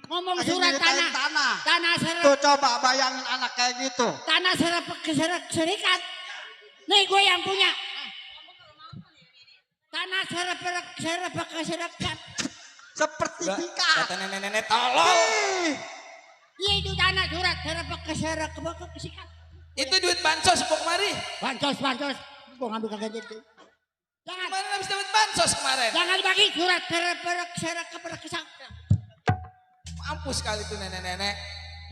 Ngomong Lagi surat nyeritain tanah. Tanah serap. Tuh coba bayangin anak kayak gitu. Tanah serap serikat. Nih gue yang punya. Tanah serap serikat. Sepertifikat. Kata nenek-nenek tolol. Iya itu tanah surat serap serikat. Itu duit bansos bawa kemari. Bansos. Gue ngambil kagak gitu. Jangan. Kemarin habis dapat bansos kemarin. Jangan dibagi surat serikat. Mampus kali tuh nenek-nenek.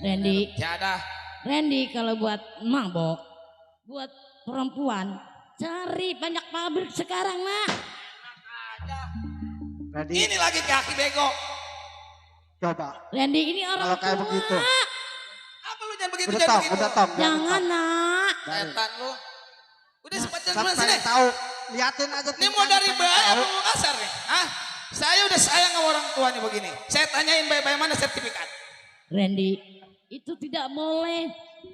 Randy. Ya ada. Randy kalau buat mabok, buat perempuan, cari banyak pabrik sekarang nah. Randy, Ini lagi kaki bego. coba. Randy ini orang Kalau kayak tua. begitu. Apa lu jangan begitu, Udah jangan Tom, begitu. udah Tom. Jangan nak. Setan lu. Udah sempat jalan Sampai sini. tahu. Liatin aja. Ini mau dari tingkahnya, bayi tahu. apa mau kasar nih? Hah? Saya udah sayang sama orang tua nih begini. Saya tanyain bayi-bayi mana sertifikat. Randy, itu tidak boleh.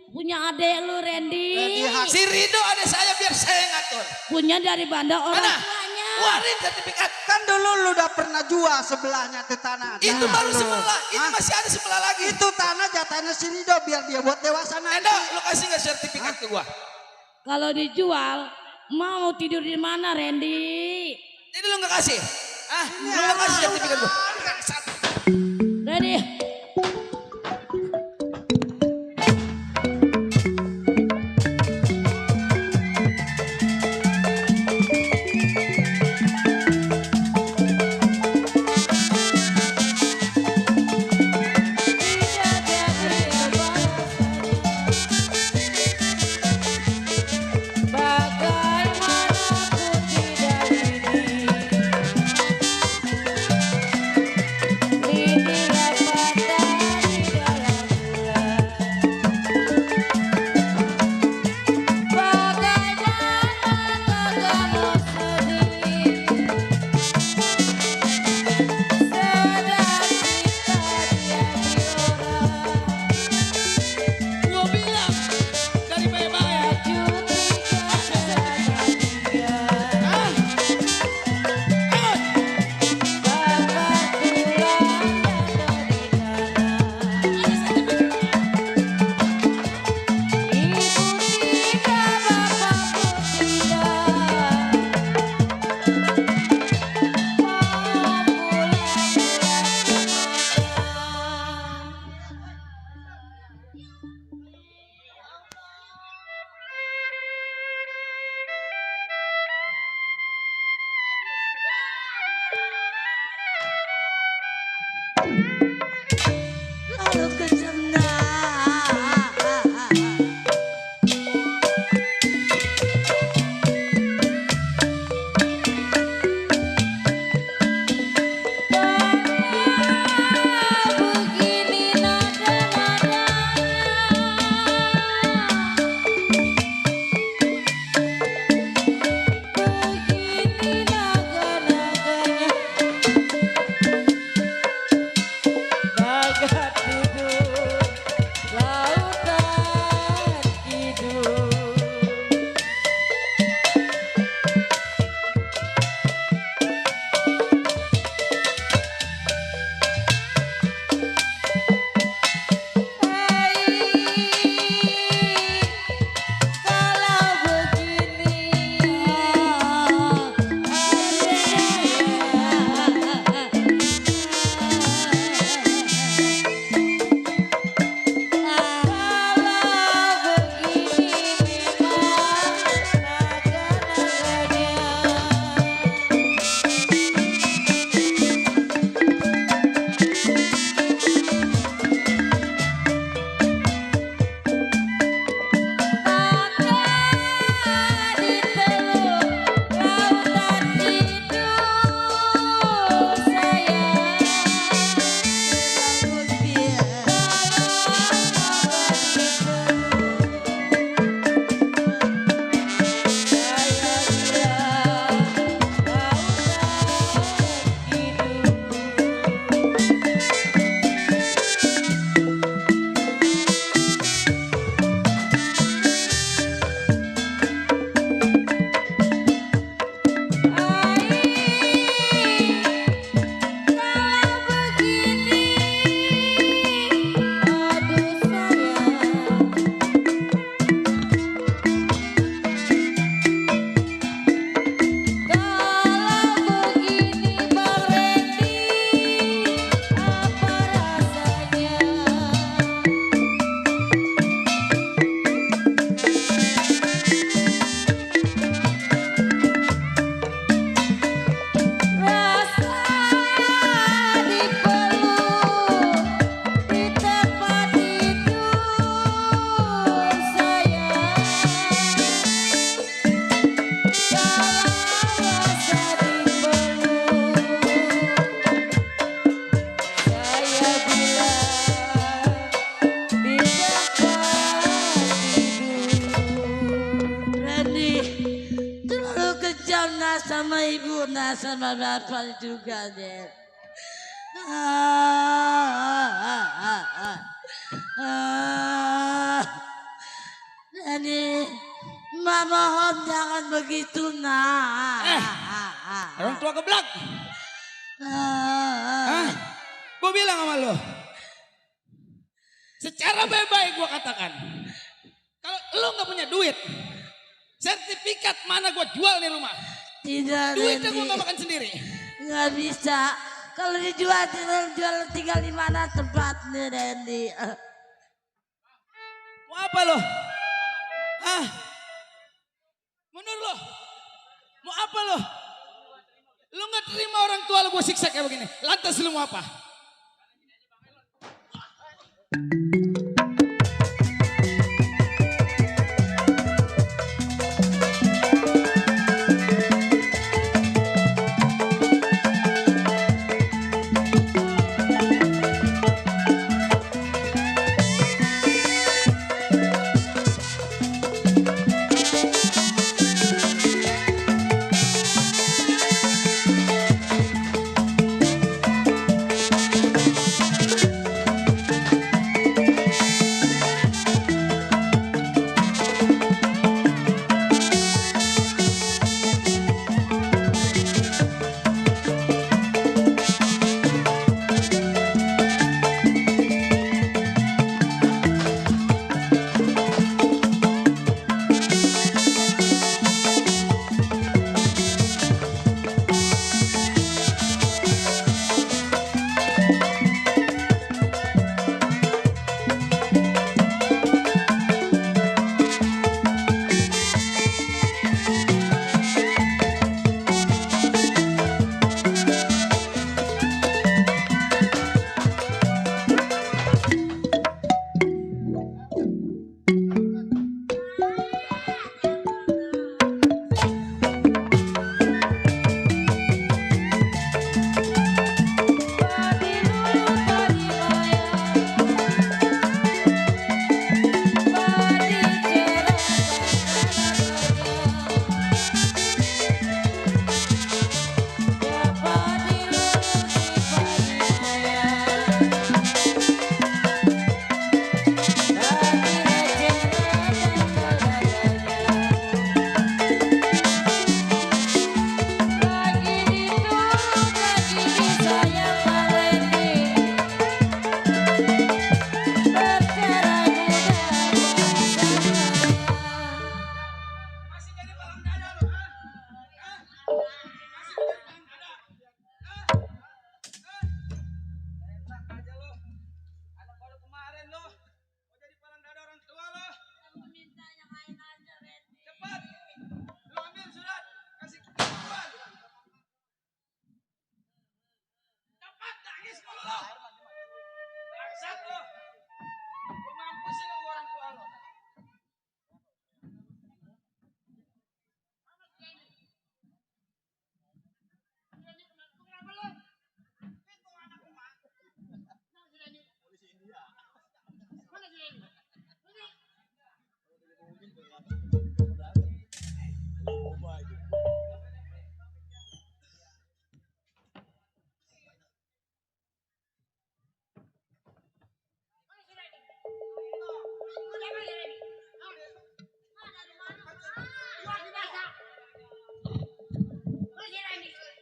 Punya adek lu Randy. Si Rido ada saya biar saya ngatur. Punya dari banda orang Mana? tuanya. Keluarin sertifikat. Kan dulu lu udah pernah jual sebelahnya tuh tanah. Itu Jangan baru lu. sebelah. Ini Hah? masih ada sebelah lagi. Itu tanah jatahnya si Rido biar dia buat dewasa nanti. Edo, lu kasih nggak sertifikat ke gua? Kalau dijual, mau tidur di mana Randy? Jadi lu nggak kasih? Ah, lu nggak kasih sertifikat gua? Bangsat. Randy. Ini sama bapak juga deh. Jadi mama mohon jangan begitu nak. Orang tua geblak. Gue bilang sama lo. Secara baik-baik gue katakan. Kalau lo gak punya duit. Sertifikat mana gue jual nih rumah. Tidak, Duitnya gue Randy. gak makan sendiri. Nggak bisa. Kalau dijual tinggal di mana tempatnya, Randy. Mau apa lo? Mundur lo. Mau apa lo? Lo gak terima orang tua lo gue siksa kayak begini. Lantas lo mau apa?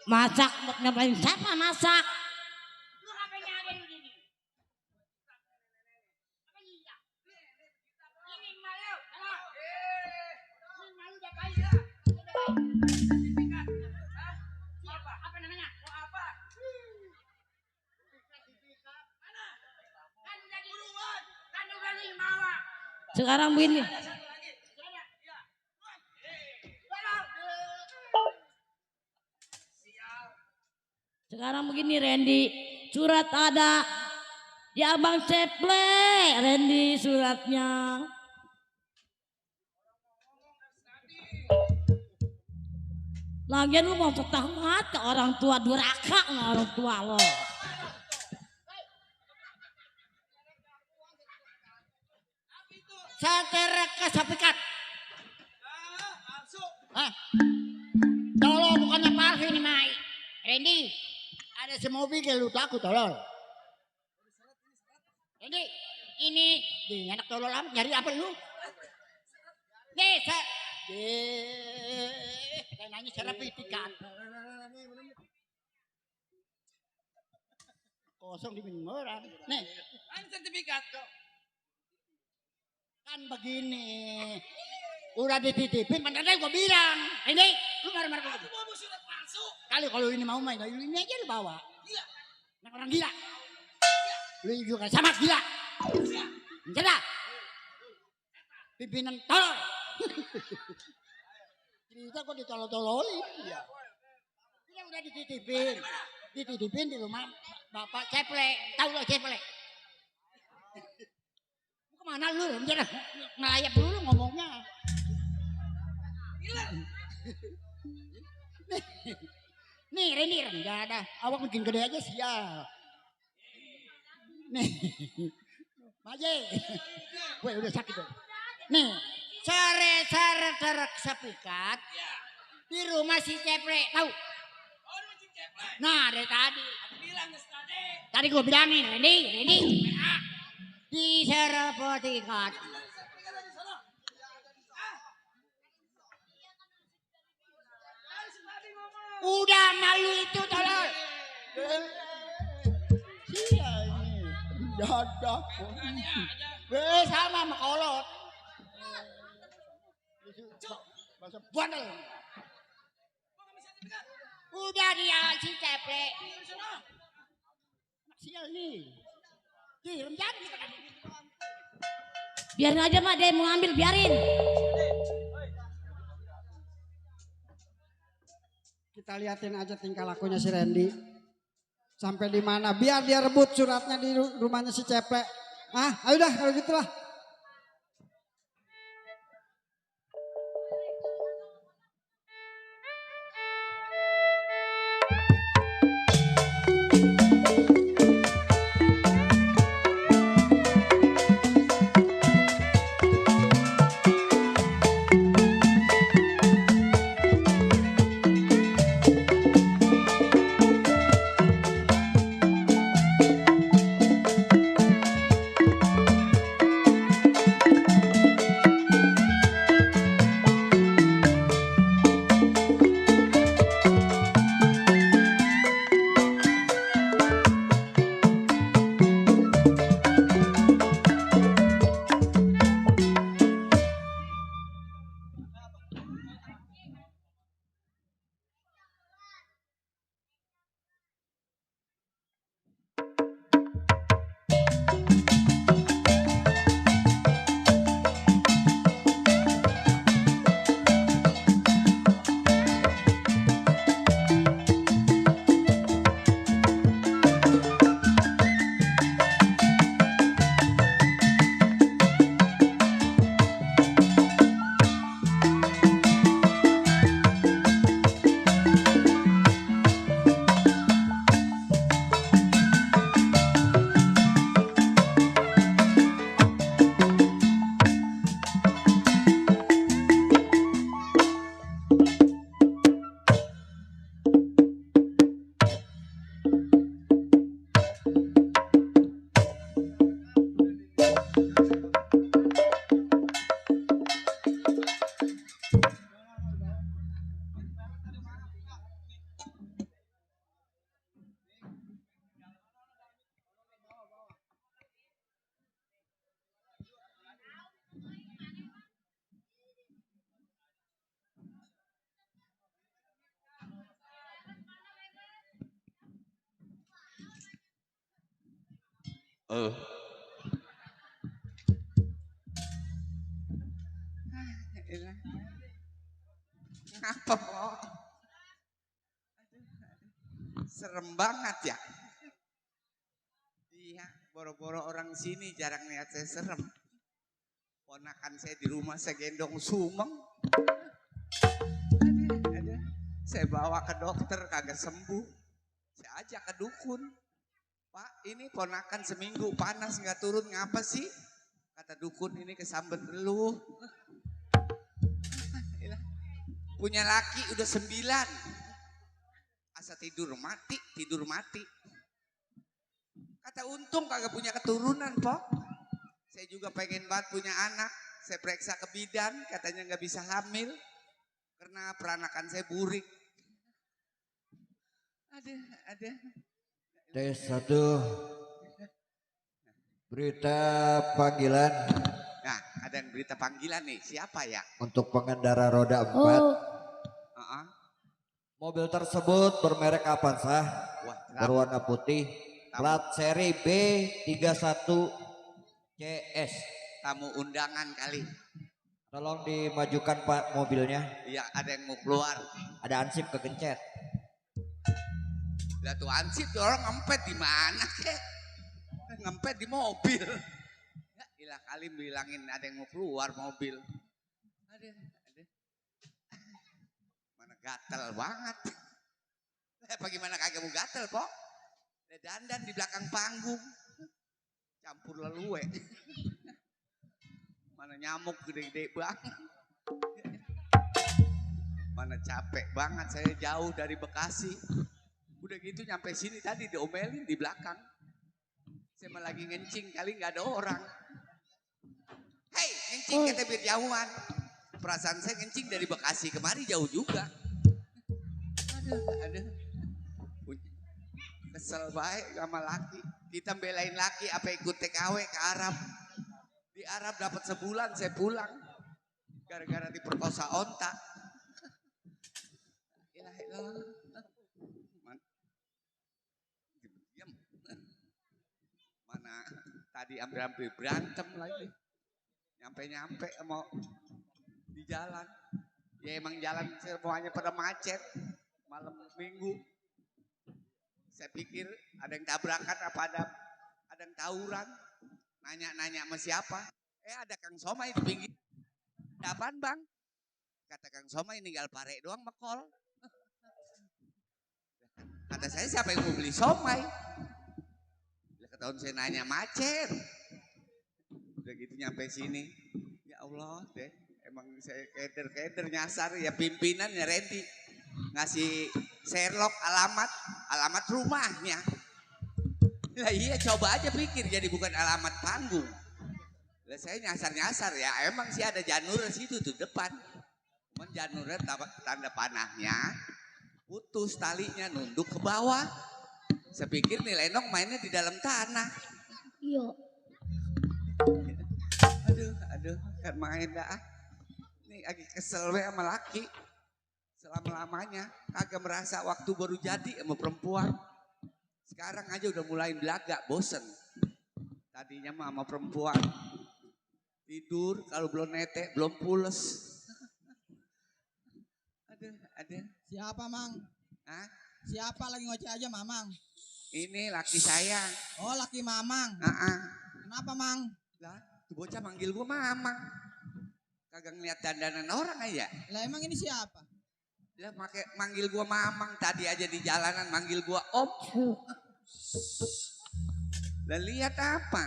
Masak buat ngapain? Siapa masak? Sekarang begini. Sekarang begini Randy, surat ada di Abang Ceple, Randy suratnya. Lagian lu mau tamat ke orang tua duraka sama orang tua lo. Sertifikat. Kalau bukannya palsu ini Mai. Randy, ada semobil lu takut tolol. Randy, ini anak tolol amat nyari apa lu? Nih, saya nanya sertifikat. Kosong di orang. Nih, sertifikat kok. Kan begini. Udah dititipin, mana gue bilang. Ini, lu marah-marah gue. Aku mau surat palsu. Kalau ini mau main, ini aja lu bawa. Gila. Nah, orang gila. Lu juga sama gila. Gila. Pimpinan tolol. Cerita kok ditolol-tololin. Iya. Ini udah dititipin. Dititipin di rumah Bapak Ceplek. Tahu lo Ceplek? Kemana lu? Jangan ngelayap dulu ngomongnya. Nih Reni, enggak ada. Awak makin gede aja sial. Nih, Maje, gue udah sakit tuh. Nih, sertifikat di rumah si Ceplek, tahu? Nah, dari tadi. Tadi gue bilangin, Reni, di sertifikat. Udah malu itu tolong. Iya ini. Dadah. Sama sama kolot. Bahasa bandel. Udah dia si Ceplek. Sial nih. Kirim jadi kita kan. Biarin aja mak, dia mau ambil biarin. Kita liatin aja tingkah lakunya si Randy. Sampai di mana? Biar dia rebut suratnya di rumahnya si Ceplek. Ayo dah kalau gitulah. Apa kok? Serem banget ya. Iya, boro-boro orang sini jarang lihat saya serem. Ponakan saya di rumah saya gendong sumeng. Aduh. Saya bawa ke dokter kagak sembuh. Saya ajak ke dukun. Pak, ini ponakan seminggu panas nggak turun, ngapa sih? Kata dukun, ini kesambet lu. Punya laki udah 9. Masa tidur mati. Kata untung kagak punya keturunan, Pok. Saya juga pengen banget punya anak. Saya periksa ke bidan, katanya nggak bisa hamil karena peranakan saya burik. Ada. Tes 1. Berita panggilan. Nah, ada yang berita panggilan nih. Siapa ya? Untuk pengendara roda 4. Mobil tersebut bermerek Avanza, berwarna putih, plat seri B31 CS. Tamu undangan kali. Tolong dimajukan Pak mobilnya. Iya, ada yang mau keluar. Ada ansip kegencet. Lah tuh ansip tuh orang ngempet di mana kek? Ngempet di mobil. Ya ilah kali bilangin ada yang mau keluar mobil. Ada. Mana gatel banget. Apa gimana kagak mau gatel, Pok? Dandan di belakang panggung. Campur leluwe. Mana nyamuk gede-gede banget. Mana capek banget saya jauh dari Bekasi. Udah gitu nyampe sini tadi diomelin di belakang. Saya malah lagi ngencing kali nggak ada orang. Hei, ngencing kata biar jauhan. Perasaan saya ngencing dari Bekasi kemari jauh juga. Aduh. Kesel baik sama laki. Kita belain laki apa ikut TKW ke Arab. Di Arab dapat sebulan saya pulang. Gara-gara diperkosa onta. Ilah. Diam. Mana tadi hampir berantem lagi. Nyampe mau di jalan. Ya emang jalan semuanya pada macet. Malam minggu. Saya pikir ada yang tabrakan apa ada yang tawuran. Nanya sama siapa? Ada Kang Somai di pinggir. Ada apaan, Bang? Kata Kang Somai ninggal pare doang mekol. Kata saya siapa yang mau beli somai? Ketahuan saya nanya macet. Udah gitu nyampe sini. Ya Allah deh. Emang saya keder nyasar ya pimpinannya Randy. Ngasih Sherlock alamat rumahnya. Lah iya coba aja pikir jadi bukan alamat panggung. Lah saya nyasar ya emang sih ada janur situ tuh depan. Cuman janurnya tanda panahnya putus talinya nunduk ke bawah. Saya pikir nih Lenong mainnya di dalam tanah. Iya. Aduh kan main dah. Nih lagi kesel sama laki. Selama-lamanya kagak merasa waktu baru jadi sama perempuan. Sekarang aja udah mulai belaga, bosen. Tadinya mah sama perempuan tidur kalau belum netek, belum pules. Ada. Siapa, Mang? Hah? Siapa lagi ngoceh aja, Mamang? Ini laki saya. Oh, laki Mamang. Kenapa, Mang? Lah, tuh bocah manggil gua Mamang. Kagak ngeliat dandanan orang aja. Lah emang ini siapa? Lah manggil gua Mamang, tadi aja di jalanan manggil gua Om. Lah lihat apa?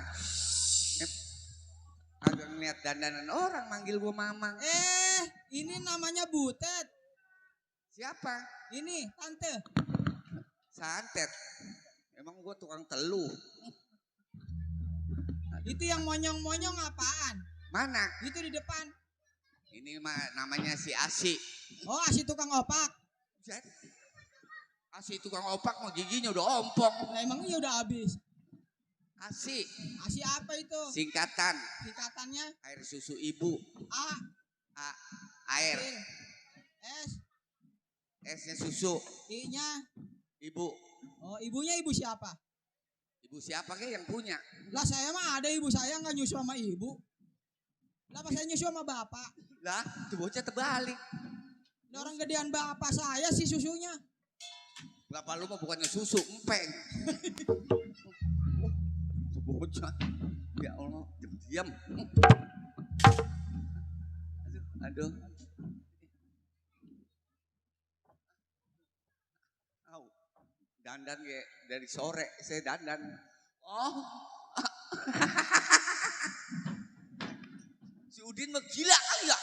Kagak ngeliat dandanan orang manggil gua Mamang. Ini namanya Butet. Siapa? Ini Tante. Santet. Emang gua tukang teluh. Itu yang monyong-monyong apaan? Mana? Itu di depan. Ini mah namanya si Asi. Oh, Asi tukang opak. Asi tukang opak mah giginya udah ompong. Nah, emangnya udah habis. Asi. Asi apa itu? Singkatan. Singkatannya? Air susu ibu. Air. S. S-nya susu. I-nya? Ibu. Oh, ibunya ibu siapa? Ibu siapa kek yang punya? Lah saya mah ada ibu saya nggak nyusu sama ibu. Lah pas saya nyusu sama bapak. Lah, tuh bocah terbalik. Orang gedean bapak saya sih susunya. Bapak lu mah bukannya susu, empeng. Tuh bocah. Ya Allah, diam. Aduh. Dandan kayak dari sore saya dandan. Oh. Si Udin mah gila kali ya.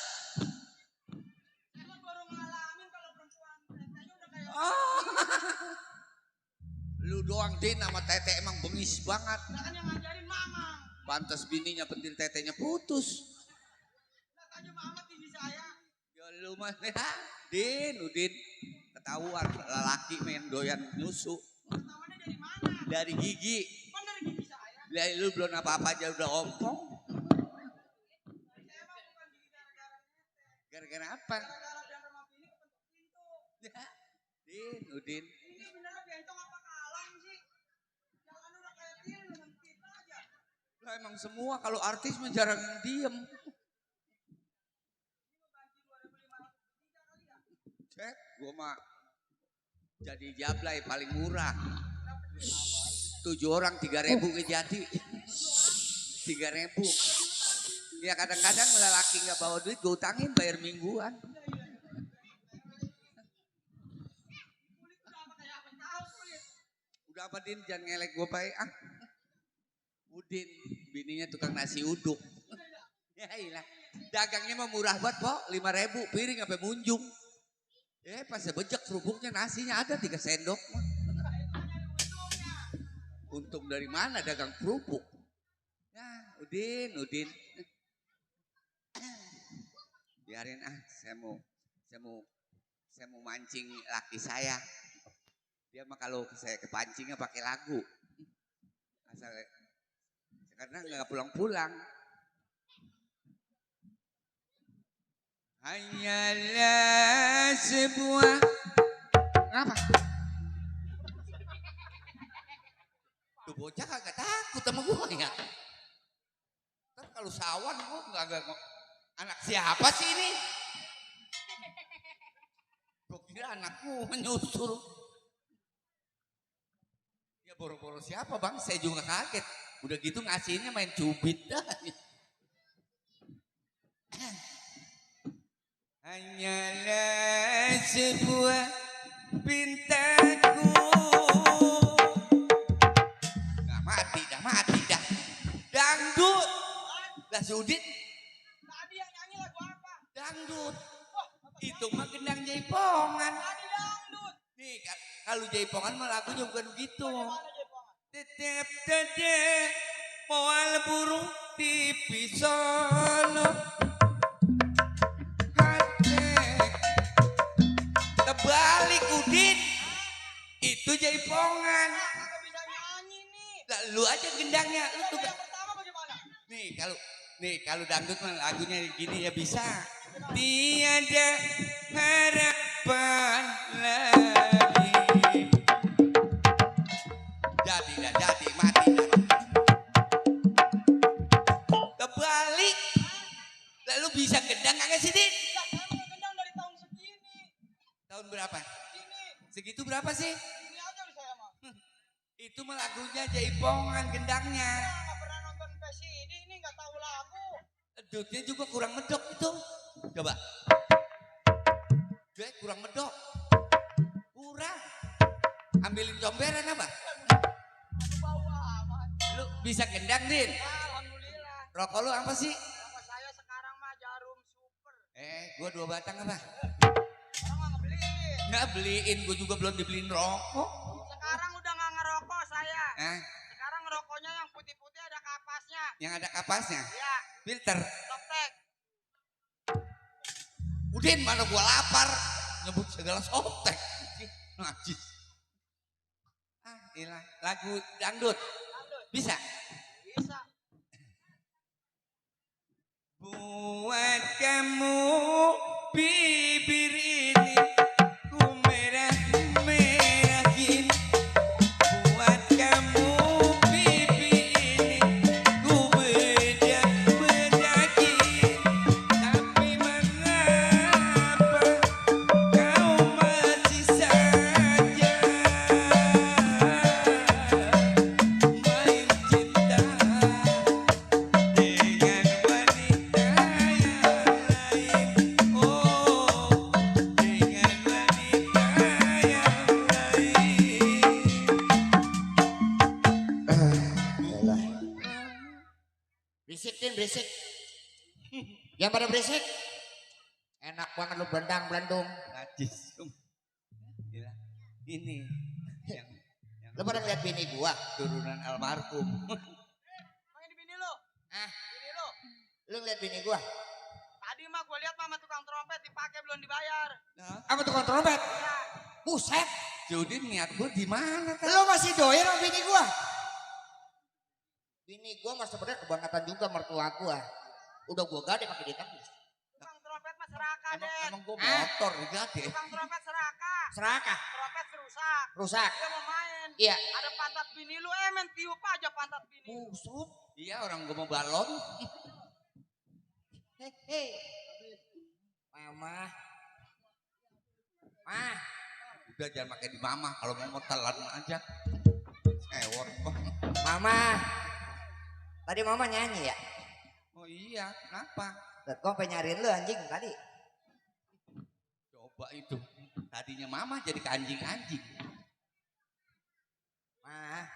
Saya baru ngalamin kalau perempuan Lu doang Din sama Tete emang bengis banget. Kan yang ngajarin mama. Pantas bininya pentil tetenya putus. Tanya mama tinggi saya. Ya lu mah Udin ketahuan lelaki main doyan nyusu. Namanya dari mana? Dari gigi. Kan dari gigi saya. Dari lu belum apa-apa aja udah ompong. Gara-gara apa? Gara-gara biar rumah bini kepentuk pintu. Udin. Ini beneran bentong apa kalang sih? Jangan udah kayak dia dengan kita aja. Lah emang semua kalau artis mah jarang yang diem. Cek, gua mah jadi jablay paling murah. 7 orang 3.000 ke jadi. 3.000. Ya kadang-kadang lelaki nggak bawa duit, gue utangin bayar mingguan. Udah apa Din, jangan ngelek gue baik. Udin, bininya tukang nasi uduk. Ya ilah, dagangnya mah murah banget kok, 5.000 piring sampai munjung. Pas sebejek kerupuknya nasinya ada 3 sendok. Untung dari mana dagang kerupuk? Ya Udin. Biarin saya mau mancing laki saya. Dia mah kalau saya kepancingnya pakai lagu. Asal karena nggak pulang-pulang. Hanyalah sebuah apa? Tuh bocah kagak takut sama gua ya. Ntar kalau sawan gua nggak anak siapa sih ini? Gue kira anakku menyusul. Ya boro-boro siapa bang? Saya juga kaget. Udah gitu ngasihnya main cubit dah. Hanyalah sebuah pintaku. Nggak mati dah. Dangdut. Lah Sudit. Tadi yang nyanyi lagu apa? Dangdut. Itu mah gendang jaipongan. Tadi dangdut. Nih kalau jaipongan mah lagunya bukan begitu. Bagaimana jaipongan? Tetep tetep moal burung di pisono. Terbalik Udin. Itu jaipongan. Kagak bisa nyanyi nih. Lah lu aja gendangnya. Lu tuh Yang pertama bagaimana? Kalau dangdut mah lagunya gini ya bisa. Tiada harapan lagi. Jadi mati dah. Kebalik. Lalu bisa gendang kagak sih Din? Ya, saya mau gendang dari tahun segini. Tahun berapa? Ini. Segitu berapa sih? Ini aja di saya mah. Itu mah lagunya jaipongan gendangnya. Nggak pernah nonton VCD, ini nggak tahu lagu. Dutnya juga kurang medok itu. Coba. Dut kurang medok. Kurang. Ambilin comberan apa? Bau amat. Lu bisa gendang Din? Alhamdulillah. Rokok lu apa sih? Rokok saya sekarang mah Jarum Super. Gua 2 batang apa? Orang nggak ngebeliin. Nggak beliin, gua juga belum dibeliin rokok. Sekarang udah nggak ngerokok saya. Hah? Sekarang ngerokoknya yang putih-putih ada kapasnya. Yang ada kapasnya? Iya. Filter. Softtek. Udin mana gua lapar. Nyebut segala softtek. Najis. Ilah. Lagu dangdut. Bisa? Bisa. Buat kamu bibir ini ku merah-merahin. Buat kamu bibir ini ku bedak-bedakin. Tapi mengapa kau masih saja main cinta dengan wanita yang lain. Oh, dengan wanita yang lain. Berisik Din, berisik. Yang pada berisik. Enak banget lu belendang, belendung. Najis. Gila. Ini yang Lu pada ngeliat bini gua? turunan almarhum. Main di bini lu. Bini lu. Lu ngeliat bini gua? Tadi mah gue lihat mama tukang trompet dipakai belum dibayar. Apa tukang trompet? Buset, Judin niat gue di mana kan? lu masih doyan sama bini gua? Bini gua mah sebenarnya kebangetan juga mertua gua. Udah gua gade pakai ditebus. Tukang trompet mah serakah, Den. Emang gue motor digade. Tukang trompet serakah. Serakah, Trompet rusak. rusak. Dia mau main. Iya. Ada pantat bini lu, main tiup aja pantat bini. Busuk. Iya orang gue mau balon. Hei. Mama. Mah. Udah jangan pakai di mama, kalau mau telan aja. Ewor. Mama. Tadi mama nyanyi ya? Oh iya, kenapa? Lihat gua pengen nyariin lu anjing tadi. Coba itu. Tadinya mama jadi ke anjing-anjing. Mah.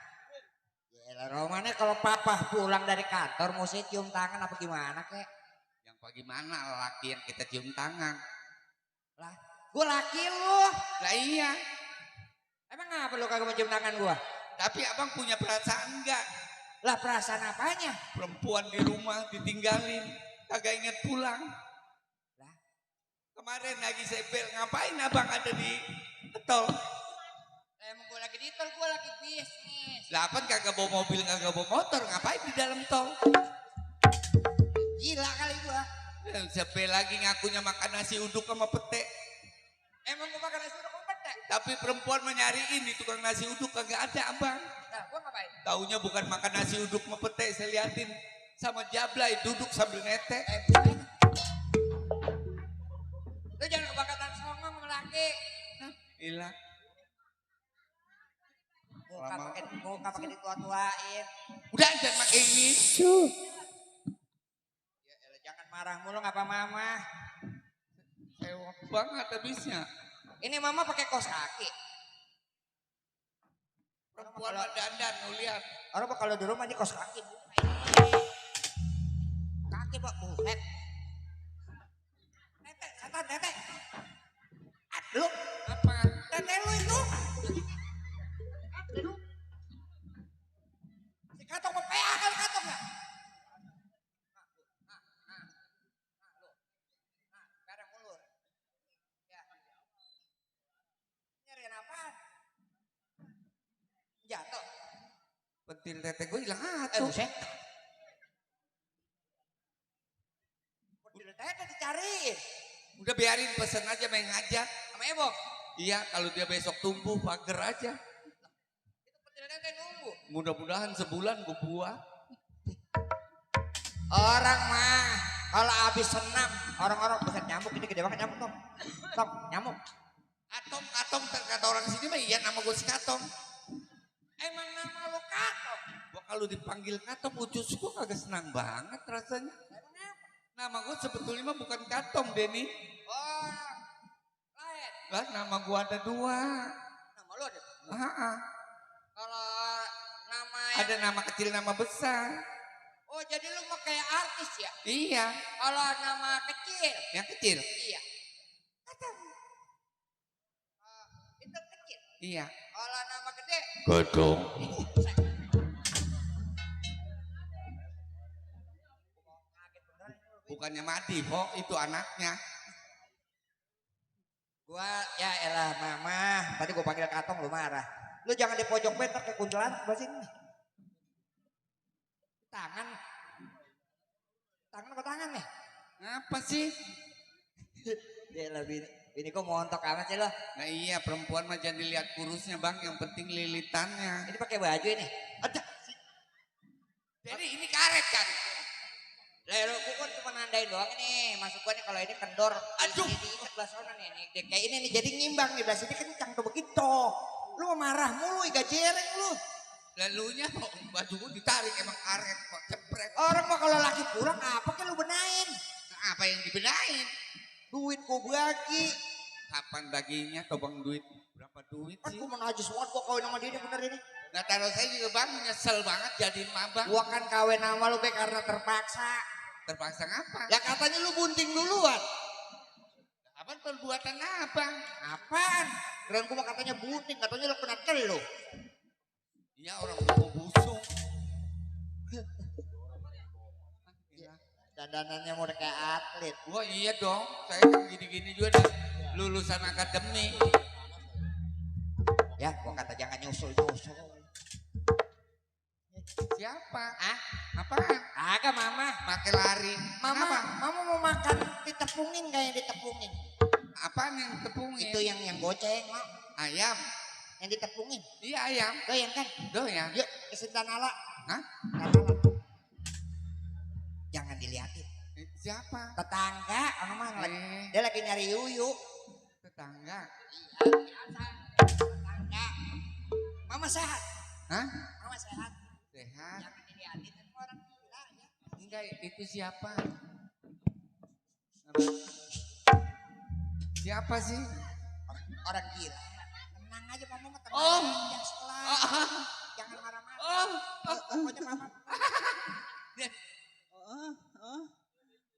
Yalah romannya kalau papa pulang dari kantor mau saya cium tangan apa gimana kek? Yang bagaimana laki yang kita cium tangan? Lah, gua laki lu. Lah iya. Emang ngapa lu kagak mau cium tangan gua? Tapi abang punya perasaan enggak? Lah perasaan apanya? Perempuan di rumah ditinggalin, kagak inget pulang. Lah, kemarin lagi sebel, ngapain abang ada di tol? emang gua lagi di tol, gua lagi bisnis. Lah apa kagak bawa mobil, kagak bawa motor, ngapain di dalam tol? Gila kali gua. Sebel lagi ngakunya makan nasi uduk sama pete. Emang gua makan nasi uduk sama pete? Tapi perempuan menyariin di tukang nasi uduk kagak ada abang. Nah, gua ngapain? Taunya bukan makan nasi uduk sama pete, saya liatin sama Jablay duduk sambil nete. Lu jangan kebangkatan songong sama laki. Hilang. Muka pakai ditua-tuain. Udah jangan pakai ini. Ya elah, jangan marah mulu ngapa mama. Ewok banget habisnya. Ini mama pakai kaos kaki. Perempuan mah dandan, lu lihat. Orang mah kalau di rumah ini kaos kaki. Kaki pak buset. Tete, setan tete. Aduh, Apa? tete lu itu. Aduh. Si katong mau PA kali katong ya. Sekarang ulur. Ya. Nyariin apaan? Jatuh. Pentil tete gue hilang Buset. Pentil tete dicariin. Udah biarin pesen aja main ngajak. Sama Ebok. Iya kalau dia besok tumbuh pagar aja. Itu pentil tete nunggu. Mudah-mudahan sebulan gue buah. Orang mah kalau habis senam orang-orang buset nyamuk ini gede banget nyamuk Tom. Tom nyamuk. Katong kata orang sini mah iya nama gue si Katong. Emang nama lu Katong? Gua kalau dipanggil Katong ucus gue kagak senang banget rasanya. Nama gue sebetulnya mah bukan Katong Denny. Oh lain. Lah nama gue ada dua. Nama lu ada? Kalau nama yang... Ada nama kecil nama besar. Oh jadi lu mau kayak artis ya? Iya. Kalau nama kecil? Yang kecil. Iya. Katong. Itu kecil. Iya. Kalau nama gede? Godong. Bukannya Madi, kok itu anaknya. Gua ya elah mama, tadi gua panggil Katong lu marah. Lu jangan di pojok bentar kayak kuntilanak gua sini. Tangan ke tangan nih. Apa sih? Ya elah bini gua montok amat sih lo. Nah iya perempuan mah jangan dilihat kurusnya bang, yang penting lilitannya. Ini pakai baju ini. Ada. Jadi ini karet kan? Lah lu gua kan cuma nandain doang nih. Maksud gua nih kalau ini kendor. Aduh. Ini sebelah sana nih. Kayak ini nih jadi ngimbang nih. Belah sini kencang tuh begitu. Lu marah mulu iga jereng lu. Lalunya baju gua ditarik emang karet kok ceprek. Orang mah kalau laki pulang apa kan lu benain? Nah, apa yang dibenain? Duit gua bagi. Kapan baginya tobang duit? Berapa duit Kan sih? gua mau najis banget gua kawin sama dia ini bener ini. Nah taruh saya juga bang nyesel banget jadiin mabang. Gua kan kawin sama lu be karena terpaksa. Terpaksa ngapa? Ya katanya lu bunting duluan. Apa perbuatan abang? Apaan? Keren gua katanya buting, katanya lo kena telo. Iya orang mau busuk. Dandanannya mau kayak atlet. Wah iya dong, saya kan gini-gini juga nih, lulusan akademi. Ya, gua kata jangan nyusul. Siapa? Ah? Apaan? Agak mama. Pakai lari. Mama mau makan ditepungin kayak ditepungin. Apaan yang tepungin? Itu yang goceng, Mak. Ayam. Yang ditepungin. Iya ayam. Doyan kan? Doyan. Yuk, ke Sintanala. Hah? Tanala. Jangan dilihatin. Siapa? Tetangga, dia lagi nyari yuyu. Tetangga. Tetangga. Mama sehat. Hah? Mama sehat. Sehat. Jangan dilihatin kan orang gila ya. Enggak, itu siapa? Siapa sih? Orang gila. Tenang aja mama mah tenang. Oh. Jangan marah-marah. Pokoknya mama.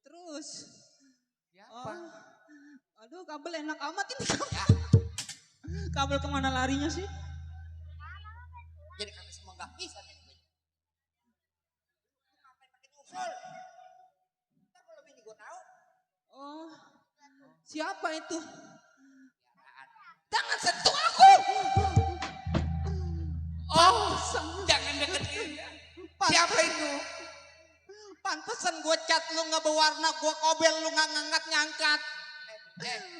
Terus. Siapa? Aduh, kabel enak amat ini. Kabel kemana larinya sih? Jadi kami semua gak bisa nih. Ngapain pakai nyusul? Ntar kalau bini gue tahu. Oh, siapa itu? Jangan sentuh aku. Oh, jangan deketin. Siapa itu? Pantesan gue cat lu nggak berwarna, gue kobel lu nggak ngangkat-ngangkat.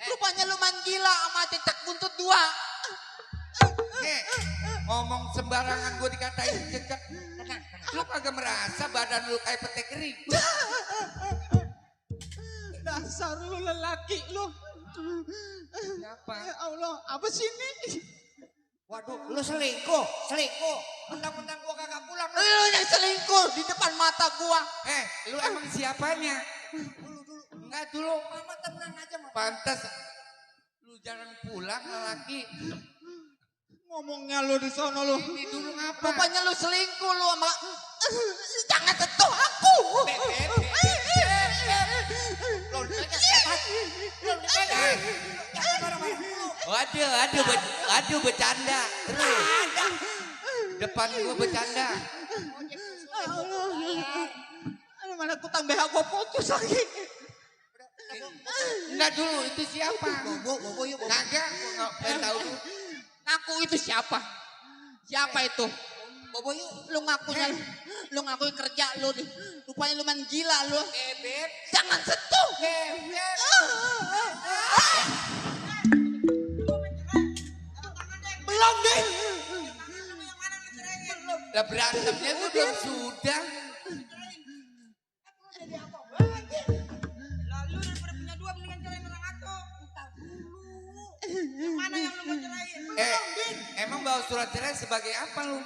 Rupanya lu main gila sama cecak buntut dua. Ngomong sembarangan gue dikatain cecak. Lu kagak merasa badan lu kayak pete kering. Dasar lu lelaki lu. Siapa? Ya Allah, apa sih ini? Waduh, lu selingkuh. Undang-undang gua kagak pulang. Lu yang selingkuh di depan mata gua. Lu emang siapanya? Enggak dulu. Mama tenang aja mama. Pantas lu jarang pulang lelaki. Ngomongnya lu di sono lu. Ini dulu ngapa? Rupanya lu selingkuh lu sama. Jangan sentuh aku. Belum dipegang. Jangan marah-marah dulu. Waduh bercanda. Terus. Depan gua bercanda. Aduh, mana aku tambah gua putus lagi. Enggak dulu, itu siapa? Bobo yuk. Kagak, gua enggak pengen tahu dulu. Ngaku itu siapa? Siapa itu? Bobo yuk. Lu ngakuin kerja lu nih. Rupanya lu main gila lu. Beb. Jangan sentuh. Belum deh. Lah berantemnya itu belum sudah. Lalu daripada punya dua mendingan cerain orang satu. Entar dulu. Yang mana yang lu mau cerain? Emang bawa surat cerai sebagai apa lu?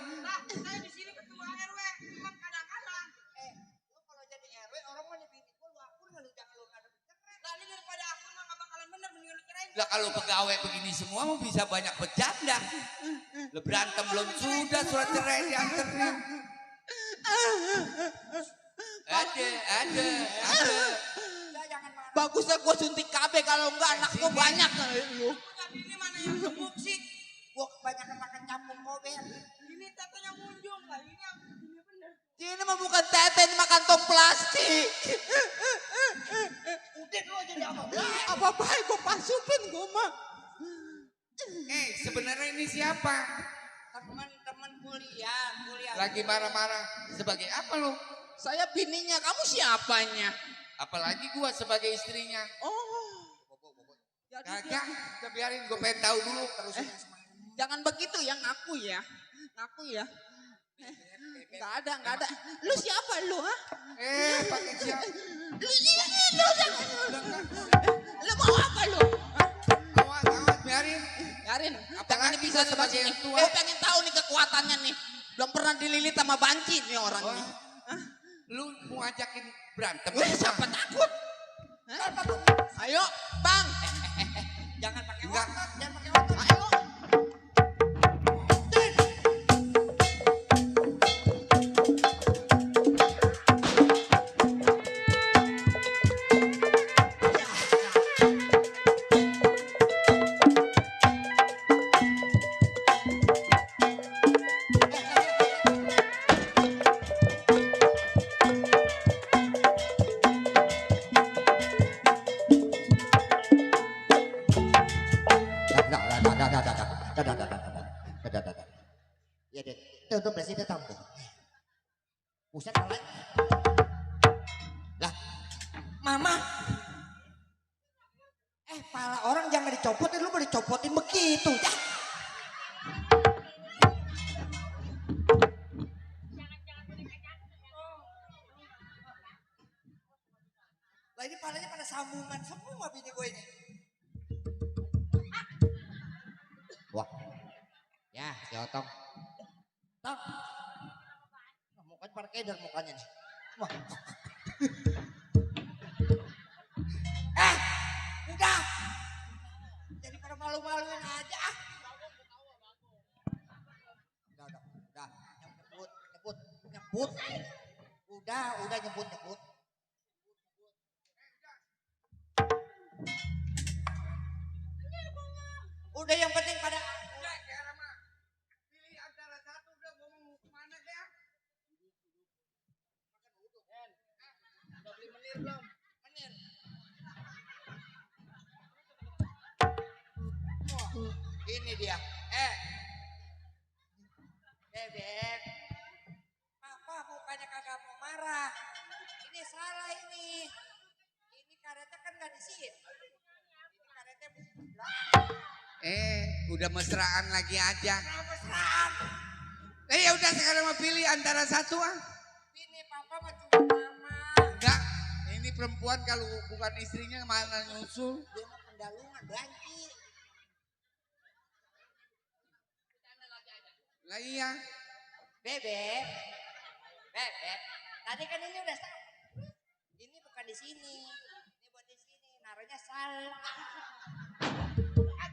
Saya di sini ketua RW, cuma kadang-kadang. Lu kalau jadi RW orang mau bini gua lu akur enggak lu jangan lu kada cerai. Lalu daripada akur mah enggak bakalan bener mendingan lu cerain. Lah kalau pegawai begini semua mau bisa banyak bercanda. Lah berantem belum sudah surat cerai dianterin. Ada. Bagusnya gua suntik KB kalau enggak anak gua banyak lu. Ini mana yang gemuk sih? Gua kebanyakan makan campur kober. Ini tetenya munjung lah, ini bener. Ini mah bukan tete, ini mah kantong plastik. Udah lu jadi apa? Apa-apa gua pasupin gua mah. Sebenarnya ini siapa? Teman-teman kuliah. Lagi marah-marah. Sebagai apa lu? Saya bininya, kamu siapanya? Apalagi gua sebagai istrinya. Oh. Kagak, kita biarin gua pengen tahu dulu. Jangan begitu ya, ngaku ya. Enggak ada. Lu siapa lu, ha? Pakai siapa? Lu mau apa lu? Awas, biarin. Jangan bisa sebagai sini. yang tua. Gua pengen tahu nih kekuatannya nih. Belum pernah dililit sama banci nih orang nih. Lu mau ajakin berantem? Siapa takut? Ayo, Bang. Jangan pakai Enggak. otot, jangan pakai otot. Ayo. Buset malah. Lah, mama. Pala orang jangan dicopotin, lu mau dicopotin begitu. Ya. Lah ini palanya pada sambungan semua bini gue ini. Wah. Ya, si Otong. Tong. Mukanya pada keder mukanya nih. Wah. Udah. Jadi pada malu-maluin aja. Udah. Nyebut. Udah nyebut. Udah yang penting pada pilih antara satu udah ngomong kemana deh. Udah beli menir belum? Menir. Ini dia. Bebek. Papa mukanya kagak mau marah. Ini salah ini. Ini karetnya kan gak di sini. Ini karetnya Udah mesraan lagi aja. mesraan. Ya udah sekarang mau pilih antara satu ah. Ini papa mah cuma mama. Enggak. Ini perempuan kalau bukan istrinya mana nyusul. Dia mah pendalungan banci. Lah iya. Bebek. Tadi kan ini udah salah. Ini bukan di sini. Ini buat di sini. Naruhnya salah.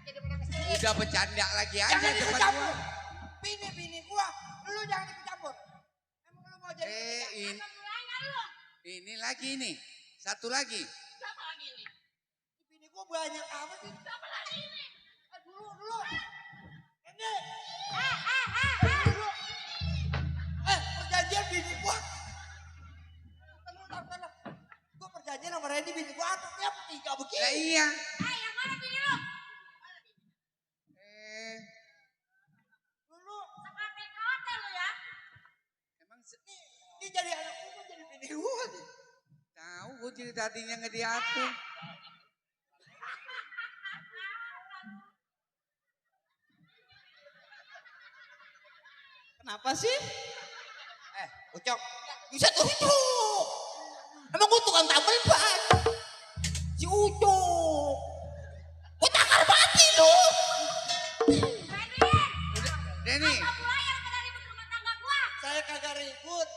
Jadi pada kesini. Udah bercanda lagi aja Jangan ikut depan campur. gua. Bini gua. Lu jangan ikut campur. Emang lu mau jadi Ini lagi nih. Satu lagi. siapa lagi ini? Bini gua banyak amat sih. Siapa lagi ini? Dulu. Ini. Dulu. Perjanjian bini gua. Tenang. Gua perjanjian sama Randy bini gua atapnya tiga begini. Lah iya. Yang mana bini lu? Dulu. Sekate-kate lu ya. Emang Ini jadi anak gua jadi bini gua nih. tahu gua jadi tadinya ngediatur. Kenapa sih? Ucok. Bisa tuh Ucok. Emang gua tukang tambal ban. Si Ucok. Gua takar mati lu. Denny. Saya kagak ribut.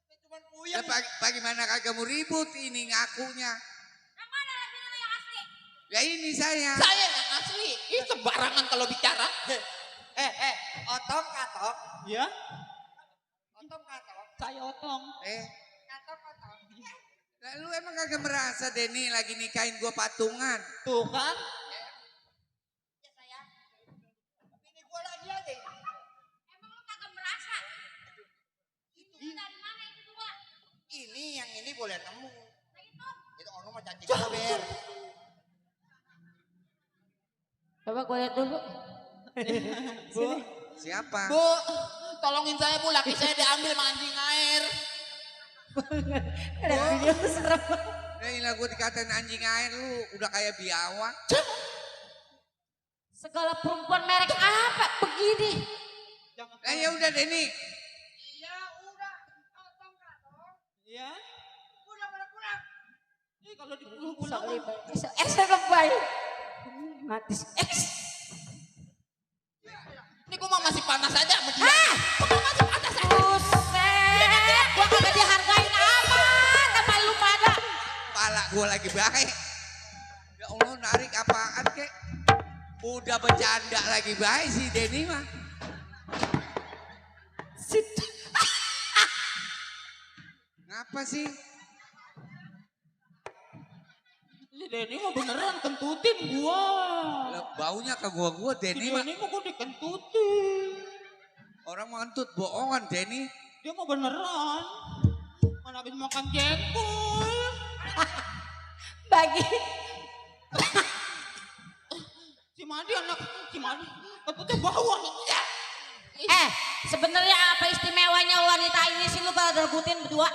Saya cuma puyeng. Ya bagaimana kagak mau ribut ini ngakunya. Yang mana lagi lu yang asli? Ya ini saya. Saya yang asli. Ih sembarangan kalau bicara. Otong katok. Ya? Otong katok. Saya otong. Katok. Lalu emang kagak merasa Denny lagi nikahin gua patungan? Tuh kan. Ya sayang. Bini gua lagi aja. Emang lu kagak merasa? Itu dari mana itu dua? Ini yang ini boleh nemu. Nah itu. Itu ono mah janji gua ber. Coba gue lihat dulu. Bu, siapa? Bu, tolongin saya Bu, laki saya diambil mancing air. Nah inilah gua dikatain anjing air lu udah kayak biawak. Segala perempuan merek apa begini? Nah ya udah Denny. Iya, udah. Otong katok. Iya. Udah pada pulang. Ini kalau dipuluh-puluh. Saya lebay. Mati. Ini gua mah masih panas aja sama dia. Gua masih panas aja. Buset, gua kagak dihargain amat sama lu pada. Pala gua lagi baik. Ya Allah narik apaan kek? Udah bercanda lagi baik si Denny mah. Ngapa sih? Si Denny mah beneran kentutin gua. Lah, baunya ke gua Denny mah. Denny mah gua dikentutin. Orang mau ngentut bohongan Denny. Dia mah beneran. Mana habis makan jengkol. Bagi. Si Madi kentutnya bau. Sebenarnya apa istimewanya wanita ini sih lu kalau pada rebutin berdua?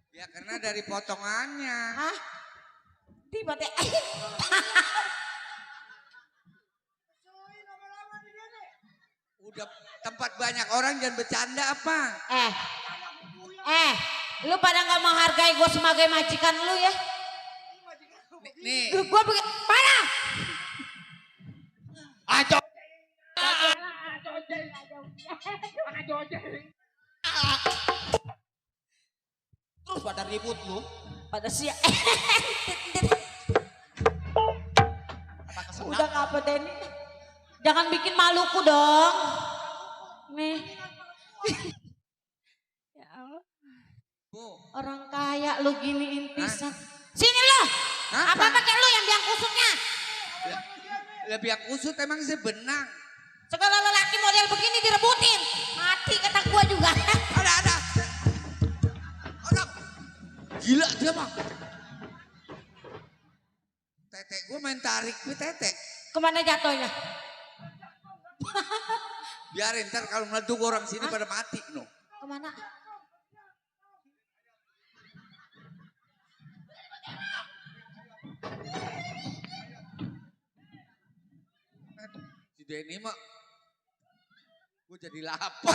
Ya karena dari potongannya. Hah? Tiba teh. Udah tempat banyak orang jangan bercanda apa? Lu pada nggak menghargai gue sebagai majikan lu ya? Nih. Gue mana? Aco. Terus pada ribut lu, pada siap. Udah ngapa Den? Jangan bikin maluku dong. Nih. Ya Allah. Orang kaya lu giniin pisan. Sini lo. Apa pakai lu yang biang kusutnya? Lebih yang kusut emang sih benang. Segala lelaki model begini direbutin. Mati kata gua juga. Ada. Orang. Gila dia mah. Tetek gua main tarik ke tetek. Kemana jatuhnya? Biarin ntar kalau meleduk orang sini pada mati no. Kemana? Si Denny mah gue jadi lapar.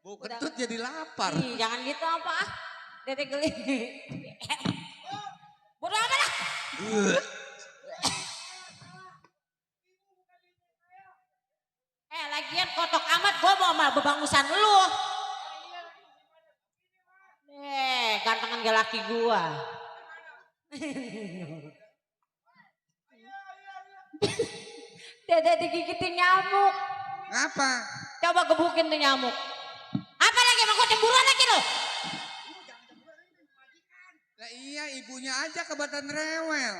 Bau kentut jadi lapar. Ih, jangan gitu apa? Dedek geli. Bodoh amat lah. Lagian kotok amat gue mau sama bebangusan lu. Gantengan gak laki gue. Dedek digigitin nyamuk. Ngapa? Coba gebukin tuh nyamuk. Apa lagi emang gue cemburuan lagi lo? Lah iya ibunya aja kebetulan rewel.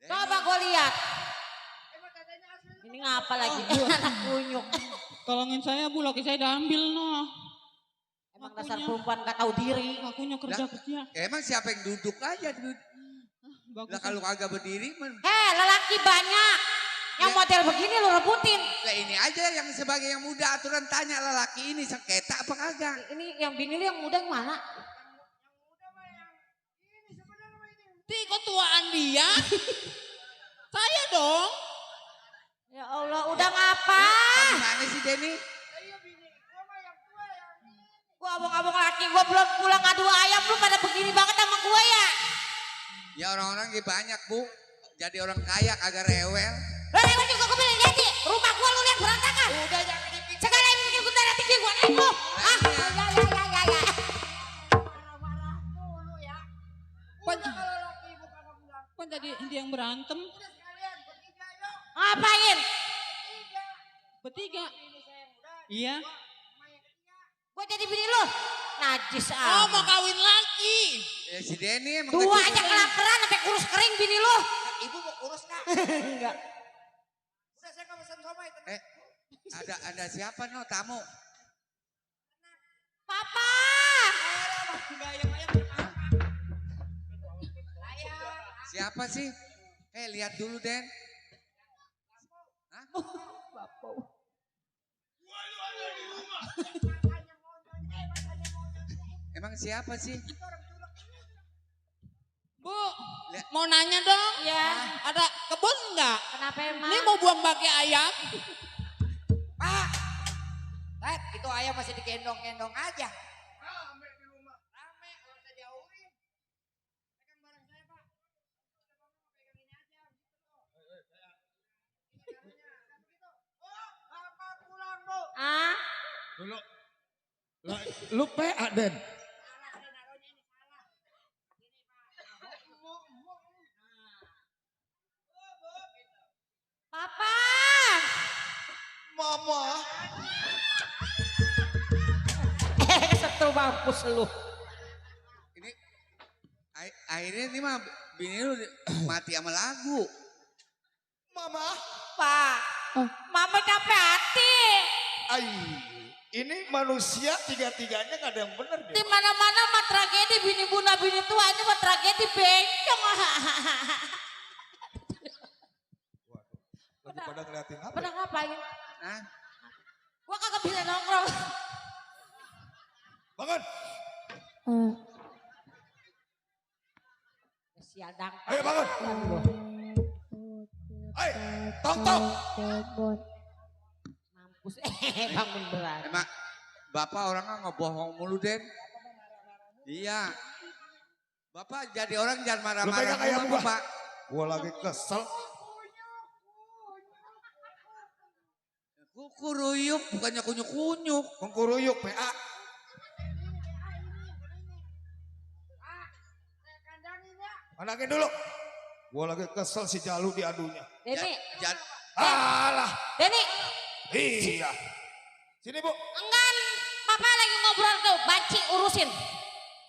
Coba gue lihat. Ini ngapa lagi gue anak kunyuk. Tolongin saya Bu, laki saya diambil no. Emang dasar perempuan gak tahu diri. Akunya kerja. Emang siapa yang duduk aja? Lah kalau kagak berdiri lelaki banyak. Yang model begini lo rebutin. Lah ini aja yang sebagai yang muda aturan tanya lelaki ini sengketa apa kagak? Ini yang bini lu yang muda yang mana? Kok tuaan dia? Saya dong. Ya Allah, udah ngapa? Gimana sih Denny? Gua abang-abang laki gua belum pulang adu ayam lu pada begini banget sama gua ya. Ya orang-orang banyak Bu. Jadi orang kaya kagak rewel. Rewel juga gua bilang lihat sih. Rumah gua lu lihat berantakan. Udah jangan dipikir. Segala yang bikin gua darah tinggi gua naik lu. Ya. Kan tadi dia yang berantem. Ngapain? Bertiga. Iya. Gua jadi bini lu. Najis Oh mau kawin lagi. Ya si Denny emang. Tua aja kelaparan sampai kurus kering bini lu. Ibu mau kurus nggak? Enggak. Udah saya nggak pesan somai. Ada siapa no tamu? Papa. Siapa sih? Lihat dulu Den. Hah? Emang siapa sih? Bu, mau nanya dong. Ya. Ada kebun nggak? Kenapa emang? Ini mau buang bagi ayam. Pak, itu ayam masih digendong-gendong aja. Ah? Lu PA Den. Papa. Mama. Satu mampus lu. Ini akhirnya ini mah bini lu mati sama lagu. Mama. Pak. Mama capek hati. Ini manusia tiga-tiganya gak ada yang benar deh. Di mana-mana mah tragedi bini buna bini tua ini mah tragedi bencong. Lagi pada ngeliatin apa? Pada ngapain? Hah? Gua kagak bisa nongkrong. Bangun. Sial dang. Ayo bangun. Ayo, tong. Mampus. Bangun berat. Emang Bapak orangnya ngebohong mulu, Den. Iya. Bapak jadi orang jangan marah-marah kayak mulu, gua. Pak. Gua lagi kesel. Kuruyuk bukannya kunyuk-kunyuk. Mengkuruyuk PA. Anaknya dulu. Gua lagi kesel si Jalu diadunya. Deni. Alah. Deni. Iya. Sini Bu. Enggak. Bapak lagi ngobrol tuh. Banci urusin.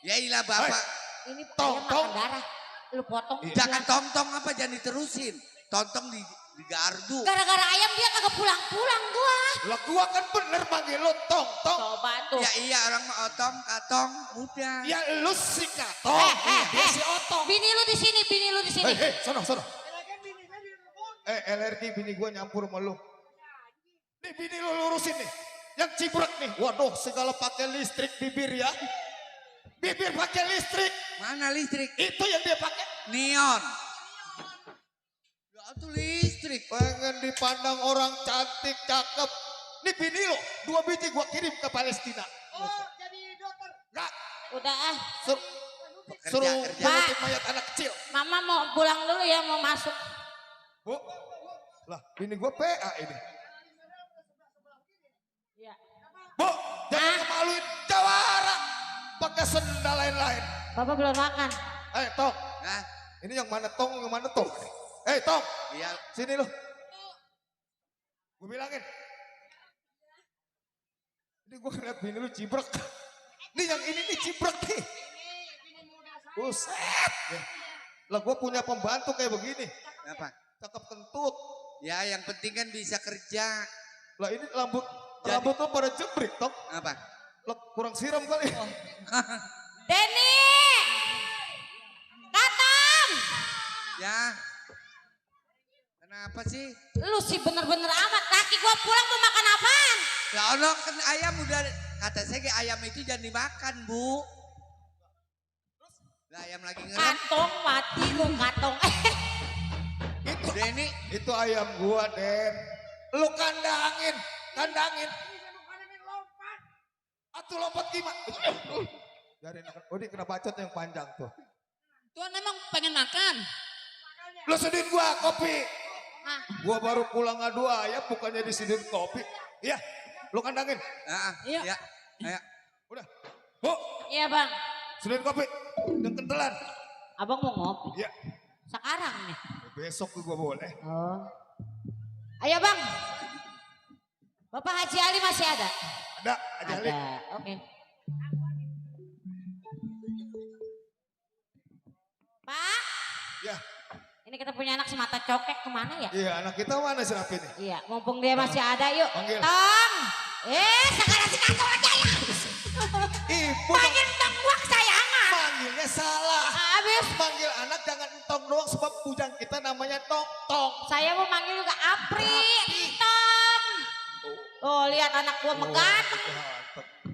Ya ilah Bapak. Ini ayam makan darah. Lu potong. Jangan tong-tong apa jangan diterusin. Tong di gardu. Gara-gara ayam dia kagak pulang-pulang gua. Lah gua kan bener manggil lu tong. Coba tuh. Ya iya orang mah otong, katong, muda. Ya lu si katong. Dia si otong. Bini lu di sini, bini lu di sini. Sono. LRD bini gua nyampur sama lu. Nih bini lu lurusin nih. Yang cibrek nih. Waduh, segala pakai listrik bibir ya. Bibir pakai listrik. Mana listrik? Itu yang dia pakai. Neon. Ya itu listrik. Pengen dipandang orang cantik, cakep. Nih bini lo, 2 biji gua kirim ke Palestina. Oh, jadi dokter. Enggak. Udah ah. Suruh Kerja. ngurutin mayat anak kecil. Mama mau pulang dulu ya, mau masuk. Bu. Lah, bini gua PA ini. Iya. Bu, jangan kemaluin jawara. Pakai sendal lain-lain. Bapak belum makan. Tong. Hah? Ini yang mana Tong, yang mana Tong? Tong. Iya. Sini lu. Gue bilangin. Ini gue ngeliat bini lu cibrek. Nih yang ini nih cibrek nih. Buset. Lah gue punya pembantu kayak begini. Apa? Cakep kentut. Ya yang penting kan bisa kerja. Lah ini rambut lo pada jebrik Tong. Apa? Lah kurang siram kali. Deni. Katam. Ya. Kenapa sih? Lu sih bener-bener amat. Laki gua pulang mau makan apaan? Ya Allah kan ayam udah kata saya kayak ayam itu jangan dimakan, Bu. Lah ayam lagi ngerem. Katong mati lu katong. Itu Deni, itu ayam gua, Den. Lu kandangin. Atuh lompat gimana? Biarin akan. Oh, dia kena bacot yang panjang tuh. Tuan emang pengen makan. Lu sedihin gua kopi. Hah? Gua baru pulang ngadu ayam bukannya disedihin kopi. Iya, lu kandangin. Iya. Ya. Ayo. Udah. Bu, Iya bang. sedihin kopi. Yang kentelan. Abang mau ngopi? Iya. Sekarang nih. Besok gua boleh. Oh. Ayo bang. Bapak Haji Ali masih ada? Ada, aja Ali. Oke. Pak. Ya. Ini kita punya anak semata cokek kemana ya? Iya, anak kita mana si Rapi nih? Iya, mumpung dia masih ada yuk. Panggil. Tong. Sekarang si Kato aja ya. Ibu Panggil tong gua kesayangan. manggilnya salah. Habis. Manggil anak jangan entong doang sebab bujang kita namanya tong. Saya mau manggil juga Apri. Tong. Oh, lihat anak gua megat.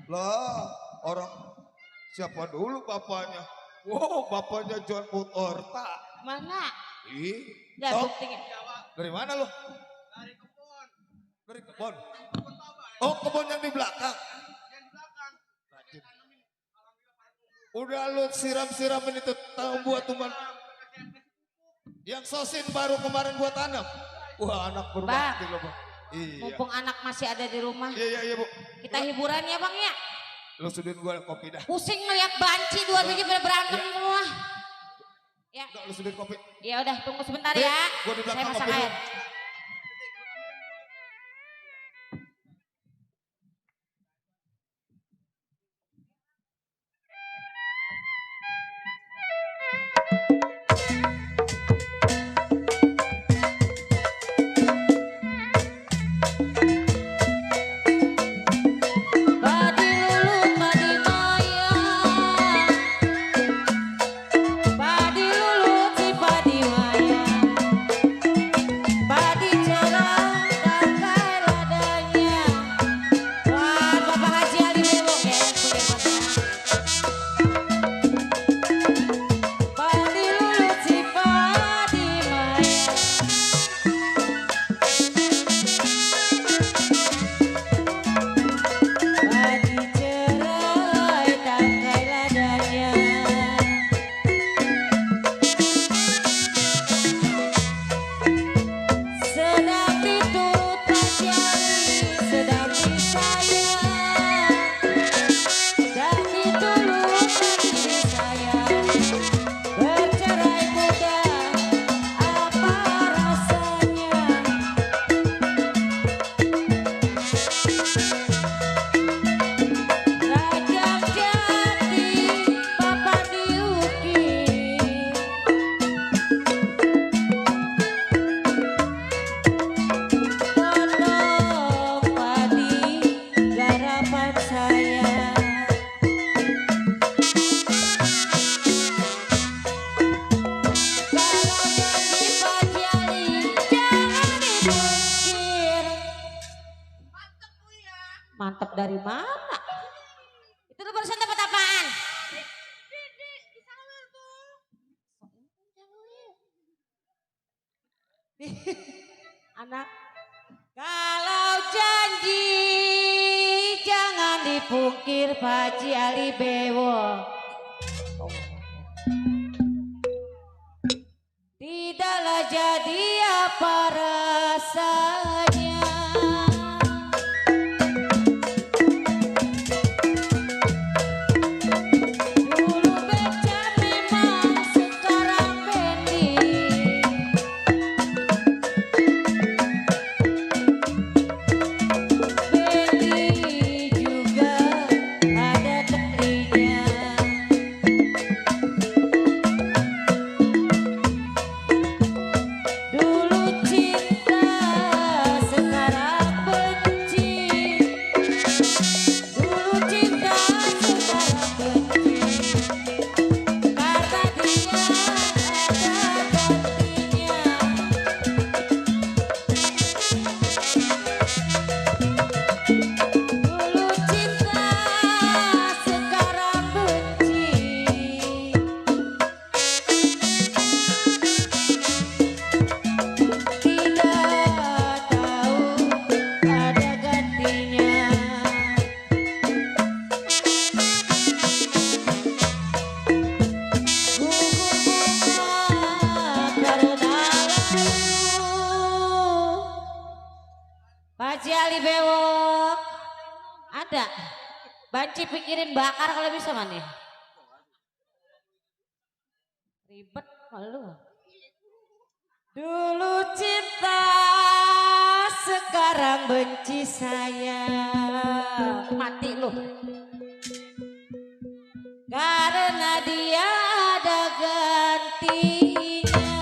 Lah, orang siapa dulu bapaknya? Wow, bapaknya John Put Orta. Mana? Ih, Ya, Tong. buktinya. Dari mana lo? Dari kebun. Oh, kebun yang di belakang. Rajin. Udah lu siram-siramin itu tahu buat teman. Yang sosin baru kemarin buat tanam. Wah, anak berbakti lo, Bang. Iya. Mumpung anak masih ada di rumah. Iya, Bu. Kita hiburan ya bang ya. Lu sudihin gua kopi dah. Pusing ngeliat banci 2 biji pada berantem semua. Ya. Udah, lu sudihin kopi. Ya udah tunggu sebentar Be, ya. gua di belakang Saya masak kopi dulu. air. Padi lulu, padi maya. Padi lulu, si padi maya. Padi jalan, tangkai ladanya. Mantap dari mana? Itu lu barusan dapat apaan? Anak. Kalau janji jangan dipungkir Pak Haji Ali Bewo. Tidaklah jadi apa rasanya. Dulu beca memang sekarang bendi. Bendi juga ada darinya. Dulu cinta sekarang benci. Dulu cinta sekarang benci. Karena dia ada gantinya. Dulu cinta sekarang benci. Tidak tahu ada gantinya. Gugur bunga karena layu. Pak Haji Ali Bewok ada. Banci pikirin bakar kalau bisa mana? Ribet malu. Dulu cinta sekarang benci saya. Mati lu. Karena dia ada gantinya.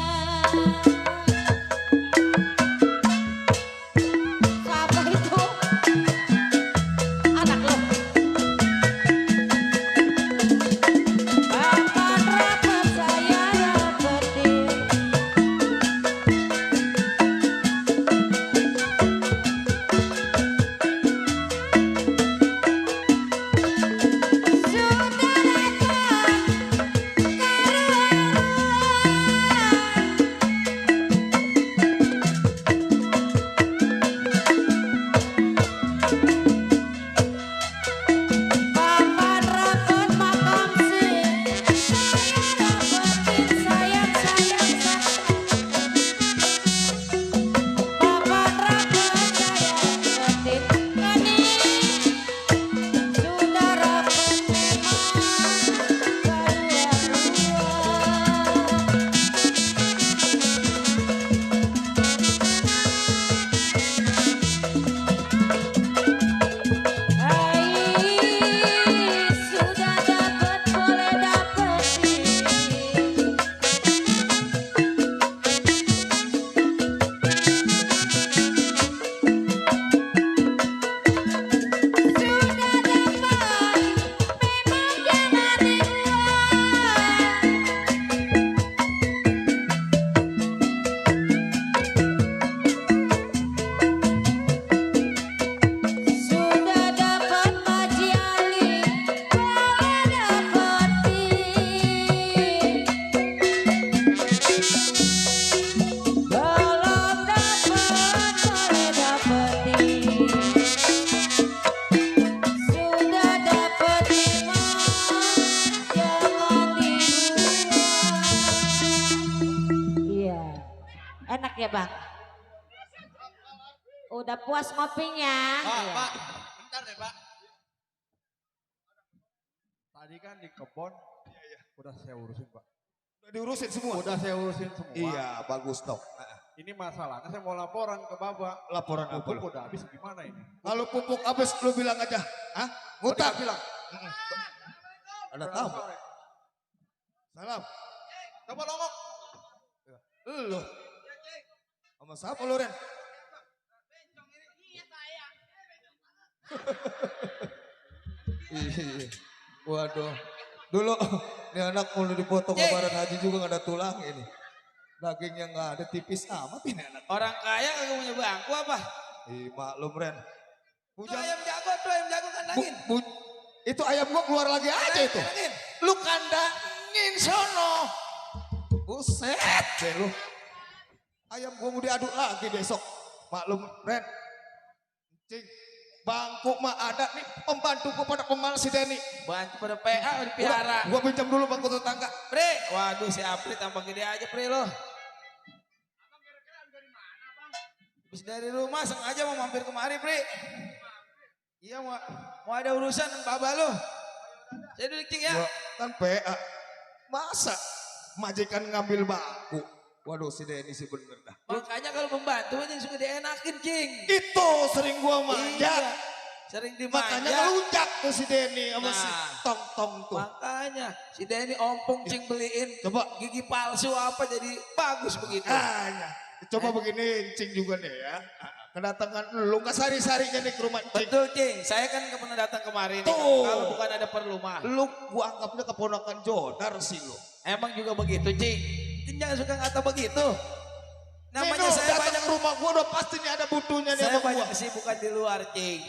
Siapa itu? Anak lu. Kapan rapat saya dapetin. Sudah Enak ya bang? Udah puas ngopinya? Pak, bentar deh pak. Tadi kan di kebon, udah saya urusin pak. Udah diurusin semua? Udah saya urusin semua. Iya, bagus dok. Ini masalahnya saya mau laporan ke bapak. Laporan apa Pupuk lu? udah habis gimana ini? Kalau pupuk habis lu bilang aja. Hah? Ngutang. Bilang. Ada tahu? Salam. Coba longok. Lu. Sama siapa lu Ren? Iya. Waduh. Dulu ini anak mau dipotong lebaran haji juga gak ada tulang ini. Dagingnya gak ada, tipis amat ini anak. Orang kaya kagak punya bangku apa? Ih maklum Ren. Hujan. ayam jago kandangin. Itu ayam gua keluar lagi aja itu. Kandangin. Lu kandangin sono. Buset deh lu. Ayam gua mau diaduk lagi besok. Maklum Ren. Cing. Bangku mah ada nih pembantu gua pada pemalas si Denny. Bantu pada PA dipihara. Gua pinjam dulu bangku tetangga. Pre, waduh si Apri tampak gede aja Pre lo. Habis dari rumah sengaja mau mampir kemari Pre. Iya mau ada urusan dengan Baba lo. Saya duduk Cing ya. Gua kan PA. Masa majikan ngambil bangku? Waduh si Denny sih bener dah. Makanya kalau pembantu yang suka dienakin Cing. Itu sering gua manja. Iya, sering dimanja. Makanya ngelunjak tuh si Denny sama si Nah. Tong-Tong tuh. Makanya si Denny ompong Cing beliin Coba. gigi palsu apa jadi bagus begitu. Hanya. Coba begini Cing juga nih ya. Kedatangan lu nggak sari-sarinya nih ke rumah Cing. Betul Cing, saya kan pernah datang kemarin. Tuh. Kalau bukan ada perlu mah. Lu gua anggapnya keponakan Jodar sih lu. Emang juga begitu Cing. Cing jangan suka ngata begitu. Namanya saya datang banyak ke rumah gua udah pasti nih ada butuhnya nih saya sama banyak gua. kesibukan di luar Cing.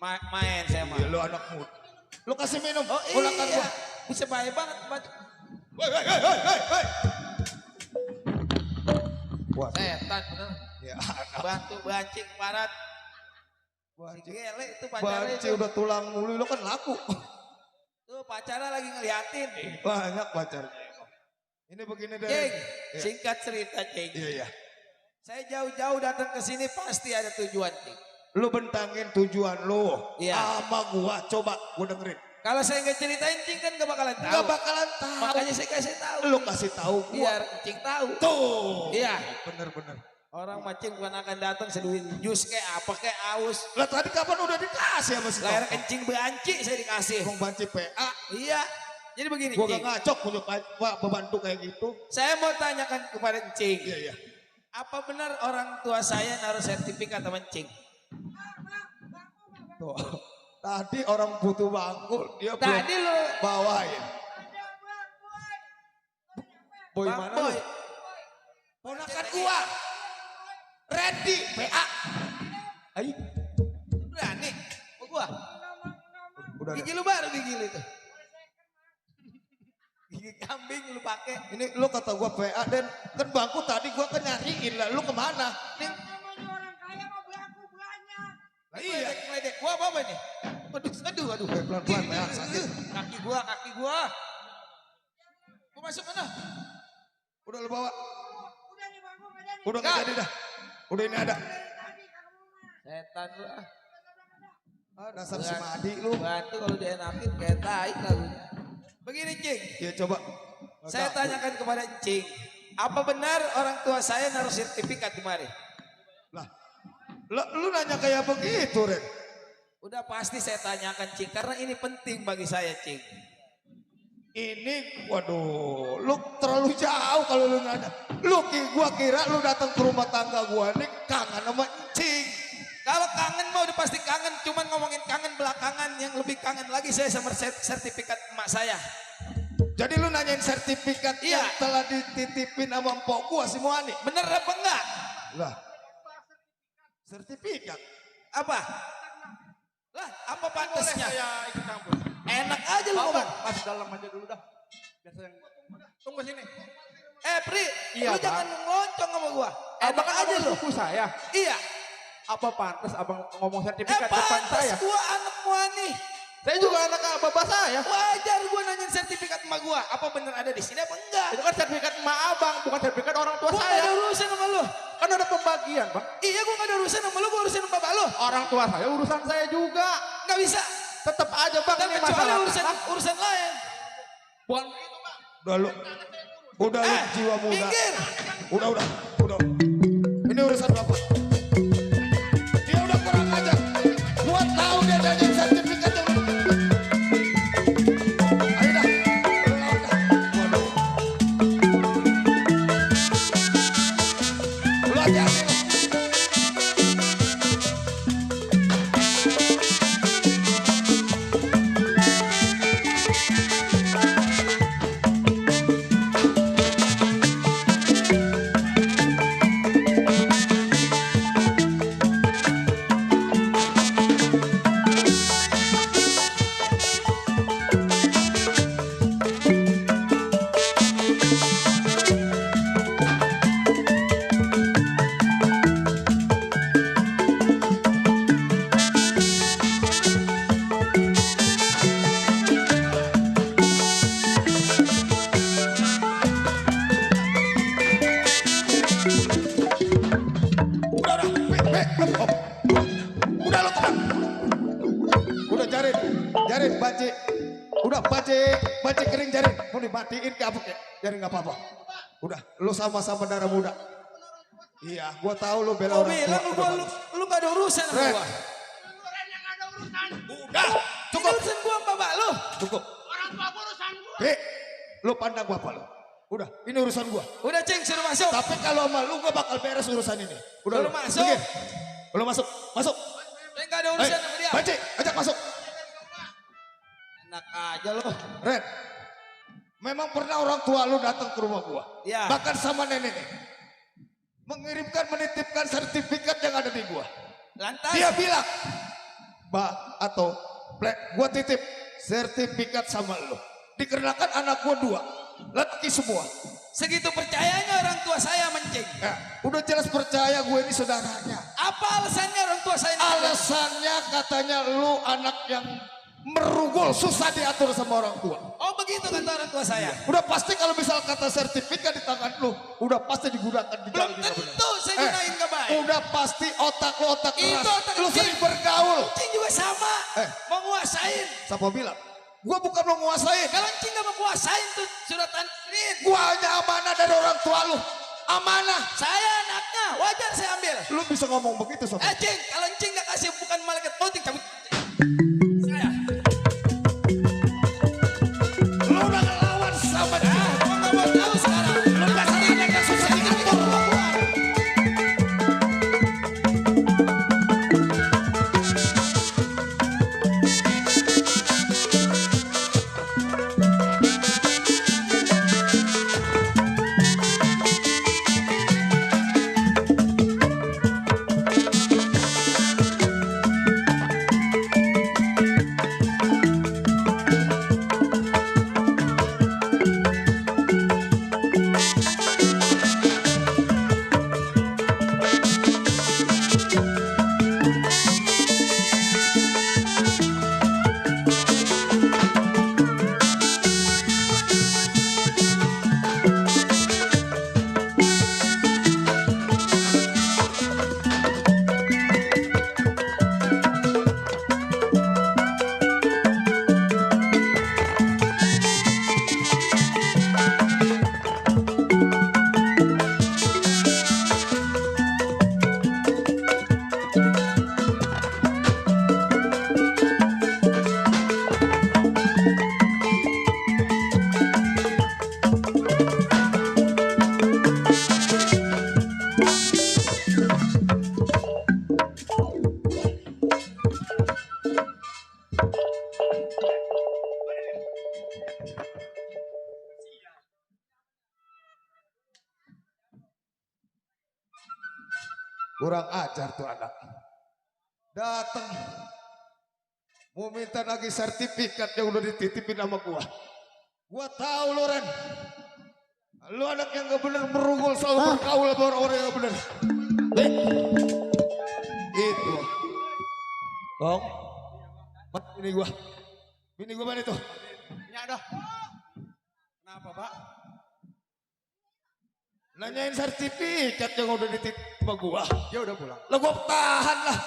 Main saya mah. Iya, lu anak muda. Lu kasih minum. Oh Ponakan iya, gua. bisa baik banget. Hei. Wah, Setan bener. ya, Bantu bancing parat. Si gele itu pacarnya Banci itu. udah tulang mulu, lu kan laku. Tuh pacarnya lagi ngeliatin. Banyak pacarnya. Ini begini dari. Cing, Iya. singkat cerita Cing. Iya. Saya jauh-jauh datang ke sini pasti ada tujuan Cing. Lu bentangin tujuan lu. Iya. Sama gua, coba gua dengerin. Kalau saya nggak ceritain Cing kan gak bakalan tahu. Gak bakalan tahu. Makanya saya kasih tahu. Lu kasih tahu gua. Biar Cing tahu. Tuh. Iya. Bener. Orang macing bukan akan datang seduhin jus kayak apa kayak aus. Lah tadi kapan udah dikasih sama si Layar Tong-Tong? kencing banci saya dikasih. Bang Banci PA. Iya. Jadi begini Gua Cing. gak ngacok punya Pak pembantu kayak gitu. Saya mau tanyakan kepada Cing. Iya. Apa benar orang tua saya naruh sertifikat sama Cing? Tuh. Tadi orang butuh bangku, dia Tadi belum lo bawain. Boy Bang mana Boy. lu? Ponakan gua. Randy PA. Ayo. Berani. Mau gua. Udah. Gigi lu baru gigi lu itu. Gigi kambing lu pakai. Ini lu kata gua PA dan kan bangku tadi gua kan nyariin lah. Lu kemana? Nih. Lah iya. Ngeledek gua apa ini? Aduh. Pelan-pelan PA sakit. Kaki gua. Gua masuk mana? Udah lu bawa. Udah nggak jadi dah. Udah ini ada. Setan lu ah. Dasar si Madi lu. Bantu kalau dienakin kayak tai lagunya. Begini Cing. Ya coba. Saya tanyakan kepada Cing. Apa benar orang tua saya naruh sertifikat kemarin? Lah. Lu nanya kayak begitu, Ren. Udah pasti saya tanyakan Cing. Karena ini penting bagi saya Cing. Ini, waduh, lu terlalu jauh kalau lu nanya. Gua kira lu datang ke rumah tangga gua nih kangen sama Cing. Kalau kangen mau udah pasti kangen. Cuman ngomongin kangen belakangan. Yang lebih kangen lagi saya sama sertifikat emak saya. Jadi lu nanyain sertifikat Iya. yang telah dititipin sama mpok gua si Muani. Bener apa enggak? Lah, sertifikat. Apa? Lah, apa pantasnya? Enak aja lu ngomong. Masuk dalam aja dulu dah. Biasa yang tunggu sini. Pri, Iya, lu Bang. jangan ngeloncong sama gua. Enak aja lu. Suku saya. Iya. Apa pantas abang ngomong sertifikat depan Pantas saya? gua anak Muani. Saya juga anak bapak saya. Wajar gua nanyain sertifikat emak gua. Apa bener ada di sini apa enggak? Itu kan sertifikat emak abang, bukan sertifikat orang tua Gua gak saya. ada urusan sama lu. Kan ada pembagian, Bang. Iya, gua gak ada urusan sama lu, gua urusan sama bapak lu. Orang tua saya urusan saya juga. Gak bisa. Tetap aja, Bang, Dan ini kecuali masalah. urusan lain. Bukan Udah lu jiwa muda. Minggir. Udah. Ini urusan bapak. Dia udah kurang ajar. Gua tahu dia nanyain sertifikat yang. Ayo dah. Waduh. Lu hati-hati lu. Jarin baci. Udah baci kering jarin. Mau dimatiin ke apa kek? Jarin nggak apa-apa. Udah, lu sama-sama darah muda. Iya, gua tahu lu bela orang tua. Lu gak ada urusan sama Ren. gua. Udah, cukup. Ini urusan gua sama bapak lu. Cukup. Orang tua gua urusan gua. Lu pandang bapak lu. Udah, ini urusan gua. Udah ceng, suruh masuk. Tapi kalau sama lu gua bakal beres urusan ini. Udah, Suruh masuk. Pergi. Lu masuk. Ceng gak ada urusan sama dia. Baci, ajak masuk. Enak aja lu. Ren, memang pernah orang tua lu datang ke rumah gua. Ya. Bahkan sama nenek. Menitipkan sertifikat yang ada di gua. Lantas. Dia bilang, Mbak atau Plek, gua titip sertifikat sama lu. Dikarenakan anak gua 2, laki semua. Segitu percayanya orang tua saya menceng. Ya, udah jelas percaya gue ini saudaranya. Apa alasannya orang tua saya? Alasannya katanya lu anak yang merugul, susah diatur sama orang tua. Oh begitu kata orang tua saya. Udah pasti kalau misal kata sertifikat di tangan lu, udah pasti digunakan di Belum jalan yang benar. tentu saya gunain ke baik. Udah pasti otak lu otak Itu keras. otak Lu Cing. sering bergaul. Cing juga sama. Mau nguasain. Siapa bilang? Gua bukan mau nguasain. Kalau Cing gak mau nguasain tuh surat tanrin. Gua hanya amanah dari orang tua lu. Amanah. Saya anaknya, wajar saya ambil. Lu bisa ngomong begitu sama Cing, kalau Cing gak kasih bukan malaikat mautik cabut. Saya. lu udah ngelawan sama dia. Gua gak mau tahu sekarang. Lu dasar anak yang susah diatur. Kurang ajar tuh anak. Datang. Mau minta lagi sertifikat yang udah dititipin sama gua. Gua tahu lu Ren. Lu anak yang gak bener merugul selalu bergaul sama orang-orang yang gak bener. Itu. Dong. Mana bini gua? Bini gua mana itu? Ini ada. Kenapa Pak? Nanyain sertifikat yang udah dititip sama gua. Ya udah pulang. Lah gua tahan lah.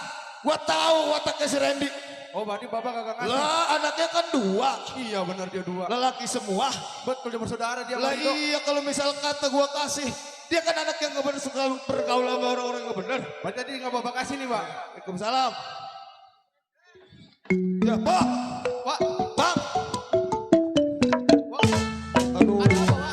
Gua tahu wataknya si Randy. Oh berarti bapak kagak ngasih. Lah anaknya kan 2. Iya benar dia 2. Lelaki semua. Betul dia bersaudara dia. Lah iya kalau misal kata gua kasih. Dia kan anak yang gak bener selalu bergaul sama orang-orang gak bener. Berarti dia gak bapak kasih nih Pak. Waalaikumsalam. Ya Pak. Pak. Pak. Aduh. Ada apa Pak?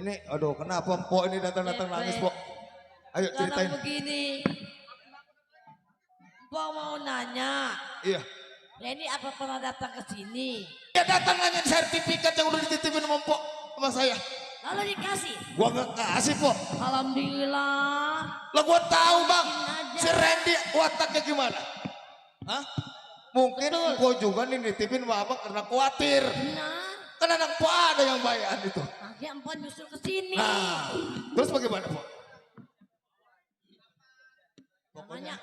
Ini, aduh kenapa Mpok ini datang-datang nangis, Pok? Ayo ceritain. Sekarang begini. Mpok mau nanya. Iya. Randy apa pernah datang ke sini? Ya datang nanya sertifikat yang udah dititipin sama Mpok sama saya. Lalu dikasih? Gua nggak kasih, Pok. Alhamdulillah. Lah gua tahu, Bang. Si Randy wataknya gimana? Hah? Mungkin Mpok juga nih nitipin sama Abang karena khawatir. Benar. Kan anak Mpok ada yang bayan itu. Akhirnya Mpok nyusul ke sini. Nah, terus bagaimana, Pok? Pokoknya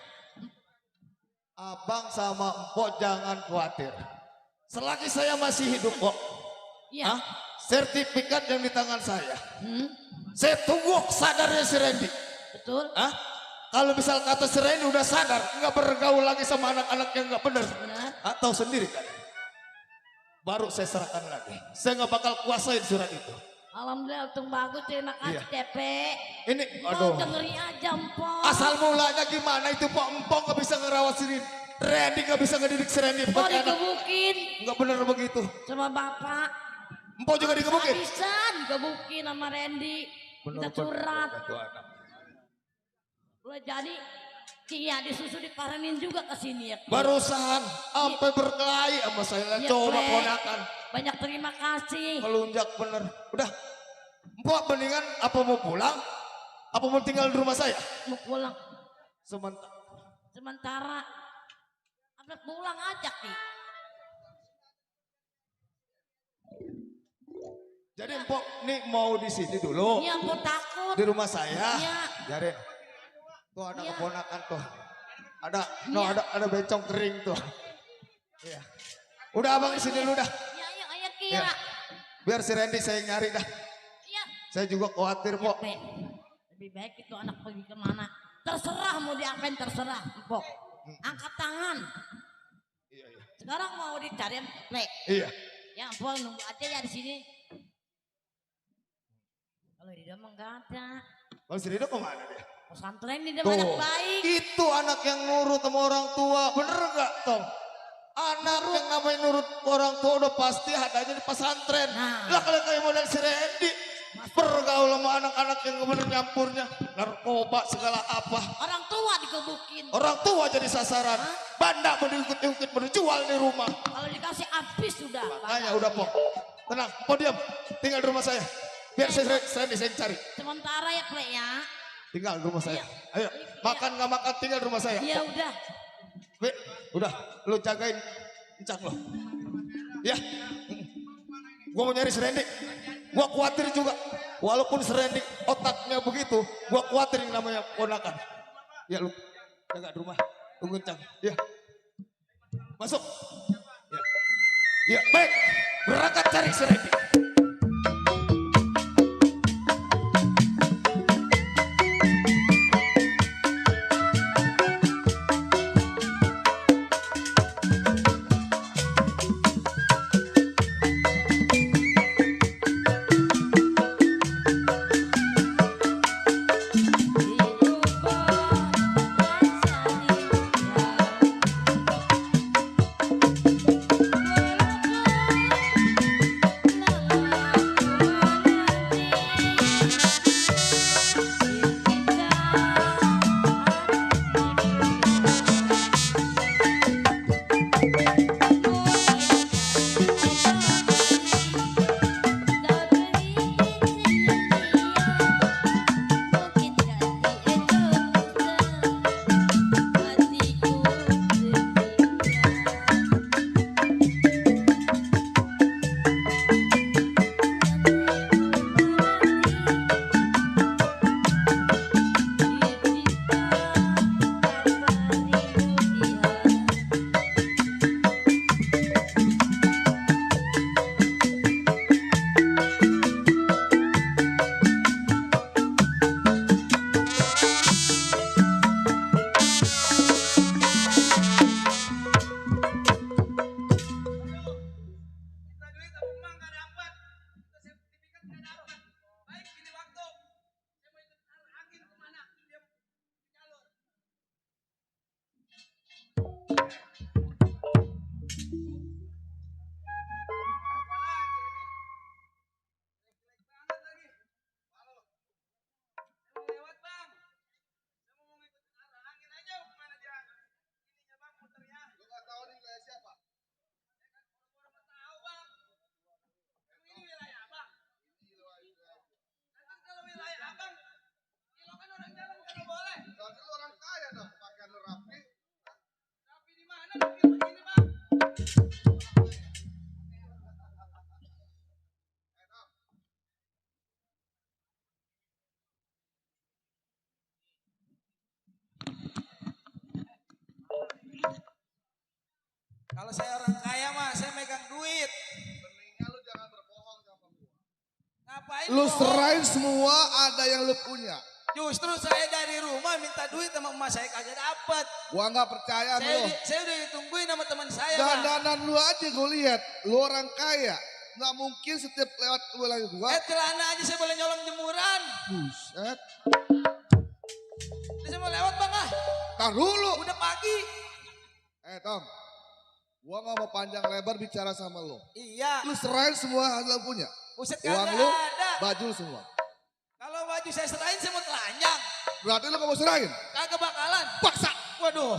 Abang sama Mpok jangan khawatir. Selagi saya masih hidup, Pok. Iya. Hah? Sertifikat yang di tangan saya. Saya tunggu sadarnya si Randy. Betul. Hah? Kalau misal kata si Randy udah sadar, nggak bergaul lagi sama anak-anak yang nggak benar. Atau sendiri kan? Baru saya serahkan lagi. Saya nggak bakal kuasain surat itu. Alhamdulillah untung bagus terima kasih Iya. TP. Ini, Mpok aduh. dengeri aja Mpok. Asal mulanya gimana itu, Pok? Mpok nggak bisa ngerawat si Randy, nggak bisa ngedidik si Randy. Mpok digebukin. Nggak benar begitu. Sama bapak. Mpok juga digebukin. Bisa digebukin sama Randy. Kita curhat. Udah jadi iya disusu diparanin juga ke sini ya. Barusan sampai berkelahi sama saya. Iya, Coba Plek. ponakan. Banyak terima kasih. Melunjak bener. Udah. Mpok mendingan apa mau pulang? Apa mau tinggal di rumah saya? Mau pulang. Sementara. Apa pulang aja nih. Jadi Mpok nih mau di sini dulu. Iya Mpok takut. Di rumah saya. Iya. Jarin. Tuh ada Iya. keponakan tuh. Ada, Iya. ada bencong kering tuh. Iya. Udah abang di sini dulu dah. Iya ayo ayo Kira. Iya. Biar si Randy saya nyari dah. Iya. Saya juga khawatir, Pok. Pe, lebih baik itu anak pergi kemana. Terserah mau diapain terserah Mpok. Angkat tangan. Iya, iya. Sekarang mau dicari Plek. Iya. Ya Mpok nunggu aja ya di sini. Kalau di dalam nggak ada. Kalau si Rido kemana dia? Pesantren ini dia anak baik. Itu anak yang nurut sama orang tua. Bener gak, Tom? Anak yang namanya nurut orang tua udah pasti adanya di pesantren. Lah kalau kayak model si Randy. Bergaul sama anak-anak yang bener nyampurnya. Narkoba segala apa. Orang tua dikebukin. Orang tua jadi sasaran. Banda berikut-ikut berjual di rumah. Kalau dikasih habis sudah. Makanya udah, Pok. Tenang, Pok diam. Tinggal di rumah saya. Biar saya cari. Sementara ya Plek ya. Tinggal di rumah saya. Ayo, makan nggak makan tinggal di rumah saya. Iya udah. Be, udah, lu jagain encak lo. Ya, gua mau nyari si Randy. Gua khawatir juga. Walaupun si Randy otaknya begitu, gua khawatir yang namanya ponakan. Ya lu jaga di rumah, tunggu encak. Ya, masuk. Ya, ya baik. Berangkat cari si Randy. Walaupun Kalau saya orang kaya mah saya megang duit. Mendingan lu jangan berbohong sama gua. Ngapain? Lu bohong? serahin semua ada yang lu punya. Justru saya dari rumah minta duit sama emak saya kagak dapet. Gua nggak percaya sama lu. Saya udah ditungguin sama teman saya. Bang. Dandanan lu aja gue lihat, lu orang kaya. Nggak mungkin setiap lewat lu lagi gua. Celana aja saya boleh nyolong jemuran. Buset. Saya mau lewat bang ah. Tar dulu. Udah pagi. Tom, gua nggak mau panjang lebar bicara sama lu. Iya. Lu serahin semua hasil punya. Buset Uang kagak lu, ada. baju lu semua. Kalau baju saya serahin saya mau telanjang. Berarti lu nggak mau serahin? Kagak bakalan. Paksa. Waduh.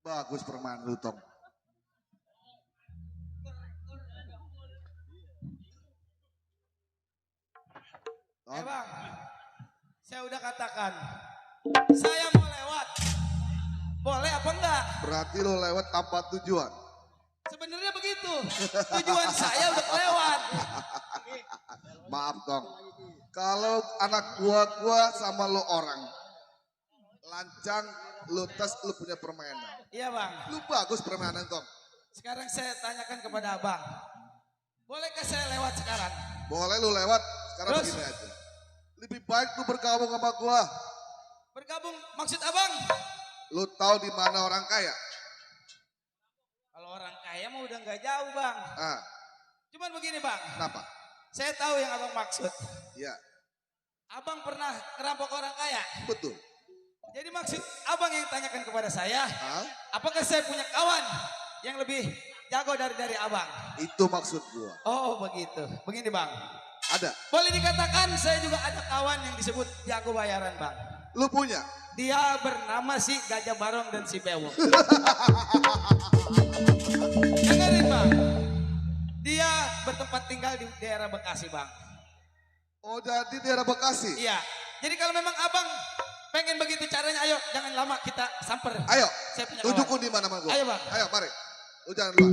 Bagus permainan lu, Tom. Tom. Bang. Boleh apa enggak? Berarti lo lewat tanpa tujuan. Sebenarnya begitu. Tujuan saya udah kelewat. Maaf Tong. Kalau anak gua sama lo orang. Lancang, lo tes, lo punya permainan. Iya bang. Lo bagus permainan Tong. Sekarang saya tanyakan kepada abang. Bolehkah saya lewat sekarang? Boleh lo lewat. Sekarang Terus? begini aja. Lebih baik lo bergabung sama gua. Bergabung maksud abang? Lo tahu di mana orang kaya? Kalau orang kaya mah udah nggak jauh bang. Ah, Cuman begini bang. kenapa? Saya tahu yang abang maksud. Ya, Abang pernah ngerampok orang kaya. betul. Jadi maksud abang yang tanyakan kepada saya. Ah, Apakah saya punya kawan yang lebih jago dari abang? itu maksud gua. Oh begitu. Begini bang. Ada. Boleh dikatakan saya juga ada kawan yang disebut jago bayaran bang. Lu punya? Dia bernama si Gajah Barong dan si Bewok. Dengerin bang. Dia bertempat tinggal di daerah Bekasi bang. Oh jadi daerah Bekasi? Iya. Jadi kalau memang abang pengen begitu caranya, ayo jangan lama kita samper. Ayo, Saya punya tunjukkan kawan. di mana gua. Ayo bang. Ayo mari. Lu jangan lupa.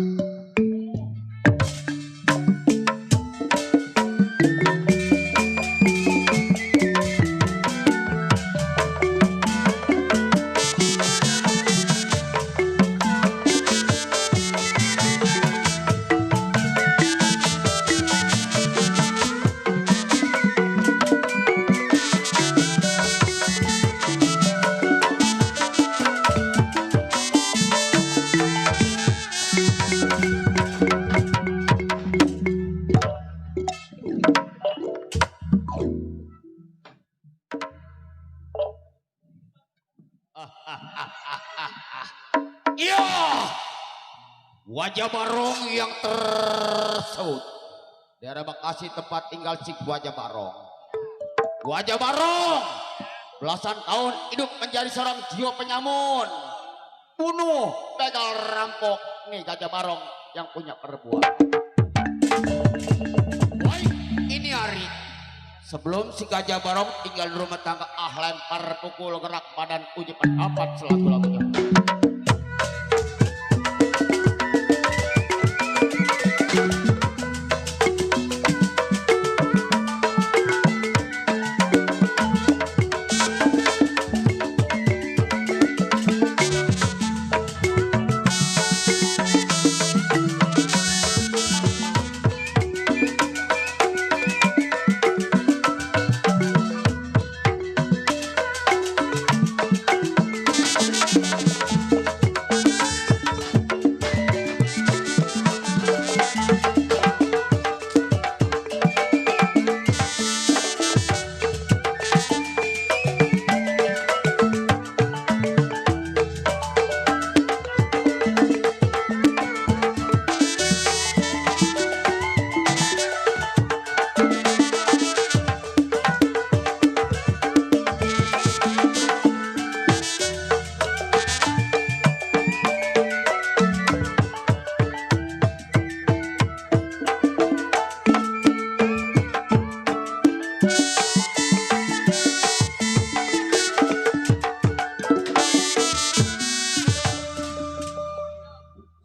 Iya, Wajah Barong yang tersebut daerah Bekasi tempat tinggal si Wajah Barong. Wajah Barong belasan tahun hidup menjadi seorang jiwa penyamun, bunuh, begal, rampok. Nih Gajah Barong yang punya perbuatan. Baik, ini hari sebelum si Gajah Barong tinggal di rumah tangga, lempar pukul gerak badan uji pendapat selagu lagunya.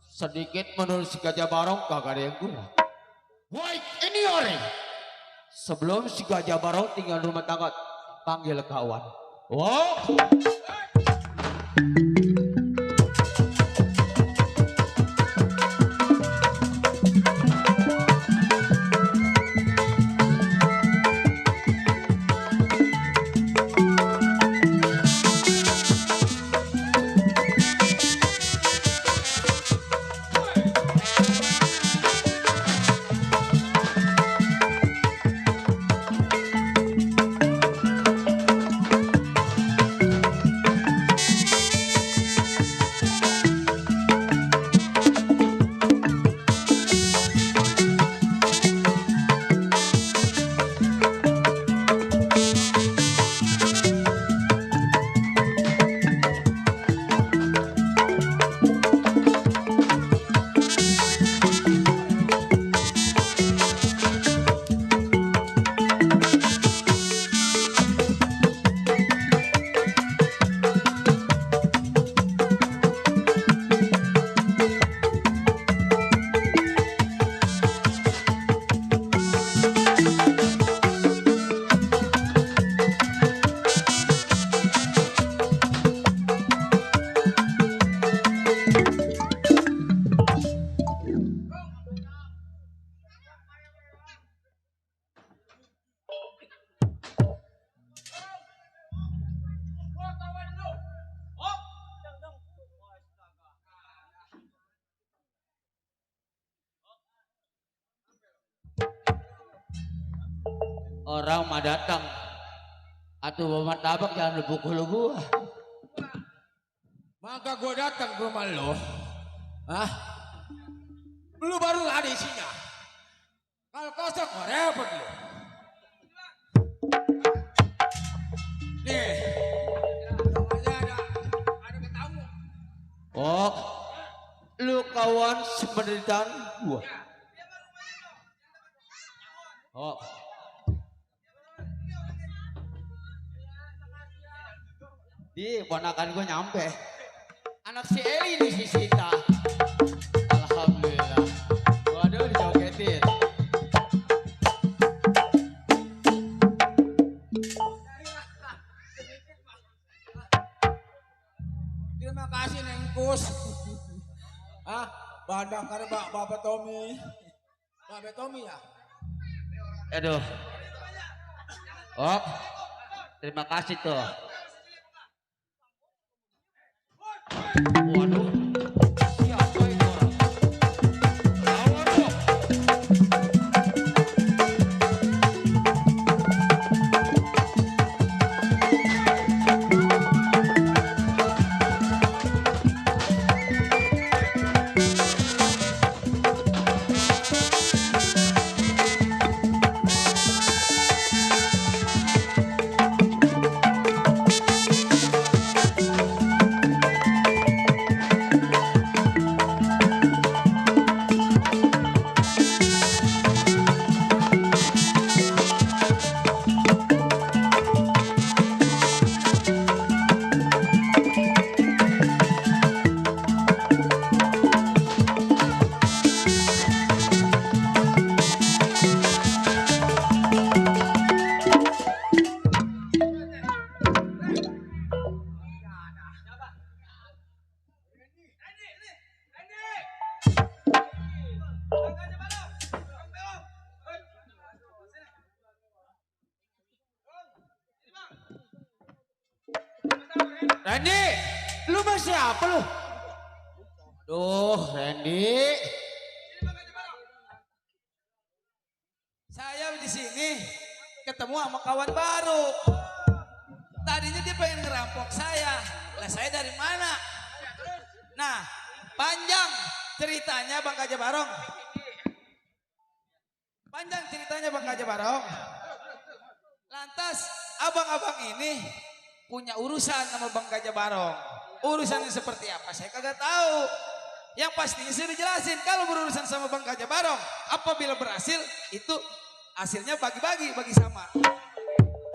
Sedikit menurut si Gajah Barong kagak ada yang kurang. Baik, ini orang. Sebelum si Gajah Barong tinggal rumah tangga, panggil kawan. Wow. Orang mah datang. Atuh bawa tabak jangan pukul gua. Maka gua datang ke rumah lo. Hah? Lu baru ada isinya. Kalau kosong gua repot lu. Nih. Ada tamu. Oh. Lu kawan sependeritaan gua. Oh. Di ponakan gue nyampe. Anak si Eli nih si Sita. Alhamdulillah. Waduh dijogetin. Terima kasih Neng Kus. Ah, bandang karena Bapak Tommy. Bapak Tommy ya? Aduh. Oh. Terima kasih tuh. Waduh. Siapa itu orang? Lawan dong. Randy, lu masih apa lu? Duh, Randy. Saya di sini ketemu sama kawan baru. Tadinya dia pengen ngerampok saya. Lah saya dari mana? Nah, panjang ceritanya Bang Gajah Barong. Panjang ceritanya Bang Gajah Barong. Lantas abang-abang ini punya urusan sama Bang Gajah Barong. Urusannya seperti apa saya kagak tahu. Yang pastinya saya dijelasin kalau berurusan sama Bang Gajah Barong, apabila berhasil itu hasilnya bagi-bagi, bagi sama.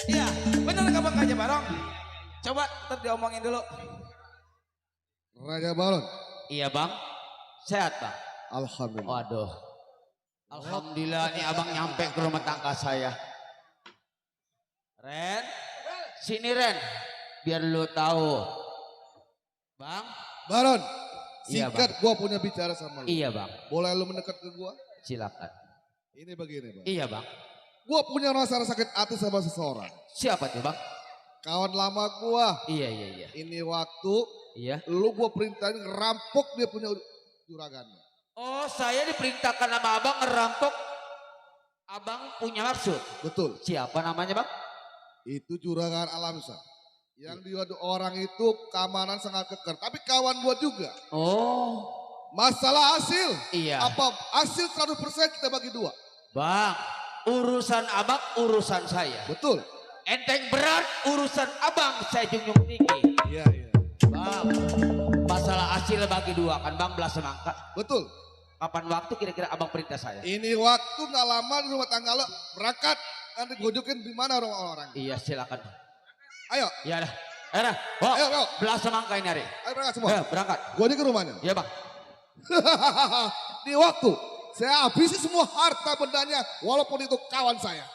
Iya, benar nggak Bang Gajah Barong? Coba ntar diomongin dulu. Raja Barong. Iya Bang, sehat Bang. Alhamdulillah. Waduh, alhamdulillah nih abang nyampe ke rumah tangga saya. Ren, sini Ren, biar lu tahu. Bang. Baron, Iya, singkat gua punya bicara sama lu. Iya Bang. Boleh lu mendekat ke gua? Silakan. Ini begini Bang. Iya Bang. Gua punya rasa sakit hati sama seseorang. Siapa tuh Bang? Kawan lama gua. Iya iya iya. Ini waktu Iya. lu gua perintahin ngerampok dia punya juragannya. Oh, saya diperintahkan sama abang ngerampok. Abang punya maksud? Betul. Siapa namanya Bang? Itu juragan Alamsa. Yang dia orang itu keamanan sangat keker. Tapi kawan gua juga. Oh. Masalah hasil. Iya. Apa hasil 100% kita bagi dua. Bang, urusan abang urusan saya. Betul. Enteng berat urusan abang saya junjung tinggi. Iya iya. Bang, masalah hasil bagi dua kan Bang belas semangka. Betul. Kapan waktu kira-kira abang perintah saya? Ini waktu nggak lama di rumah tangga lo berangkat. Nanti gojokin di mana orang-orang. Iya silakan. Ayo. Iya dah. Ayo dah. Oh, ayo. Belas semangka ini hari. Ayo berangkat semua. Ayo berangkat. Gojokin ke rumahnya. Iya Bang. Di waktu saya habisi semua harta bendanya walaupun itu kawan saya.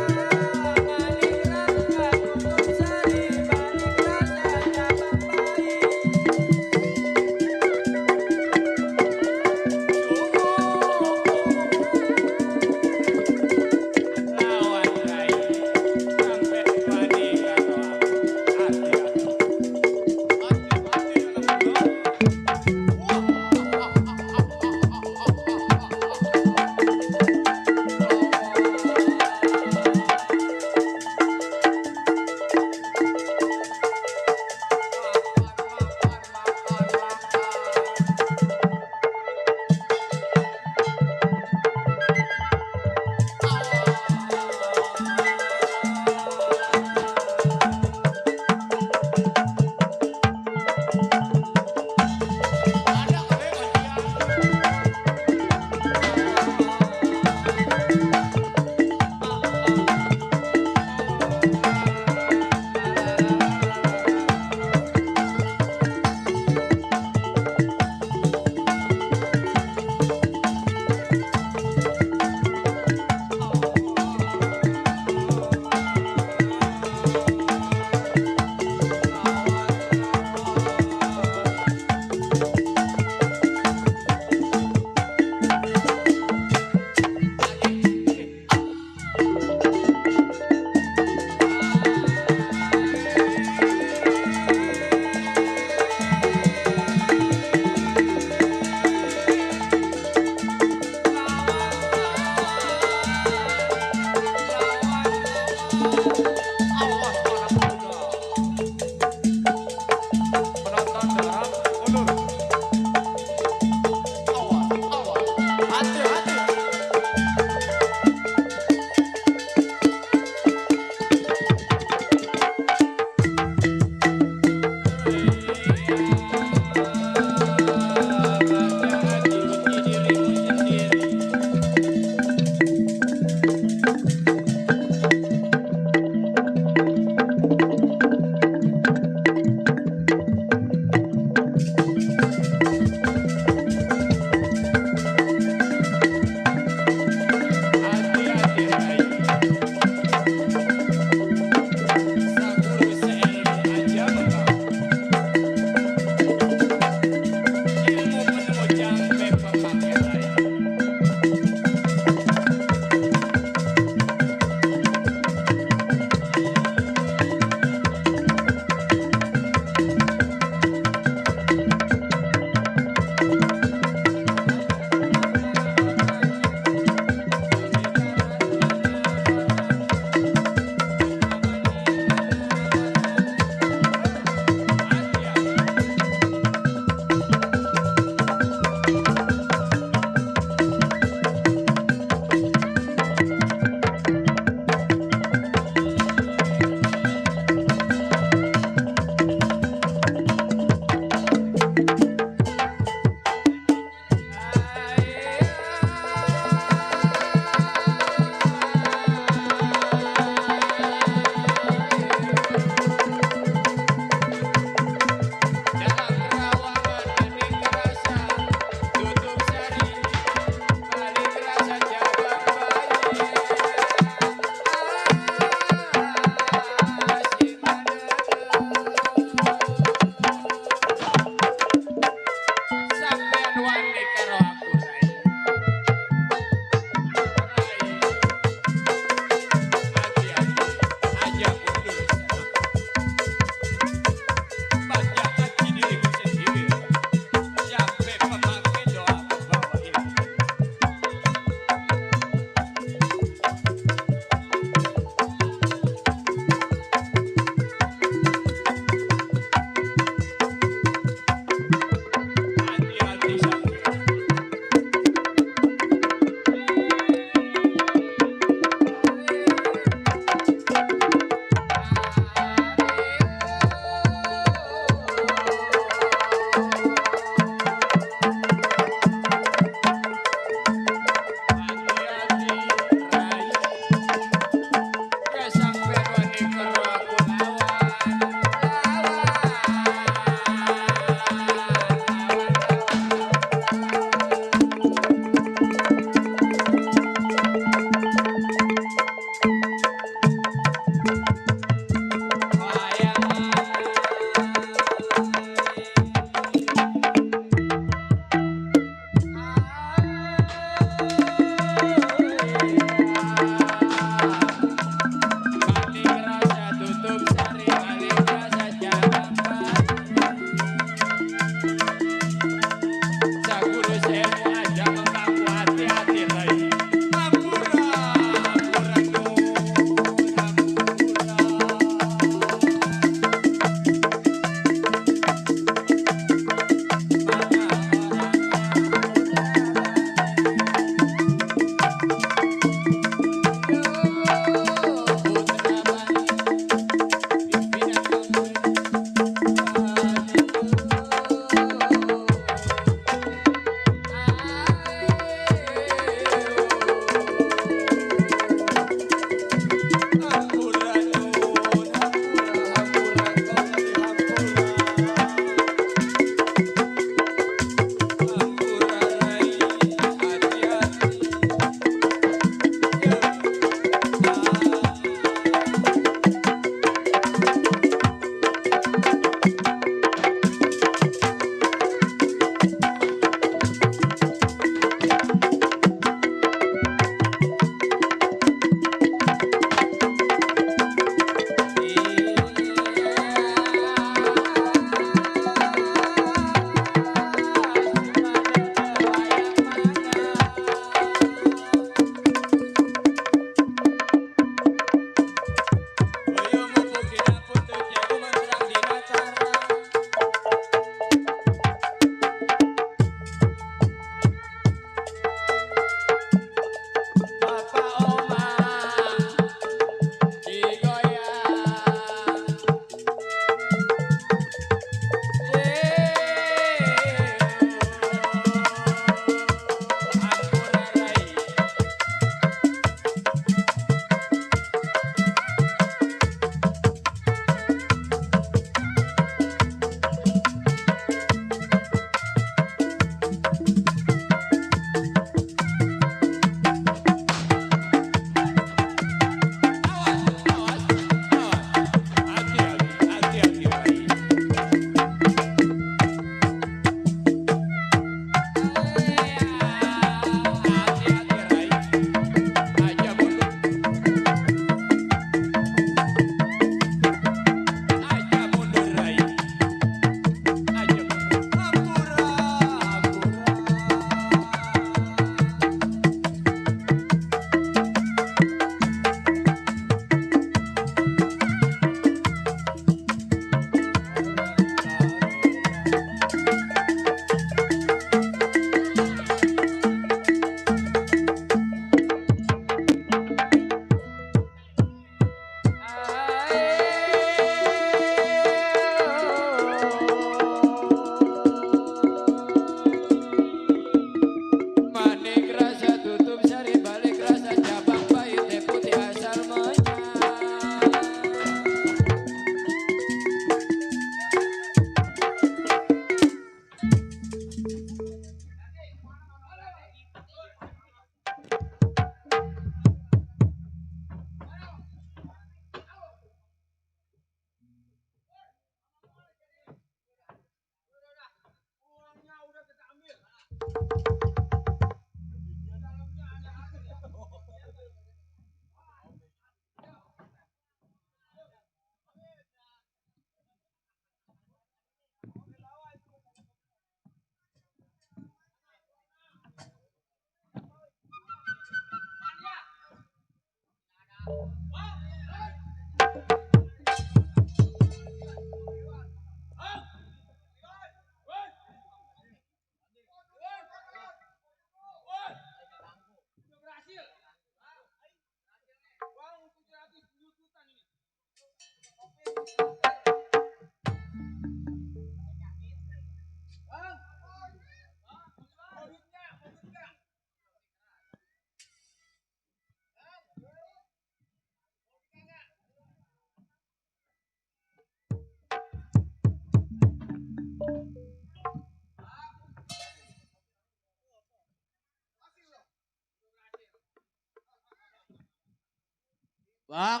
Bang,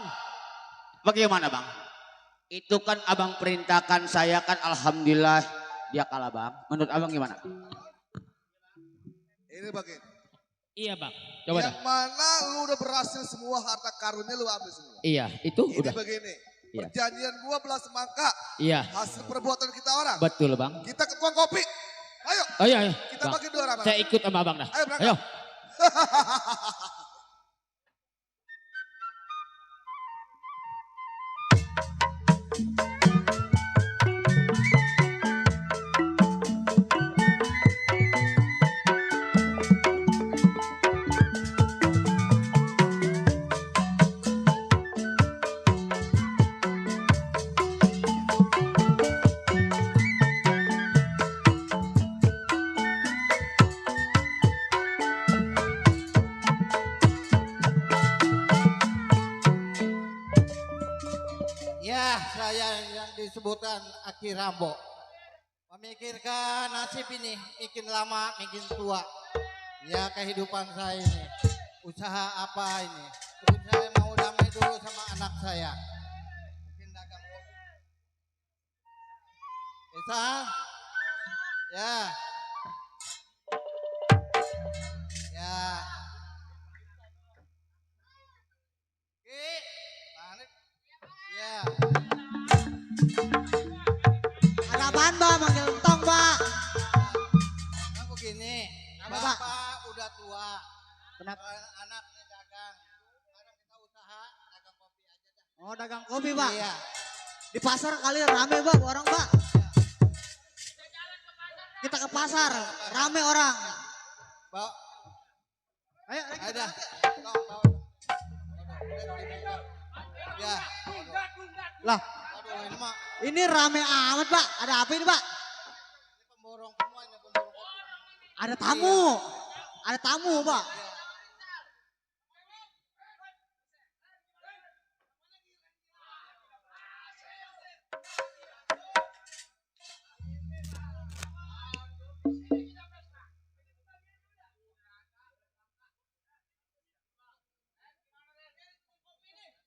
bagaimana bang? Itu kan abang perintahkan saya kan alhamdulillah dia kalah bang. Menurut abang gimana? Ini bagian. Iya bang. Coba Yang mana lu udah berhasil semua harta karunnya lu ambil semua. Iya, itu Ini udah. begini. Iya. Perjanjian gua belas semangka. Iya. Hasil perbuatan kita orang. Betul bang. Kita ke tukang kopi. Ayo. Oh iya, iya. Kita Bang. bagi dua orang. Saya ikut sama abang dah. Ayo berangkat. Ayo. Ya, saya yang disebutkan Aki Rambo. Memikirkan nasib ini, makin lama, makin tua. Ya, kehidupan saya ini. Usaha apa ini? Mungkin saya mau damai dulu sama anak saya. Mungkin dagang kopi. Bisa? Ya. Ya. Oke. Tahan. Ya. Ada apaan Mbak? Manggil entong Mbak. Nah begini, Apa, Pak? Bapak udah tua. Kenapa? Anaknya dagang. Sekarang kita usaha dagang kopi aja dah. Oh dagang kopi Pak. Iya. Di pasar kali rame Mbak orang Mbak. Kita ke pasar, rame orang. Bawa. Ayo, Ayo dah. Ya. Lah, Aduh ini mah ini rame amat Pak. Ada apa ini Pak? ini pemborong semua ini pemborong kopi. Ada tamu. Ada tamu Pak.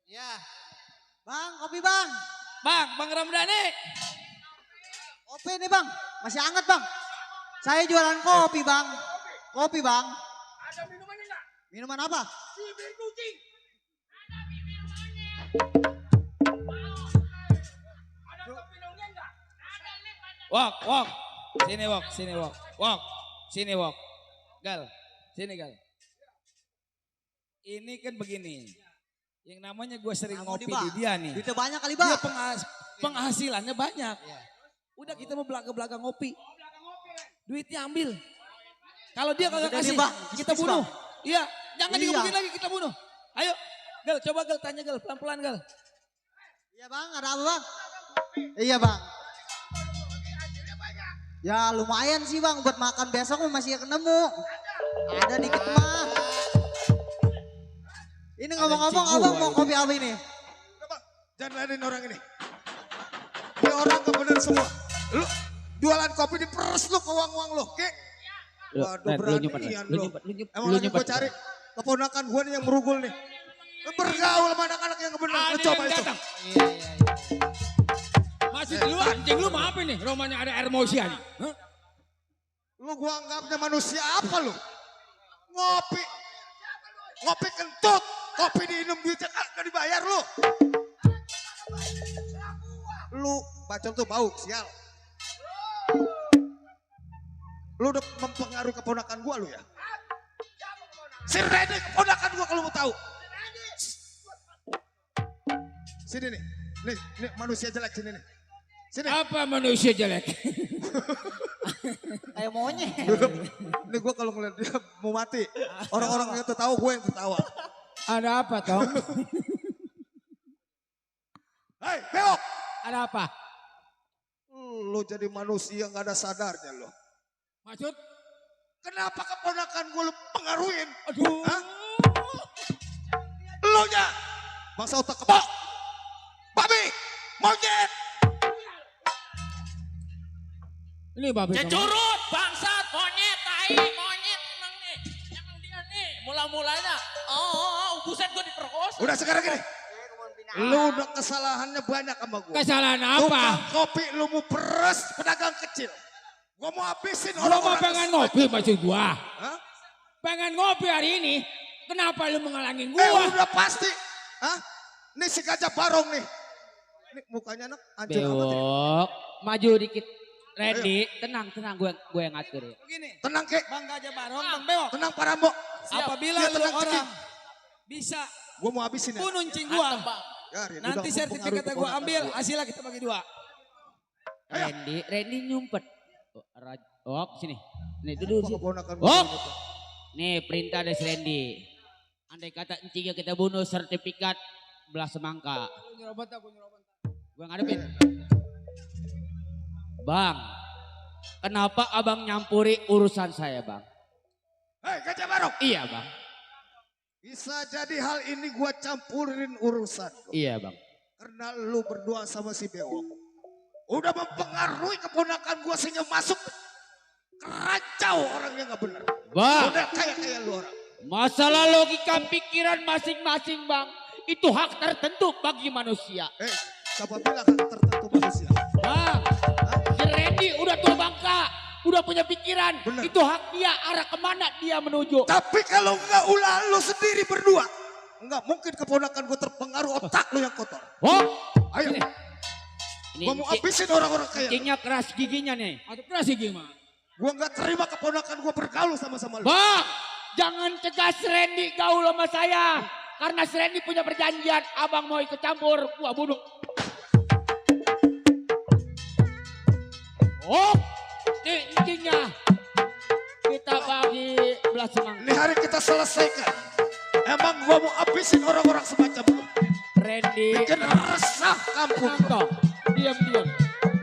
Ya. Bang, kopi Bang. Bang Ramdhani. Kopi nih Bang. Masih hangat Bang. Saya jualan kopi Bang. Kopi Bang. Ada minumannya enggak? Minuman apa? Bibir kucing. Ada kopi daunnya enggak? Wok. Sini wok. Wok. Sini wok. Gal. Sini gal. Ini kan begini. Yang namanya gue sering Kamu ngopi nih, Bang. di dia nih. Duitnya banyak kali Dia Bang. penghasilannya banyak. Udah kita mau belakang ngopi. Duitnya ambil. Kalau dia kagak Udah kasih, nih, Bang. kita Bisnis, bunuh. Bang. Iya, jangan Iya. digebukin lagi, kita bunuh. Ayo, Gal, coba Gal, tanya Gal, pelan-pelan Gal. Iya Bang, ada apa Bang? Iya Bang. Ya lumayan sih Bang, buat makan besok masih ketemu. Ada dikit mah. Ini ngomong-ngomong abang mau kopi apa ini? Jangan ladenin orang ini. Ini orang kebenar semua. Lu jualan kopi diperes lu ke uang-uang lu, oke? Waduh beranian lu. Emang lagi gue cari keponakan gue nih yang merugul nih. Lu bergaul sama anak-anak yang benar. Lu coba itu. Masih dulu anjing lu mau apa nih? Romanya ada air mosia nih. Hah? Lu gua anggapnya manusia apa lu? Ngopi. Ngopi kentut. Kopi diinum duitnya kagak dibayar lu. Lu bacol tuh bau, sial. Lu udah mempengaruhi keponakan gua lu ya? Si Rene keponakan gua kalau mau tahu. Sini nih. Nih manusia jelek sini nih. Sini. Apa manusia jelek? Kayak monyet. Ini gue kalau ngeliat dia mau mati. Orang-orang yang tertawa, gue yang tertawa. Ada apa Tom? Hei, beok! Ada apa? Lu jadi manusia gak ada sadarnya lo. Maksud? Kenapa keponakan gue lu pengaruhin? Aduh. Hah? Lu nya! Masa otak kebak! Babi! Monyet! Ini babi. Cecurut, bangsat, monyet, tai, monyet emang nih. Emang dia nih, mula-mulanya. Oh, buset gue diperkosa. Udah sekarang gini. Lu udah kesalahannya banyak sama gue. Kesalahan apa? Tukang kopi lu mau peres pedagang kecil. Gua mau habisin Lu mau orang-orang. pengen ngopi maksud gua? Hah? Pengen ngopi hari ini? Kenapa lu menghalangin gua? Udah pasti. Hah? Ini si Gajah Barong nih. Ini mukanya anak anjir amat ya. Bewok, maju dikit. Randy, tenang, gue yang ngatur ya. Begini. Tenang kek. Bang Gajah Barong, Bang Bewok. Tenang Pak Rambo. Apabila Dia lu tenang, orang Cing. bisa Gua mau habisin ya. bunuh cing gua. Biarin, Nanti udah sertifikatnya mempengaruhi gua ambil, keponakan hasilnya kita bagi 2. Randy nyumpet. Oh, sini. Nih duduk sini. Keponakan Oh. gua ini. Nih perintah dari si Randy. Andai kata encingnya kita bunuh, sertifikat belah semangka. Gue ngadepin. Bang, kenapa abang nyampuri urusan saya bang? Hei Gajah Barong. Iya bang. Bisa jadi hal ini gua campurin urusan. Iya bang. Karena lu berdua sama si Bewok udah mempengaruhi keponakan gua sehingga masuk kacau orang yang gak benar. Bang. Udah kayak lu orang. Masalah logika pikiran masing-masing bang. Itu hak tertentu bagi manusia. Siapa bilang hak tertentu manusia? Bang, si Randy udah tua bangka. Udah punya pikiran. Itu hak dia, arah kemana dia menuju. Tapi kalau enggak ulah lu sendiri berdua. Enggak mungkin keponakan gue terpengaruh otak lu yang kotor. Oh, ayo. Ini Gua mau habisin orang-orang kayak. Cingnya keras giginya nih. Atau keras gigi mah. Gua nggak terima keponakan gua bergaul sama-sama lu. Bang, jangan cegah si Randy gaul sama saya. Karena si Randy punya perjanjian, abang mau ikut campur, gua bunuh. Oh, nih intinya kita bagi belah semangka. Ini hari kita selesaikan. Emang gua mau habisin orang-orang semacam lu. Randy. Bikin resah kampung. Diam.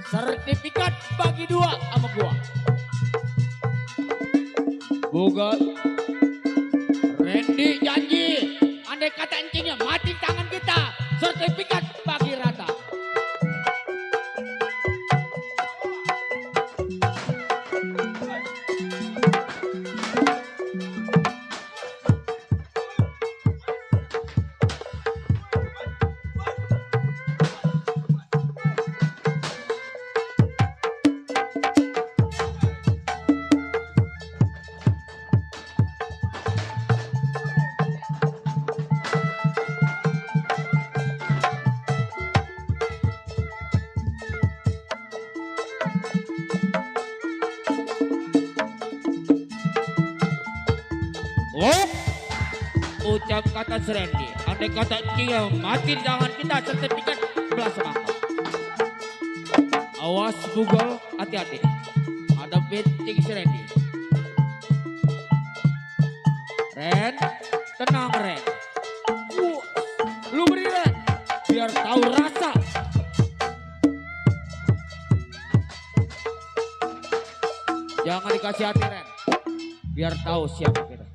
Sertifikat bagi 2 sama gua. Bukan. Randy janji. Andai kata encingnya mati tangan kita. Sertifikat bagi rata. Oh, ucap kata Randy. Andai kata dia mati tangan kita, sertifikat belah semangka. Awas Google, hati-hati. Ada penting Randy. Ren, tenang Ren. Lu beri Ren, biar tahu rasa. Jangan dikasih hati Ren, biar tahu siapa kita.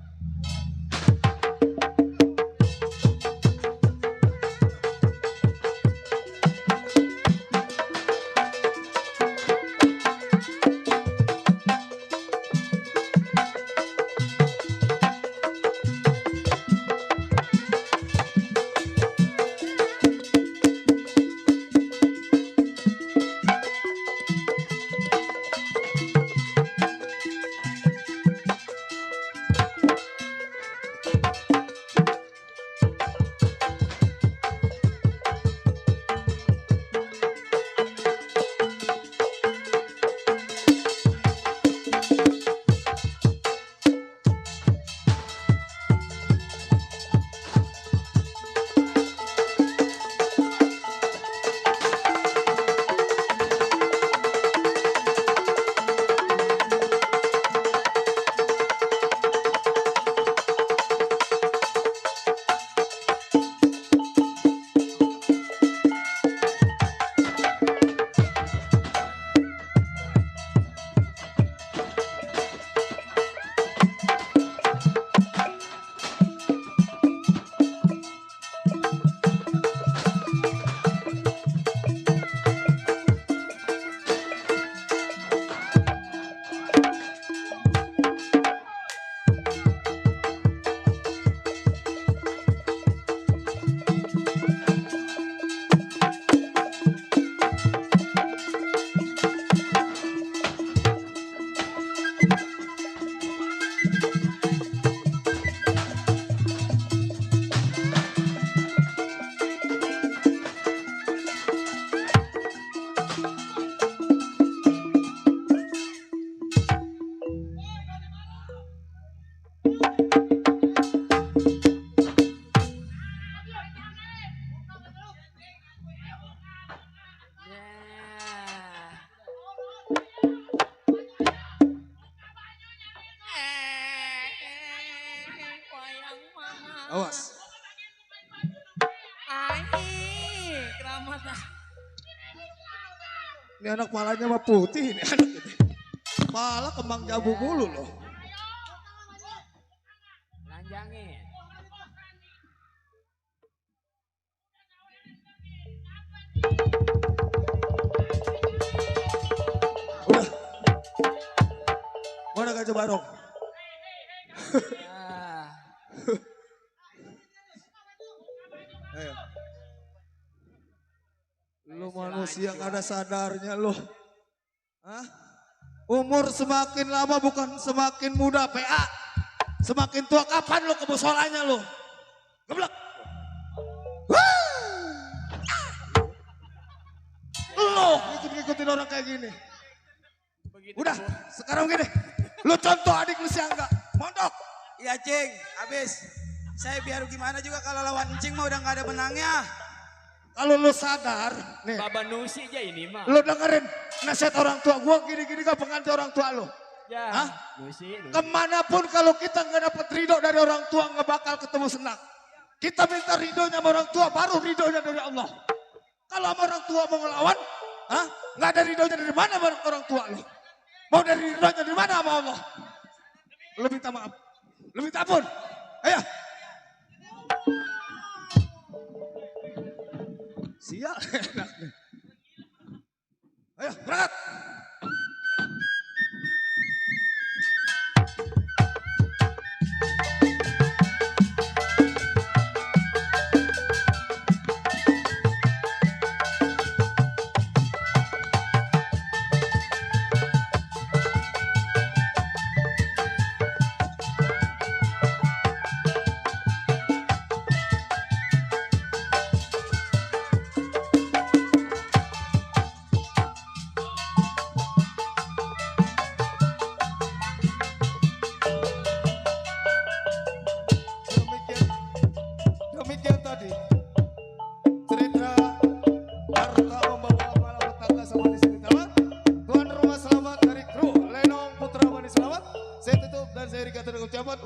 Ini anak palanya mah putih ini anak ini. Pala kembang jabu mulu loh. Lanjangin. Udah. Mana Gajah Barong? Ayo. Lu manusia gak ada sadarnya lu. Hah? Umur semakin lama bukan semakin muda PA. Semakin tua kapan lu kebosolannya lu? Geblek. Lu ngikut-ngikutin orang kayak gini. Udah, sekarang gini. Lu contoh adik lu siangga. Mondok. Iya Cing, habis. Saya biar gimana juga kalau lawan Cing mah udah gak ada menangnya. Kalau lu sadar, nih. Baba Nusi aja ini mah. Lu dengerin nasihat orang tua gua gini-gini gak pengganti orang tua lu. Ya. Hah? Nusi. Kemanapun kalau kita nggak dapat ridho dari orang tua nggak bakal ketemu senang. Kita minta ridhonya sama orang tua baru ridhonya dari Allah. Kalau sama orang tua mau ngelawan, nggak ada ridhonya dari mana sama orang tua lu? Mau dari ridhonya dari mana sama Allah? Lu minta maaf, lu minta ampun. Ayo. Sial. Ayo berangkat. Demikian tadi cerita harta membawa malapetaka sama di sini tamat. Tuan rumah selamat dari kru Lenong Putra Mani selamat. Saya tutup dan saya dikatakan ucapan.